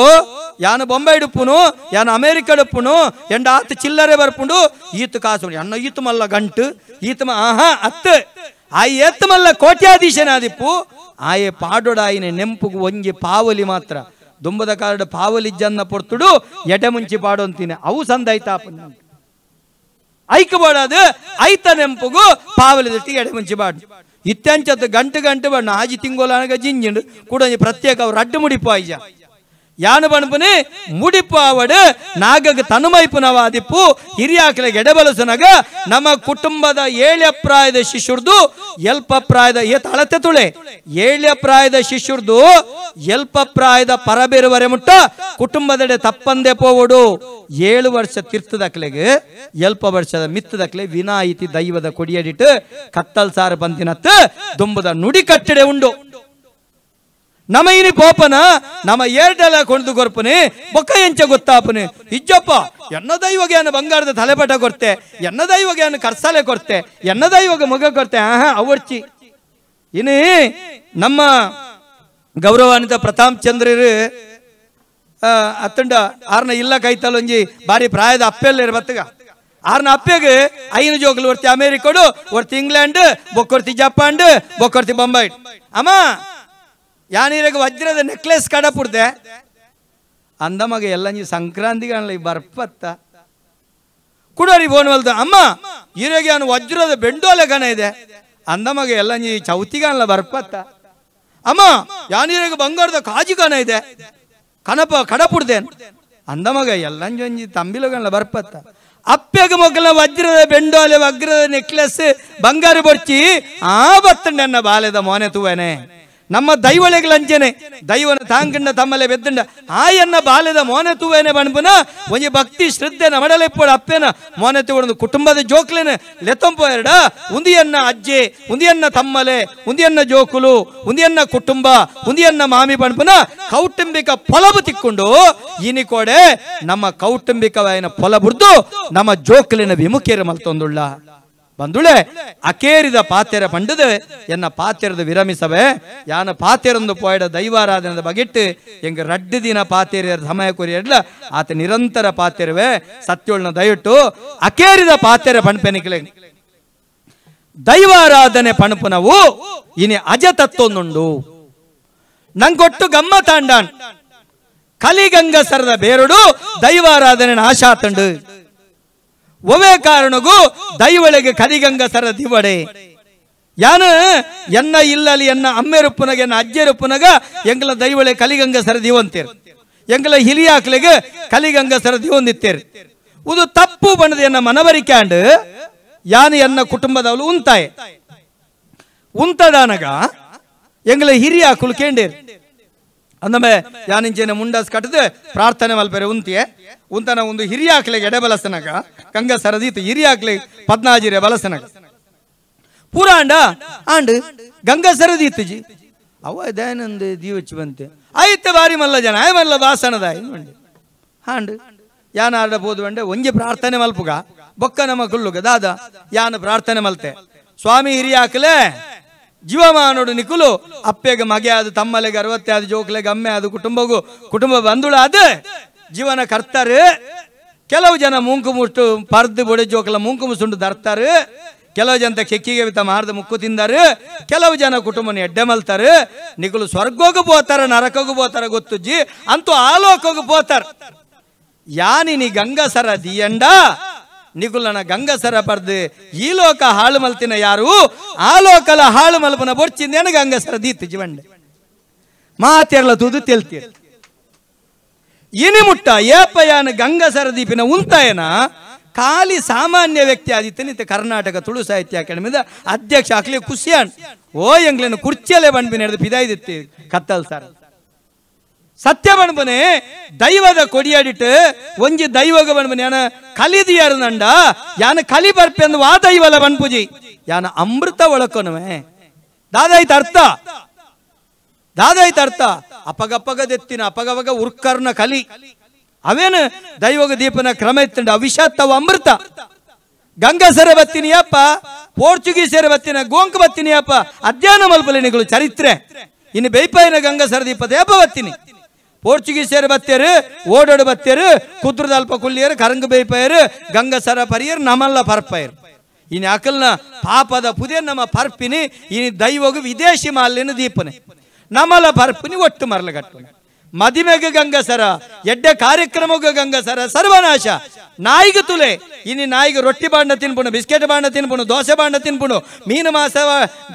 ಯಾನು ಬೊಂಬೈ ಡುಪ್ಪುನು ಯಾನು ಅಮೇರಿಕ ಡುಪ್ಪುನು ಎಂಡ ಆತ ಚಿಲ್ಲರೆ ಬರ್ಪುಂಡು ಈತ ಕಾಸು ಅಣ್ಣ ಈತ ಮಲ್ಲ ಗಂಟು ಈತ ಆಹಾ ಅತ್ತ ಆಯಿ ಎತ್ತ ಮಲ್ಲ ಕೋಟ್ಯಾಧೀಶನಾದಿಪ್ಪು ಆಯೆ ಪಾಡೊಡಾಯಿನ ನೆಂಪುಗು ಒಂಜಿ ಪಾವಲಿ ಮಾತ್ರ ದುಂಬದ ಕಾರಡ ಪಾವಲಿ ಜನ್ನ ಪೊರ್ತುಡು ಎಡೆ ಮುಂಚಿ ಪಾಡೊಂತೀನಿ ಅವು ಸಂದೈತಾಪನ್ನ ಐಕಬೋಡಾದ ಐತ ನೆಂಪುಗು ಪಾವಲಿ ದಟ್ಟಿ ಎಡೆ ಮುಂಚಿ ಬಾಡು ಇತ್ಯಂಚತ್ತು ಗಂಟು ಗಂಟು ಬಣ್ಣ ಆಜಿ ತಿಂಗೋಲಾನಗ ಜಿಂಜಿಂಡು ಕೂಡ ಪ್ರತ್ಯೇಕ ಅವ್ರು ಅಡ್ಡು ಮುಡಿಪು ಆಯ್ಜ ಯಾನು ಬಣ್ಪುನಿ ಮುಡಿಪು ಆವಡು ನಾಗಗ ತನುಮೈಪುನವಾದಿಪ್ಪು ಹಿರಿಯಾಕಲೆ ಎಡೆಬಲಸುನಗ ನಮ್ಮ ಕುಟುಂಬದ ಏಳ್ಯ ಪ್ರಾಯದ ಶಿಶುರ್ದು ಎಲ್ಪ ಪ್ರಾಯದ ಏತ ಅಳತೆ ತುಳೆ ಏಳ್ಯ ಪ್ರಾಯದ ಶಿಶುರ್ದು ಎಲ್ಪ ಪ್ರಾಯದ ಪರಬೇರುವರೆ ಮುಟ್ಟ ಕುಟುಂಬದೆಡೆ ತಪ್ಪಂದೆ ಪೋವಡು 7 ವರ್ಷ ತೀರ್ಥದಕ್ಲೆಗೆ ಎಲ್ಪ ವರ್ಷದ ಮಿತ್ತದಕ್ಲೆ ವಿನಾಯಿತಿ ದೈವದ ಕೊಡಿಯಡಿಟ್ಟು ಕತ್ತಲ್ ಸಾರು ಬಂದಿನತ್ತ ದುಂಬದ ನುಡಿ ಕಟ್ಟಡೆ ಉಂಡು ನಮ ಇನಿ ಪೋಪನ ನಮ ಏರ್ಡೆಲ ಕೊಂಡು ಕೊರ್ಪನೆ ಬೊಕ್ಕ ಎಂಚ ಗೊತ್ತಾಪನೆ ಇಜ್ಜಪ್ಪ ಎನ್ನ ದೈವಗೆ ಅನ್ನ ಬಂಗಾರದ ತಲೆಪಟ ಕೊರ್ತೆ ಎನ್ನ ದೈವಗೆ ಅನ್ನ ಕರ್ಸಾಲೆ ಕೊರ್ತೆ ಎನ್ನ ದೈವಗೆ ಮಗ ಕೊರ್ತೆ ಆಹಾ ಅವರ್ಚಿ ಇನಿ ನಮ್ಮ ಗೌರವಾನ್ವಿತ ಪ್ರತಾಪ್ ಚಂದ್ರರು ಅತ್ತಂಡ ಆರ್ನ ಇಲ್ಲ ಕೈತಲೊಂಜಿ ಬಾರಿ ಪ್ರಾಯದ ಅಪ್ಪೆಲ್ಲ ಬತ್ತಗ ಆರ್ನ ಅಪ್ಪೆಗೆ ಐನು ಜೋಗಲು ಒರ್ತಿ ಅಮೇರಿಕಡು ಒರ್ತಿ ಇಂಗ್ಲೆಂಡ್ ಬೊಕ್ಕೊರ್ತಿ ಜಪಾನ್ ಬೊಕ್ಕೊರ್ತಿ ಬೊಂಬೈ ಅಮ್ಮ ಯಾನೀರಾಗ ವಜ್ರದ ನೆಕ್ಲೆಸ್ ಕಡಪುಡ್ದೆ ಅಂದ ಮಗ ಎಲ್ಲ ನೀವು ಸಂಕ್ರಾಂತಿಗೆ ಅನ್ಲ ಬರ್ಪತ್ತ ಕುಡೋರಿ ಬೋನ್ವಲ್ದು ಅಮ್ಮ ಈರಾಗೆ ಅವನು ವಜ್ರದ ಬೆಂಡೋಲೆ ಕಣ ಇದೆ ಅಂದ ಮಗ ಎಲ್ಲ ನೀ ಚೌತಿಗೆ ಅನ್ಲ ಬರ್ಪತ್ತ ಅಮ್ಮ ಯಾನೀರಾಗ ಬಂಗಾರದ ಕಾಜು ಕಣ ಇದೆ ಕನಪ ಕಡಪುಡ್ದೆ ಅಂದ ಮಗ ಎಲ್ಲ ಒಂಜಿ ತಂಬಿಲಗಣ್ಲ ಬರ್ಪತ್ತ ಅಪ್ಪೆಗ ಮೊಗಲ ವಜ್ರದ ಬೆಂಡೋಲೆ ವಜ್ರದ ನೆಕ್ಲೆಸ್ ಬಂಗಾರ ಬೊರ್ಚಿ ಆ ಬತ್ತಂಡೆ ಬಾಲ್ಯದ ಮೋನೆ ತೂವನೆ ನಮ್ಮ ದೈವಳೆಗಳಂಚನೆ ದೈವನ ತಾಂಗಂಡ ತಮ್ಮಲೆ ಬೆದ್ದಂಡ ಆಯನ್ನ ಬಾಲ್ಯದ ಮೋನೆ ತೂವೇನೆ ಬಣ್ಪುನ ಒಂಜಿ ಭಕ್ತಿ ಶ್ರದ್ಧೆ ನಮಡಲೆಪ್ಪೋಡು ಅಪ್ಪೆನ ಮೋನೆ ತೂವೊಂದು ಕುಟುಂಬದ ಜೋಕ್ಲೆನ ಲೆತ್ತಂಪೋ ಎರಡ ಉಂದಿಯನ್ನ ಅಜ್ಜೆ ಉಂದಿಯನ್ನ ತಮ್ಮಲೆ ಉಂದಿಯನ್ನ ಜೋಕುಲು ಉಂದಿಯನ್ನ ಕುಟುಂಬ ಉಂದಿಯನ್ನ ಮಾಮಿ ಬಣ್ಪುನ ಕೌಟುಂಬಿಕ ಪೊಲಬು ತಿಕ್ಕೊಂಡು ಇನಿಕೋಡೆ ನಮ್ಮ ಕೌಟುಂಬಿಕವಾಯಿನ ಪೊಲ ಬುರ್ದು ನಮ್ಮ ಜೋಕ್ಲಿನ ವಿಮುಖಿಯರು ಮಲ್ತೊಂದುಳ್ಳ. ಬಂದುಳೆ ಅಕೇರಿದ ಪಾತೆರ ಪಂಡದ ಎನ್ನ ಪಾತೆರದ ವಿರಮಿಸವೆ ಯಾನ ಪಾತೆರೊಂದು ಪೋಯಡ ದೈವಾರಾಧನದ ಬಗೆಟ್ಟು ಎಂಗ ರಡ್ಡು ದಿನ ಪಾತೆರ ಸಮಯ ಕೊರಿಯಡ್ಲ ಆತ ನಿರಂತರ ಪಾತೆರುವೆ ಸತ್ಯೋಳ್ನ ದಯಟ್ಟು ಅಕೇರಿದ ಪಾತೆರ ಪಣಪೆನಿಕಲೆ ದೈವಾರಾಧನೆ ಪಣಪುನವು ಇನಿ ಅಜ ತತ್ವೊಂದುಂಡು ನಂಗೊಟ್ಟು ಗಮ್ಮ ತಾಂಡಾನ್ ಕಲಿಗಂಗಸರದ ಬೇರುಡು ದೈವಾರಾಧನೆ ನಾಶಾತಂಡು ಒವೇ ಕಾರಣಗೂ ದೈವಳಿಗೆ ಕಲಿಗಂಗಸರ ದಿವಡೆ ಯಾನ ಎನ್ನ ಇಲ್ಲಲಿ ಎನ್ನ ಅಮ್ಮೆರುಪ್ಪುನಗ ಎನ್ನ ಅಜ್ಜೆರುಪ್ಪುನಗ ಎಂಗಲ ದೈವಳೆ ಕಲಿಗಂಗಸರ ದಿವಂತೀರ್ ಎಂಗಲ ಹಿರಿಯಾಕ್ಲಿಗೆ ಕಲಿಗಂಗಸರ ದಿವಂದಿತ್ತೀರ್ ಇದು ತಪ್ಪು ಬಣ್ಣದ ಎನ್ನ ಮನವರಿಕ್ಯಾಂಡು ಯಾನು ಎನ್ನ ಕುಟುಂಬದವಳು ಉಂತಾಯ ಉಂತದಾನಗ ಎಂಗಲ ಹಿರಿಯಾಕುಲು ಕೇಂಡೇರ್ ಅಂದಮೆ ಯಾನಿಂಚೇನೆ ಮುಂಡಾಸ್ ಕಟ್ಟದೆ ಪ್ರಾರ್ಥನೆ ಮಲ್ಪೆರೆ ಉಂತಿಯೆ ಉಂತನ ಒಂದು ಹಿರಿಯಾಕ್ಲೆಗೆ ಎಡೆ ಬಲಸನಗ ಗಂಗ ಸರದೀತು ಹಿರಿಯಾಕ್ಲೆ ಪದ್ನಾಜಿರೆ ಬಲಸನಗ ಪೂರ ಅಂಡ ಆಂಡ್ ಗಂಗಾ ಸರದೀತುಜಿ ಅವ ದಯಾನಂದ ದೀವಚ್ಚು ಬಂತೆ ಆಯ್ತು ಬಾರಿ ಮಲ್ಲ ಜನ ಆಯ್ ಮಲ್ಲ ಬಾಸನದ ಹಾಂಡ್ ಯಾನ ಆಡ ಬೋದು ಬಂಡೆ ಒಂಜಿ ಪ್ರಾರ್ಥನೆ ಮಲ್ಪುಗ ಬೊಕ್ಕ ನಮ್ಮ ಕುಲ್ಲುಗ ದಾದ ಯಾನ ಪ್ರಾರ್ಥನೆ ಮಲ್ತೆ ಸ್ವಾಮಿ ಹಿರಿಯಾಕ್ಲೆ ಜೀವಮಾನೋಡು ನಿಕುಲು ಅಪ್ಪೆಗೆ ಮಗೆ ಅದು ತಮ್ಮಲೆಗೆ ಅರವತ್ತೆ ಅದು ಜೋಕ್ಲೆಗೆ ಅಮ್ಮೆ ಅದು ಕುಟುಂಬಗೂ ಕುಟುಂಬ ಬಂಧುಳ ಅದು ಜೀವನ ಕರ್ತಾರೆ ಕೆಲವು ಜನ ಮೂಂಕು ಮುಷ್ಟು ಪರ್ದು ಬೊಡೆ ಜೋಕಲ ಮೂಂಕು ಮುಸುಂಡು ದರ್ತಾರೆ ಕೆಲವು ಜನ ಕೆಕ್ಕಿಗೆ ಬಿತ್ತ ಮಾರ್ದ ಮುಕ್ಕು ತಿಂದಾರು ಕೆಲವು ಜನ ಕುಟುಂಬನ ಎಡ್ಡೆ ಮಲ್ತಾರೆ ನಿಕುಲು ಸ್ವರ್ಗೋಗು ಪೋತಾರ ನರಕೋಗು ಪೋತಾರ ಗೊತ್ತುಜ್ಜಿ ಅಂತೂ ಆಲೋಕೋಗು ಪೋತಾರ ಯಾನಿ ಗಂಗಸರ ದಿಯಂಡ ನಿಕುಲನ ಗಂಗಸರ ಪರ್ದು ಈ ಲೋಕ ಹಾಳು ಮಲ್ತಿನ ಯಾರು ಆ ಲೋಕಲ ಹಾಳು ಮಲ್ಪನ ಬೊರ್ಚಿಂದೇನು ಗಂಗಸರ ದೀತು ಜೀವಂಡೆ ಮಾತೆರ್ಲ ತೂದು ತೆಲ್ತೀರ ಇನಿ ಮುಟ್ಟ ಏಪಯಾನ ಗಂಗಸರ ದೀಪಿನ ಉಂತಾಯನ ಖಾಲಿ ಸಾಮಾನ್ಯ ವ್ಯಕ್ತಿ ಆದಿತ್ತನಿತ ಕರ್ನಾಟಕ ತುಳು ಸಾಹಿತ್ಯ ಅಕಾಡೆಮಿದ ಅಧ್ಯಕ್ಷ ಅಕ್ಲಿ ಖುಷಿಯಾನ್ ಓ ಎಂಗ್ಲೇನು ಕುರ್ಚಿಯಲ್ಲೇ ಬಂಡ್ಬಿನ ಹಿಡಿದು ಪಿದಾಯ್ದಿತ್ತಿ ಕತ್ತಲ್ ಸರ್ ಸತ್ಯ ಬಣ್ಬನೆ ದೈವದ ಕೊಡಿಯಾಡಿಟ್ಟು ಒಂಜಿ ದೈವಗ ಬಣ್ಬನೆ ಯಾನ ಕಲಿದಿಯಾರು ನಂಡ ಯಾನ ಕಲಿ ಬರ್ಪೆಂದು ವಾ ದೈವಲ ಬಣ್ಪುಜಿ ಯಾನ ಅಮೃತ ಒಳಕೊನವೆ ದಾದಾಯ್ತ ಅರ್ಥ ದಾದಾಯ್ತ ಅರ್ಥ ಅಪಗಪಗದೆತ್ತಿನ ಅಪಗಪಗ ಉರ್ಕರ್ನ ಕಲಿ ಅವೇನು ದೈವಗ ದೀಪನ ಕ್ರಮ ಇತ್ತಂಡ ಅವಿಷಾತ್ತವ ಅಮೃತ ಗಂಗಸರ ಬತ್ತಿನಿಯಪ್ಪ ಪೋರ್ಚುಗೀಸರ ಬತ್ತಿನ ಗೋಂಕ ಬತ್ತಿನಿಯಪ್ಪ ಅಧ್ಯಯನ ಮಲ್ಪಲಿನಿಗಳು ಚರಿತ್ರೆ ಇನ್ನು ಬೇಪಾಯಿನ ಗಂಗಸರ ದೀಪದ ಯಪ್ಪ ಬತ್ತಿನಿ ಪೋರ್ಚುಗೀಸರು ಬತ್ತೇರು ಓಡೋಡು ಬತ್ತೇರು ಕುದ್ರದ ಅಲ್ಪ ಕುಲ್ಲಿಯರು ಕರಂಗು ಬೇಪಾಯರು ಗಂಗಸರ ಪರಿಯರು ನಮಲ್ಲ ಪರ್ಪಯರು ಇನ್ನು ಅಕಲ್ನ ಪಾಪದ ಪುದೇ ನಮ್ಮ ಪರ್ಪಿನಿ ಇನಿ ದೈವಗು ವಿದೇಶಿ ಮಾಲಿನ ದೀಪನೆ ನಮಲ ಪರ್ಪಿನಿ ಒಟ್ಟು ಮರಲಗಟ್ಟು ಮದಿಮೆಗೆ ಗಂಗಸರ ಎಡ್ಡೆ ಕಾರ್ಯಕ್ರಮಕ್ಕೆ ಗಂಗಸರ ಸರ್ವನಾಶ ನಾಯಿಗೆ ತುಲೆ ಇನಿ ನಾಯಿಗೆ ರೊಟ್ಟಿ ಬಾಂಡ ತಿನ್ಪುಣು ಬಿಸ್ಕೆಟ್ ಬಾಂಡ ತಿನ್ಪುಣು ದೋಸೆ ಬಾಂಡ ತಿನ್ಪುಣು ಮೀನು ಮಾಸ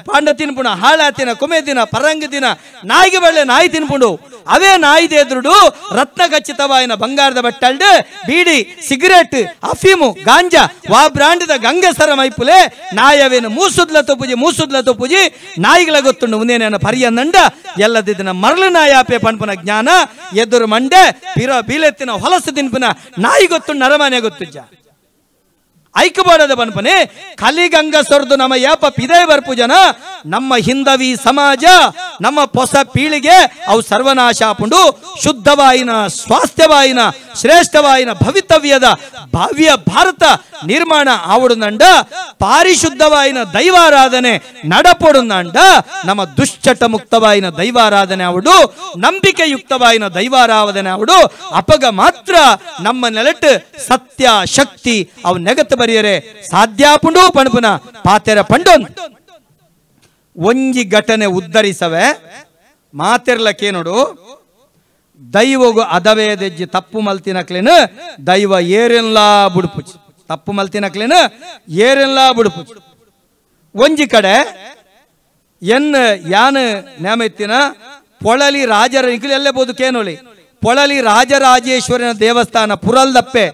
ಬಾಂಡ ತಿನ್ಪುಣು ಹಾಳಾತಿನ ಕುಮೆ ದಿನ ಪರಂಗ ದಿನ ನಾಯಿಗೆ ಬಳ್ಳೆ ನಾಯಿ ತಿನ್ಪುಂಡು ಅವೇ ನಾಯಿದೆ ಎದುರುಡು ರತ್ನ ಖಚಿತವಾಯಿನ ಬಂಗಾರದ ಬಟ್ಟಲ್ಡು ಬೀಡಿ ಸಿಗರೇಟ್ ಅಫೀಮು ಗಾಂಜಾ ವಾ ಬ್ರಾಂಡದ ಗಂಗಸರ ಮೈಪುಲೆ ನಾಯವೇನು ಮೂಸುದ್ಲ ತೊಪುಜಿ ಮೂಸುದ್ಲ ತೊಪುಜಿ ನಾಯಿಗಳ ಗೊತ್ತುಂಡು ಮುಂದೇನ ಪರಿಯನ್ನಂಡ ಎಲ್ಲದಿದ್ದಿನ ಮರಳು ನಾಯಾಪೆ ಪಣ್ಪುನ ಜ್ಞಾನ ಎದುರು ಮಂಡೆ ಪಿರ ಬೀಲೆತ್ತಿನ ಹೊಲಸು ತಿನ್ಪುನ ನಾಯಿ ಗೊತ್ತು ನರಮಾನೆ ಗೊತ್ತುಜ್ಜ ಐಕಬಾಡದ ಬನ್ಪನೆ ಕಲಿಗಂಗ ಸೊರ್ದು ನಮ್ಮ ಯಾಪ ಪಿದೇ ಬರ್ಪು ಜನ ನಮ್ಮ ಹಿಂದವಿ ಸಮಾಜ ನಮ್ಮ ಹೊಸ ಪೀಳಿಗೆ ಅವು ಸರ್ವನಾಶ ಆಪುಂಡು ಶುದ್ಧವಾಯಿನ ಸ್ವಾಸ್ಥ್ಯವಾಯಿನ ಶ್ರೇಷ್ಠವಾಯಿನ ಭವಿತವ್ಯದ ಭವ್ಯ ಭಾರತ ನಿರ್ಮಾಣ ಆವಡುನಂಡ ಪಾರಿಶುದ್ಧವಾಯಿನ ದೈವಾರಾಧನೆ ನಡಪೊಡುನಂಡ ನಮ್ಮ ದುಶ್ಚಟ ಮುಕ್ತವಾಯಿನ ದೈವಾರಾಧನೆ ಆವಡು ನಂಬಿಕೆಯುಕ್ತವಾಯಿನ ದೈವಾರಾಧನೆ ಆವಡು ಅಪಗ ಮಾತ್ರ ನಮ್ಮ ನೆಲಟ್ ಸತ್ಯ ಶಕ್ತಿ ಅವು ನೆಗತ್ತು ಬರಿಯರೆ ಸಾಧ್ಯಾಪುಂಡು ಪಣಪುನ ಪಾತೆರ ಪಂಡೊಂದು ಒಂಜಿ ಘಟನೆ ಉದ್ಧರಿಸವೆ ಮಾತಿರ್ಲಕ್ಕೇನೋಡು ದೈವಗು ಅದವೇದೆಜ್ಜಿ ತಪ್ಪು ಮಲ್ತಿನಕ್ಲೇನು ದೈವ ಏರೆನ್ಲಾ ಬುಡುಪುಚಿ ತಪ್ಪು ಮಲ್ತಿನಕ್ಲೇನು ಏರೆನ್ಲಾ ಬುಡುಪುಚಿ ಒಂಜಿ ಕಡೆ ಎನ್ ಯಾನ್ ನೇಮೆತ್ತಿನ ಪೊಳಲಿ ರಾಜರ ಎಲ್ಲೇ ಬೋದು ಕೇನೋಲಿ ಪೊಳಲಿ ರಾಜರಾಜೇಶ್ವರನ ದೇವಸ್ಥಾನ ಪುರಲ್ದಪ್ಪೆ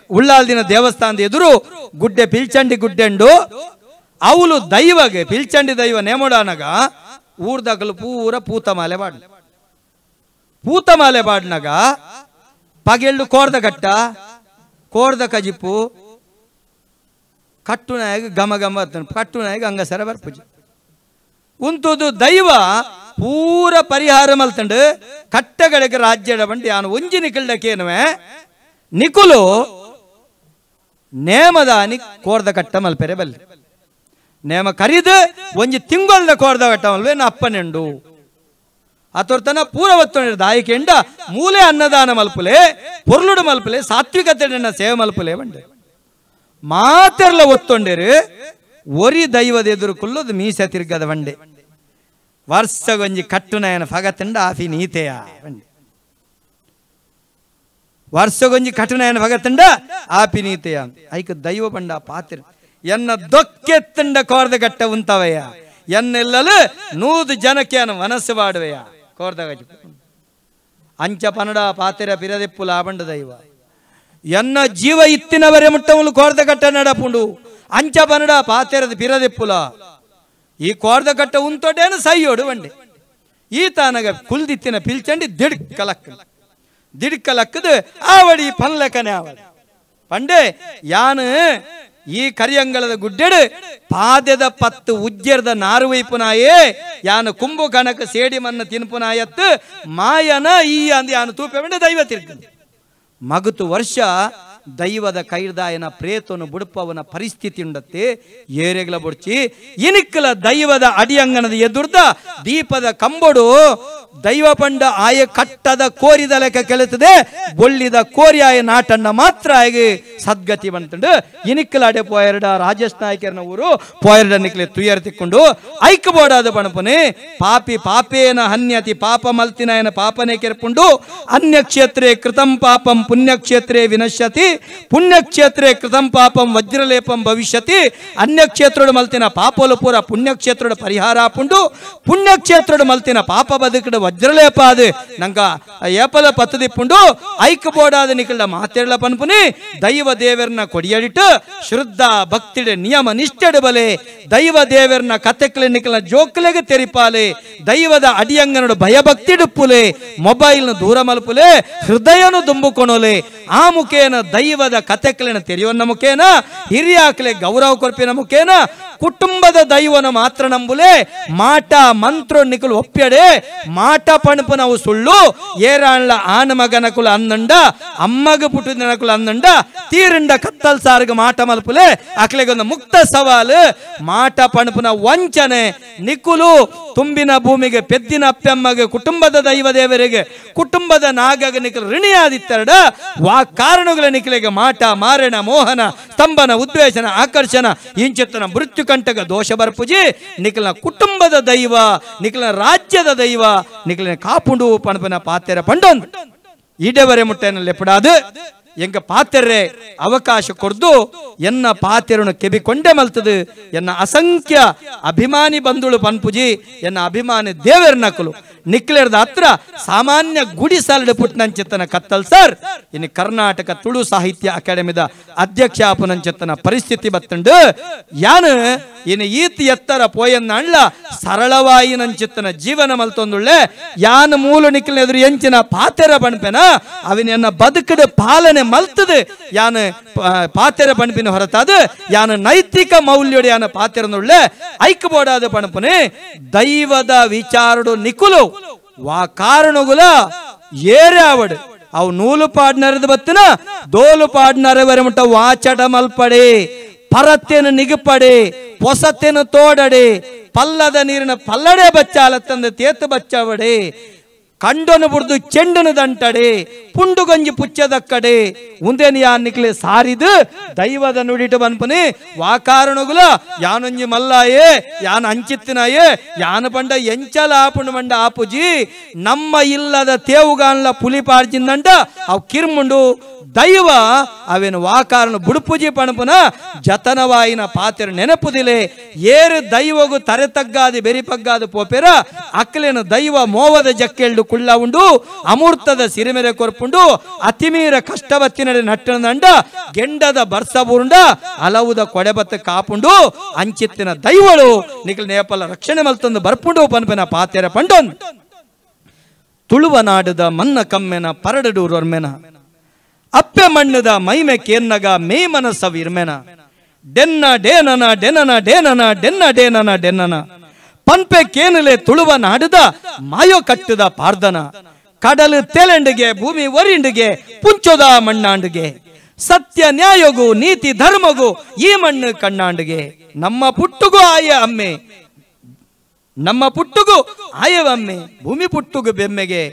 ಉಳ್ಳಾಲ್ದಿನ ದೇವಸ್ಥಾನದ ಎದುರು ಗುಡ್ಡೆ ಪಿಲ್ಚಂಡಿ ಗುಡ್ಡೆಂಡು ಅವಳು ದೈವಗೆ ಪಿಲ್ಚಂಡಿ ದೈವ ನೇಮೋಡಾನಗ ಊರ್ದಗಲು ಪೂರ ಪೂತಮಾಲೆ ಬಾಡ್ ಪೂತಮಾಲೆ ಬಾಡ್ನಾಗ ಪಗೆಳ್ಳು ಕೋರ್ದ ಕಟ್ಟ ಕೋರ್ದ ಕಜಿಪು ಕಟ್ಟುನಾಯಗ ಗಮ ಗಮ ಕಟ್ಟುನಾಯಗ ಅಂಗಸರ ಬರ್ಪುಜಿ ಉಂತುದು ದೈವ ಪೂರ ಪರಿಹಾರ ಮಲ್ತಂಡು ಕಟ್ಟಗಳಿಗೆ ರಾಜ್ಯದ ಬಂಡಿ ಯಾನು ಒಂಜಿ ನಿಕಲ್ಡಕ್ಕೇನುವೆ ನಿಕುಲು ನೇಮದಾನಿ ಕೋರ್ದ ಕಟ್ಟ ಮಲ್ಪೆರೆ ಬಲ್ಲಿ ನೇಮ ಕರಿದು ಒಂಜಿ ತಿಂಗೊಲ್ದ ಕೋರ್ದ ಗಟ್ಟವಲ್ವೇ ನಾ ಅಪ್ಪನೆಂಡು ಆತೊರ್ತನ ಪೂರ ಒತ್ತೊಂಡ ದಾಯಿಕೆಂಡ ಮೂಲೆ ಅನ್ನದಾನ ಮಲ್ಪುಲೆ ಪೊರ್ಲುಡು ಮಲ್ಪುಲೆ ಸಾತ್ವಿಕತೆ ಸೇವೆ ಮಲ್ಪುಲೆ ಬಂಡೆ ಮಾತೆರ್ಲ ಒತ್ತೊಂಡೇರು ಒರಿ ದೈವದ ಎದುರು ಕುಲ್ಲದು ಮೀಸೆ ತಿರ್ಗದ ಬಂಡೆ ವರ್ಷಗೊಂಜಿ ಕಟ್ಟುನಯನ ಫಗತಂಡ ಆಫಿ ನೀತೆಯ ಬಂಡೆ ವರ್ಷಗೊಂಜಿ ಕಟ್ಟುನಯನ ಫಗತಂಡ ಆಪಿ ನೀತೆಯ ಐಕ ದೈವ ಬಂಡ ಪಾತ್ರ ಎನ್ನ ದೊಕ್ಕೆತ್ತಂಡ ಕೋರ್ದ ಗಟ್ಟ ಉಂತವಯ್ಯ ಎನ್ನೆಲ್ಲಲು 100 ಜನಕ್ಕೆ ಅನ್ನ ಮನಸ್ಸು ಬಾಡುವೆಯ ಕೋರ್ದ ಅಂಚ ಪನಡ ಪಾತಿರ ಪಿರದೆಪ್ಪು ಲಾಬಂಡ ದೈವ ಎನ್ನ ಜೀವ ಇತ್ತಿನವರೆ ಮುಟ್ಟವನು ಕೋರ್ದ ಕಟ್ಟ ನಡಪುಂಡು ಅಂಚ ಪನಡ ಪಾತಿರದ ಪಿರದೆಪ್ಪುಲ ಈ ಕೋರ್ದ ಕಟ್ಟ ಉಂತೊಡೇನು ಸೈಯೋಡು ಬಂಡೆ ಈ ತಾನಗ ಕುಲ್ದಿತ್ತಿನ ಪಿಲ್ಚಂಡಿ ದಿಡ್ಕಲಕ್ಕ ದಿಡ್ಕಲಕ್ಕದು ಆವಡಿ ಪನ್ಲಕನೆ ಆವಡಿ ಪಂಡೆ ಯಾನು ಈ ಕರಿಯಂಗಳದ ಗುಡ್ಡೆಡು ಪಾದೆದ ಪತ್ತು ಉಜ್ಜೆರ್ದ ನಾರು ವೈಪುನಾಯೇ ಯಾನು ಕುಂಬು ಕಣಕ ಸೇಡಿ ಮನ್ನ ತಿನ್ಪುನಾಯತ್ತು ಮಾಯನ ಈ ಅಂದ ಯಾನು ತೂಪೆ ಬಂಡೆ ದೈವ ತಿರ್ಗ ಮಗುತು ವರ್ಷ ದೈವದ ಕೈರ್ದಾಯನ ಪ್ರೇತನು ಬುಡುಪವನ ಪರಿಸ್ಥಿತಿ ಉಂಡತ್ತೆ ಏರೆಗ್ಲ ಬುಡ್ಚಿ ಇನಿಕ್ಕಲ ದೈವದ ಅಡಿಯಂಗನದ ಎದುರ್ದ ದೀಪದ ಕಂಬೊಡು ದೈವ ಪಂಡ ಆಯ ಕಟ್ಟದ ಕೋರಿದ ಲೆಕ್ಕ ಕೆಳತದೆ ಬೊಳ್ಳಿದ ಕೋರಿ ಆಯ ನಾಟಣ್ಣ ಮಾತ್ರ ಆಗಿ ಸದ್ಗತಿ ಬಂತಂಡು ಇನಿಕ್ಕಲ ಅಡೆ ಪೋಯರ್ಡ ರಾಜೇಶ್ ನಾಯಕರನ ಊರು ಪೋಯರ್ಡ ನಿಕ್ಲೆ ತುಯರ್ ತಿಕ್ಕೊಂಡು ಐಕ್ ಬೋಡಾದ ಪಣಪನೆ ಪಾಪಿ ಪಾಪೇನ ಹನ್ಯತಿ ಪಾಪ ಮಲ್ತಿನಾಯನ ಪಾಪನೇ ಕೆರ್ಪುಂಡು ಅನ್ಯಕ್ಷೇತ್ರೇ ಕೃತಂ ಪಾಪಂ ಪುಣ್ಯಕ್ಷೇತ್ರೇ ವಿನಶ್ಯತಿ ಪುಣ್ಯಕ್ಷೇತ್ರೇ ಕೃತಂ ಪಾಪಂ ವಜ್ರಲೇಪಂ ಭವಿಷ್ಯತಿ ಅನ್ಯಕ್ಷೇತ್ರೋಡು ಮಲ್ತಿನ ಪಾಪಲು ಪೂರ ಪುಣ್ಯಕ್ಷೇತ್ರೋಡು ಪರಿಹಾರ ಆಪುಂಡು ಪುಣ್ಯಕ್ಷೇತ್ರೋಡು ಮಲ್ತಿನ ಪಾಪ ಬದುಕಡು ವಜ್ರಲೇಪ ಅದು ನಂಗ ಏಪಲ ಪತ್ತದಿಪ್ಪುಂಡು ಐಕ್ ಬೋಡಾದ ನಿಕಲ್ಡ ಮಾತೆರ್ಲ ಪನ್ಪುನಿ ದೈವ ದೇವರನ್ನ ಕೊಡಿಯಡಿಟ್ಟು ಶ್ರದ್ಧಾ ಭಕ್ತಿಡೆ ನಿಯಮ ನಿಷ್ಠೆಡು ಬಲೆ ದೈವ ದೇವರನ್ನ ಕತೆಕ್ಲೆ ನಿಕಲ್ನ ಜೋಕ್ಲೆಗೆ ತೆರಿಪಾಲೆ ದೈವದ ಅಡಿಯಂಗನೋಡು ಭಯಭಕ್ತಿಡುಪ್ಪುಲೆ ಮೊಬೈಲ್ನ ದೂರ ಮಲ್ಪುಲೆ ಹೃದಯನು ದುಂಬುಕೊಣೋಲೆ ಆ ಮುಖೇನ ದೈವದ ಕತೆಕ್ಲೆನ ತೆರೆಯೋನ್ನ ಮುಖೇನ ಹಿರಿಯಾಕ್ಲೆ ಗೌರವ ಕೊರ್ಪಿನ ಮುಖೇನ ಕುಟುಂಬದ ದೈವನ ಮಾತ್ರ ನಂಬುಲೆ ಮಾಟ ಮಂತ್ರ ನಿಕಲು ಒಪ್ಪ್ಯಡೆ ಮಾಟ ಪಣಪು ನಾವು ಸುಳ್ಳು ಏರಾಣ್ಲ ಆನ ಮಗನಕುಲ ಅಂದಂಡ ಅಮ್ಮಗ ಪುಟ್ಟಿನಕುಲ ಅಂದಂಡ ತೀರಂಡ ಕತ್ತಲ್ ಸಾರ್ಗ ಮಾಟ ಮಲ್ಪುಲೆ ಅಕ್ಲೆಗೊಂದು ಮುಕ್ತ ಸವಾಲು ಮಾಟ ಪಣಪುನ ವಂಚನೆ ನಿಕುಲು ತುಂಬಿನ ಭೂಮಿಗೆ ಪೆದ್ದಿನ ಅಪ್ಪಮ್ಮಗೆ ಕುಟುಂಬದ ದೈವ ದೇವರಿಗೆ ಕುಟುಂಬದ ನಾಗಗ ನಿಕಲು ಋಣಿಯಾದಿತ್ತೆರಡ ವಾ ಕಾರಣಗಳ ನಿಕಲಿಗೆ ಮಾಟ ಮಾರಣ ಮೋಹನ ಸ್ತಂಭನ ಉದ್ವೇಷನ ಆಕರ್ಷಣ ಇಂಚಿತ್ತನ ಮೃತ್ಯು ಕಂಟಕ ದೋಷ ಬರ್ಪುಜಿ ನಿಕಲ್ನ ಕುಟುಂಬದ ದೈವ ನಿಕಲ್ನ ರಾಜ್ಯದ ದೈವ ನಿಕಲಿನ ಕಾಪುಂಡು ಪಣಪನ ಪಾತೆರ ಪಂಡೊಂದು ಈಡೇವರೆ ಮುಟ್ಟೆನ ಲೆಪಡಾದು ಎಂಗ ಪಾತೆರೆ ಅವಕಾಶ ಕೊರ್ದು ಎನ್ನ ಪಾತೆರನು ಕೆಬಿಕೊಂಡೆ ಮಲ್ತದು ಎನ್ನ ಅಸಂಖ್ಯ ಅಭಿಮಾನಿ ಬಂಧುಳು ಪನ್ಪುಜಿ ಎನ್ನ ಅಭಿಮಾನಿ ದೇವರ ನಕಲು ನಿಕ್ಲೆರ್ದ ಹತ್ರ ಸಾಮಾನ್ಯ ಗುಡಿ ಸಾಲಡು ಪುಟ್ಟನಂಚಿತ್ತನ ಕತ್ತಲ್ ಸರ್ ಇನ್ನು ಕರ್ನಾಟಕ ತುಳು ಸಾಹಿತ್ಯ ಅಕಾಡೆಮಿದ ಅಧ್ಯಕ್ಷ ಆಪುನಂಚಿತ್ತನ ಪರಿಸ್ಥಿತಿ ಬತ್ತಂಡು ಯಾನು ಇನ್ನು ಈತ ಎತ್ತರ ಪೋಯನ್ನ ಅಣ್ಲ ಸರಳವಾಯಿನಂಚಿತ್ತನ ಜೀವನ ಮಲ್ತೊಂದುಳ್ಳೆ ಯಾನು ಮೂಲ ನಿಕ್ಲಿನ ಎದುರು ಎಂಚಿನ ಪಾತೆರ ಬಣ್ಪೆನ ಅವಿನ ಬದುಕಡು ಪಾಲನೆ ಮಲ್ತದು ಯಾನು ಪಾತೆರ ಪಣಪಿನ ಹೊರತಾದು ಯಾನು ನೈತಿಕ ಮೌಲ್ಯಡು ಯಾನು ಪಾತೆರನುಳ್ಳೆ ಐಕ್ ಬೋಡಾದ ಪಣಪನೆ ದೈವದ ವಿಚಾರಡು ನಿಕುಲು ವಾ ಕಾರಣಗುಲ ಏರೆ ಆವಡು ಅವು ನೂಲು ಪಾಡ್ನರದ ಬತ್ತನ ದೋಲು ಪಾಡ್ನರವರೆ ಮುಟ್ಟ ವಾಚಟ ಮಲ್ಪಡೆ ಪರತ್ತೇನು ನಿಗುಪಡೆ ಪೊಸತ್ತೇನು ತೋಡಡೆ ಪಲ್ಲದ ನೀರಿನ ಪಲ್ಲಡೆ ಬಚ್ಚಾಲತ್ತಂದ ತೇತು ಬಚ್ಚಾವಡೆ ಕಂಡನು ಬುಡ್ದು ಚೆಂಡನು ದಂಟಡೆ ಪುಂಡು ಗಂಜಿ ಪುಚ್ಚದಕ್ಕಡೆ ಉಂದೇನು ಯಾನ್ ನಿಕ್ಲೆ ಸಾರಿದು ದೈವದ ನುಡಿಟು ಬನ್ಪನಿ ವಾಕಾರಣಗುಲ ಯಾನೊಂಜಿ ಮಲ್ಲಾಯೇ ಯಾನ್ ಅಂಚಿತ್ತಿನಾಯೇ ಯಾನು ಪಂಡ ಎಂಚಲ ಆಪುಂಡು ಮಂಡ ಆಪುಜಿ ನಮ್ಮ ಇಲ್ಲದ ತೇವುಗಾನ್ಲ ಪುಲಿ ಪಾಡ್ಜಿಂದಂಡ ಅವು ಕಿರ್ಮುಂಡು ದೈವ ಅವೇನು ವಾಕಾರಣ ಬುಡುಪುಜಿ ಪಣಪುನ ಜತನವಾಯಿನ ಪಾತೆರ ನೆನಪುದಿಲೆ ಏರು ದೈವಗು ತರೆ ತಗ್ಗಾದು ಬೆರಿಪಗ್ಗಾದು ಪೋಪೆರ ಅಕ್ಲೇನು ದೈವ ಮೋವದ ಜಕ್ಕೆಳ್ಳು ಕುಳ್ಳ ಉಂಡು ಅಮೂರ್ತದ ಸಿರಿಮೆರೆ ಕೊರ್ಪುಂಡು ಅತಿಮೀರ ಕಷ್ಟವತ್ತಿನಡೆ ನಟ್ಟನಂಡ ಗೆಂಡದ ಬರ್ಸ ಬುರುಂಡ ಅಲವುದ ಕೊಡೆಬತ್ತ ಕಾಪುಂಡು ಅಂಚಿತ್ತಿನ ದೈವಳು ನಿಖಲ್ ನೇಪಲ ರಕ್ಷಣೆ ಮಲ್ತಂದು ಬರ್ಪುಂಡು ಪನ್ಪೆನ ಪಾತೆರ ಪಂಡೊಂದು ತುಳುವನಾಡದ ಮನ್ನ ಕಮ್ಮೆನ ಪರಡಡೂರೊರ್ಮೆನ ಅಪ್ಪೆ ಮಣ್ಣದ ಮೈಮೆ ಕೇನ್ನಗ ಮೇ ಮನಸ್ಸವಿರ್ಮೆನ ಡೆನ್ನ ಡೇನನ ಡೆನನ ಡೇನನ ಡೆನ್ನ ಡೇನನ ಡೆನ್ನನ ಪನ್ಪೆ ಕೇನಲೆ ತುಳುವ ನಾಡದ ಮಾಯೋ ಕಟ್ಟದ ಪಾರ್ದನ ಕಡಲು ತೇಲೆಂಡಿಗೆ ಭೂಮಿ ಒರಿಂಡಿಗೆ ಪುಂಚೋದ ಮಣ್ಣಾಂಡಿಗೆ ಸತ್ಯ ನ್ಯಾಯಗೂ ನೀತಿ ಧರ್ಮಗೂ ಈ ಮಣ್ಣು ಕಣ್ಣಾಂಡಿಗೆ ನಮ್ಮ ಪುಟ್ಟುಗೂ ಆಯ ಅಮ್ಮೆ ನಮ್ಮ ಪುಟ್ಟುಗೂ ಆಯವಮ್ಮೆ ಭೂಮಿ ಪುಟ್ಟುಗು ಬೆಮ್ಮೆಗೆ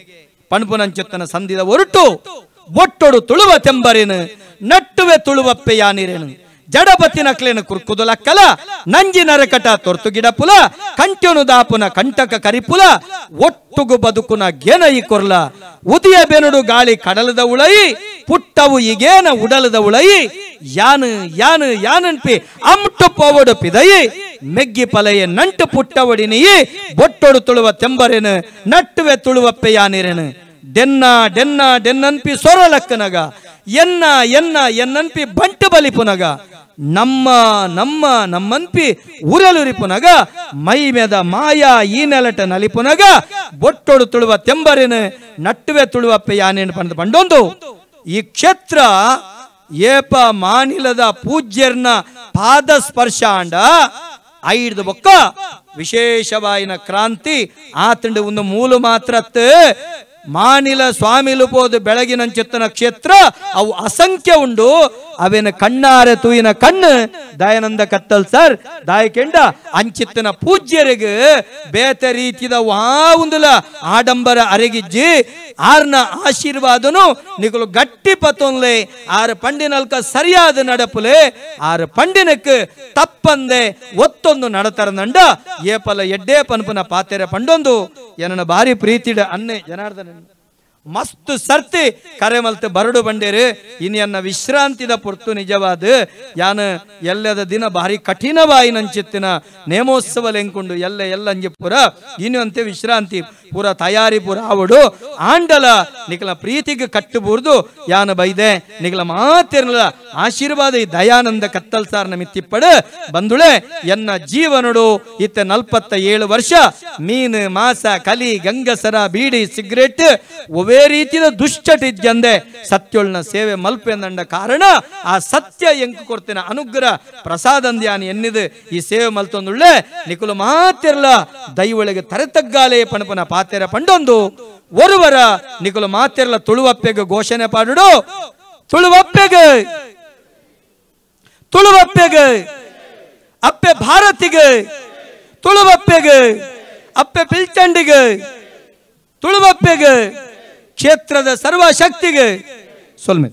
ಪಣಪುನಂಚುತ್ತನ ಸಂಧಿದ ಒರಟು ಒಟ್ಟೊಡು ತುಳುವ ತೆಂಬರೇನು ನಟ್ಟುವೆ ತುಳುವಪ್ಪೆ ಯಾನಿರೇನು ಜಡಪತಿ ನಕ್ಲೇನು ಕುರ್ಕುದುಲಕ್ಕಲ ನಂಜಿ ನರಕಟ ತೊರ್ತು ಗಿಡಪುಲ ಕಂಟ್ಯನು ದಾಪುನ ಕಂಟಕ ಕರಿಪುಲ ಒಟ್ಟುಗು ಬದುಕುನ ಗೆನ ಈ ಕೊರ್ಲ ಉದಿಯ ಬೆನುಡು ಗಾಳಿ ಕಡಲದ ಉಳಯಿ ಪುಟ್ಟವು ಈಗೇನ ಉಡಲದ ಉಳಯಿ ಯಾನು ಯಾನು ಯಾನನ್ಪಿ ಅಮ್ಟು ಪೋವಡು ಪಿದಯಿ ಮೆಗ್ಗಿ ಪಲೆಯ ನಂಟು ಪುಟ್ಟವಡಿನಿಯಿ ಬೊಟ್ಟೊಡು ತುಳುವ ತೆಂಬರೇನು ನಟ್ಟುವೆ ತುಳುವಪ್ಪೆ ಯಾನಿರೇನು ಡೆನ್ನ ಡೆನ್ನ ಡೆನ್ನನ್ಪಿ ಸೊರಲಕ್ಕನಗ ಎನ್ನ ಎನ್ನ ಎನ್ನನ್ಪಿ ಬಂಟು ಬಲಿಪುನಗ ನಮ್ಮ ನಮ್ಮ ನಮ್ಮನ್ಪಿ ಉರಲುರಿಪುನಗ ಮೈ ಮೆದ ಮಾಯಾ ಈ ನೆಲಟ ನಲಿಪುನಗ ಬೊಟ್ಟೊಡು ತುಳುವ ತೆಂಬರೇನು ನಟ್ಟುವೆ ತುಳುವಪ್ಪೆ ಯಾನೇನು ಪಂಡ ಪಂಡೊಂದು ಈ ಕ್ಷೇತ್ರ ಏಪ ಮಾನಿಲದ ಪೂಜ್ಯರ್ನ ಪಾದ ಸ್ಪರ್ಶ ಅಂಡ ಐದು ಬೊಕ್ಕ ವಿಶೇಷವಾಯಿನ ಕ್ರಾಂತಿ ಆತಂಡು ಒಂದು ಮೂಲು ಮಾತ್ರತ್ ಮಾನಿಲ ಸ್ವಾಮಿಲು ಪೋದು ಬೆಳಗಿನಂಚಿತ್ತನ ಕ್ಷೇತ್ರ ಅವು ಅಸಂಖ್ಯ ಉಂಡು ಅವೇನ ಕಣ್ಣಾರೆ ತೂಯಿನ ಕಣ್ಣು ದಯಾನಂದ ಕತ್ತಲ್ ಸರ್ ದಾಯಕೆಂಡ ಅಂಚಿತ್ತನ ಪೂಜ್ಯರಿಗೆ ಬೇತೆ ರೀತಿದ ವಾ ಉಂದುಲ ಆಡಂಬರ ಅರೆಗಿಜ್ಜಿ ಆರ್ನ ಆಶೀರ್ವಾದನು ನಿಕಲು ಗಟ್ಟಿ ಪತ್ತೊನ್ಲೆ ಆರು ಪಂಡಿನಲ್ಕ ಸರಿಯಾದ ನಡಪುಲೆ ಆರು ಪಂಡಿನಕ್ಕೆ ತಪ್ಪಂದೆ ಒತ್ತೊಂದು ನಡತರನಂಡ ಏಪಲ ಎಡ್ಡೇ ಪನ್ಪುನ ಪಾತೆರೆ ಪಂಡೊಂದು ಏನನ್ನ ಭಾರಿ ಪ್ರೀತಿಡ ಅನ್ನೆ ಜನಾರ್ದನ ಮಸ್ತ್ ಸರ್ತಿ ಕರೆ ಮಲ್ತು ಬರಡು ಬಂಡೇರು ಇನಿಯನ್ನ ವಿಶ್ರಾಂತಿದ ಪೊರ್ತು ನಿಜವಾದ ಯಾನ ಎಲ್ಲದ ದಿನ ಭಾರಿ ಕಠಿಣವಾಯಿ ನಂಚಿತ್ತಿನ ನೇಮೋತ್ಸವ ಲೆಂಕೊಂಡು ಎಲ್ಲ ಎಲ್ಲ ಅಂಜಿ ಪುರ ಇನ್ನು ಅಂತೆ ವಿಶ್ರಾಂತಿ ಪೂರ ತಯಾರಿ ಪೂರ ಆವಡು ಆಂಡಲ ನಿಕಲ ಪ್ರೀತಿಗೆ ಕಟ್ಟುಬೂರ್ದು ಯಾನ ಬೈದೆ ನಿಕಲ ಮಾತಿರಲ ಆಶೀರ್ವಾದ ಈ ದಯಾನಂದ ಕತ್ತಲ್ ಸಾರ್ನ ಮಿತ್ತಿಪ್ಪಡು ಬಂದುಳೆ ಎನ್ನ ಜೀವನಡು ಇತ್ತ 47 ವರ್ಷ ಮೀನು ಮಾಸ ಕಲಿ ಗಂಗಸರ ಬೀಡಿ ಸಿಗರೇಟ್ ಒವೇ ರೀತಿಯ ದುಶ್ಚಟಿದ್ಯಂದೆ ಸತ್ಯೊಳ್ನ ಸೇವೆ ಮಲ್ಪೆಂದಂಡ ಕಾರಣ ಆ ಸತ್ಯ ಎಂಕು ಕೊಡ್ತೇನೆ ಅನುಗ್ರಹ ಪ್ರಸಾದಂದ್ಯಾನ ಎನ್ನಿದು ಈ ಸೇವೆ ಮಲ್ತೊಂದುಳ್ಳೆ ನಿಕುಲು ಮಾತಿರ್ಲ ದೈವೊಳಗೆ ತರೆತಗ್ಗಾಲೆ ಪಣಪನ ಪಾತೆರ ಪಂಡೊಂದು ಒರುವರ ನಿಕುಲು ಮಾತಿರ್ಲ ತುಳುವಪ್ಪೆಗೆ ಘೋಷಣೆ ಪಾಡುಡು ತುಳುವಪ್ಪೆಗೆ ತುಳುವಪ್ಪೆಗೆ ಅಪ್ಪೆ ಭಾರತಿಗೆ ತುಳುವಪ್ಪೆಗೆ ಅಪ್ಪೆ ಪಿಲ್ಚಂಡಿಗೆ ತುಳುವಪ್ಪೆಗೆ ಕ್ಷೇತ್ರದ ಸರ್ವಶಕ್ತಿಗೆ ಸೊಲ್ಮೆ.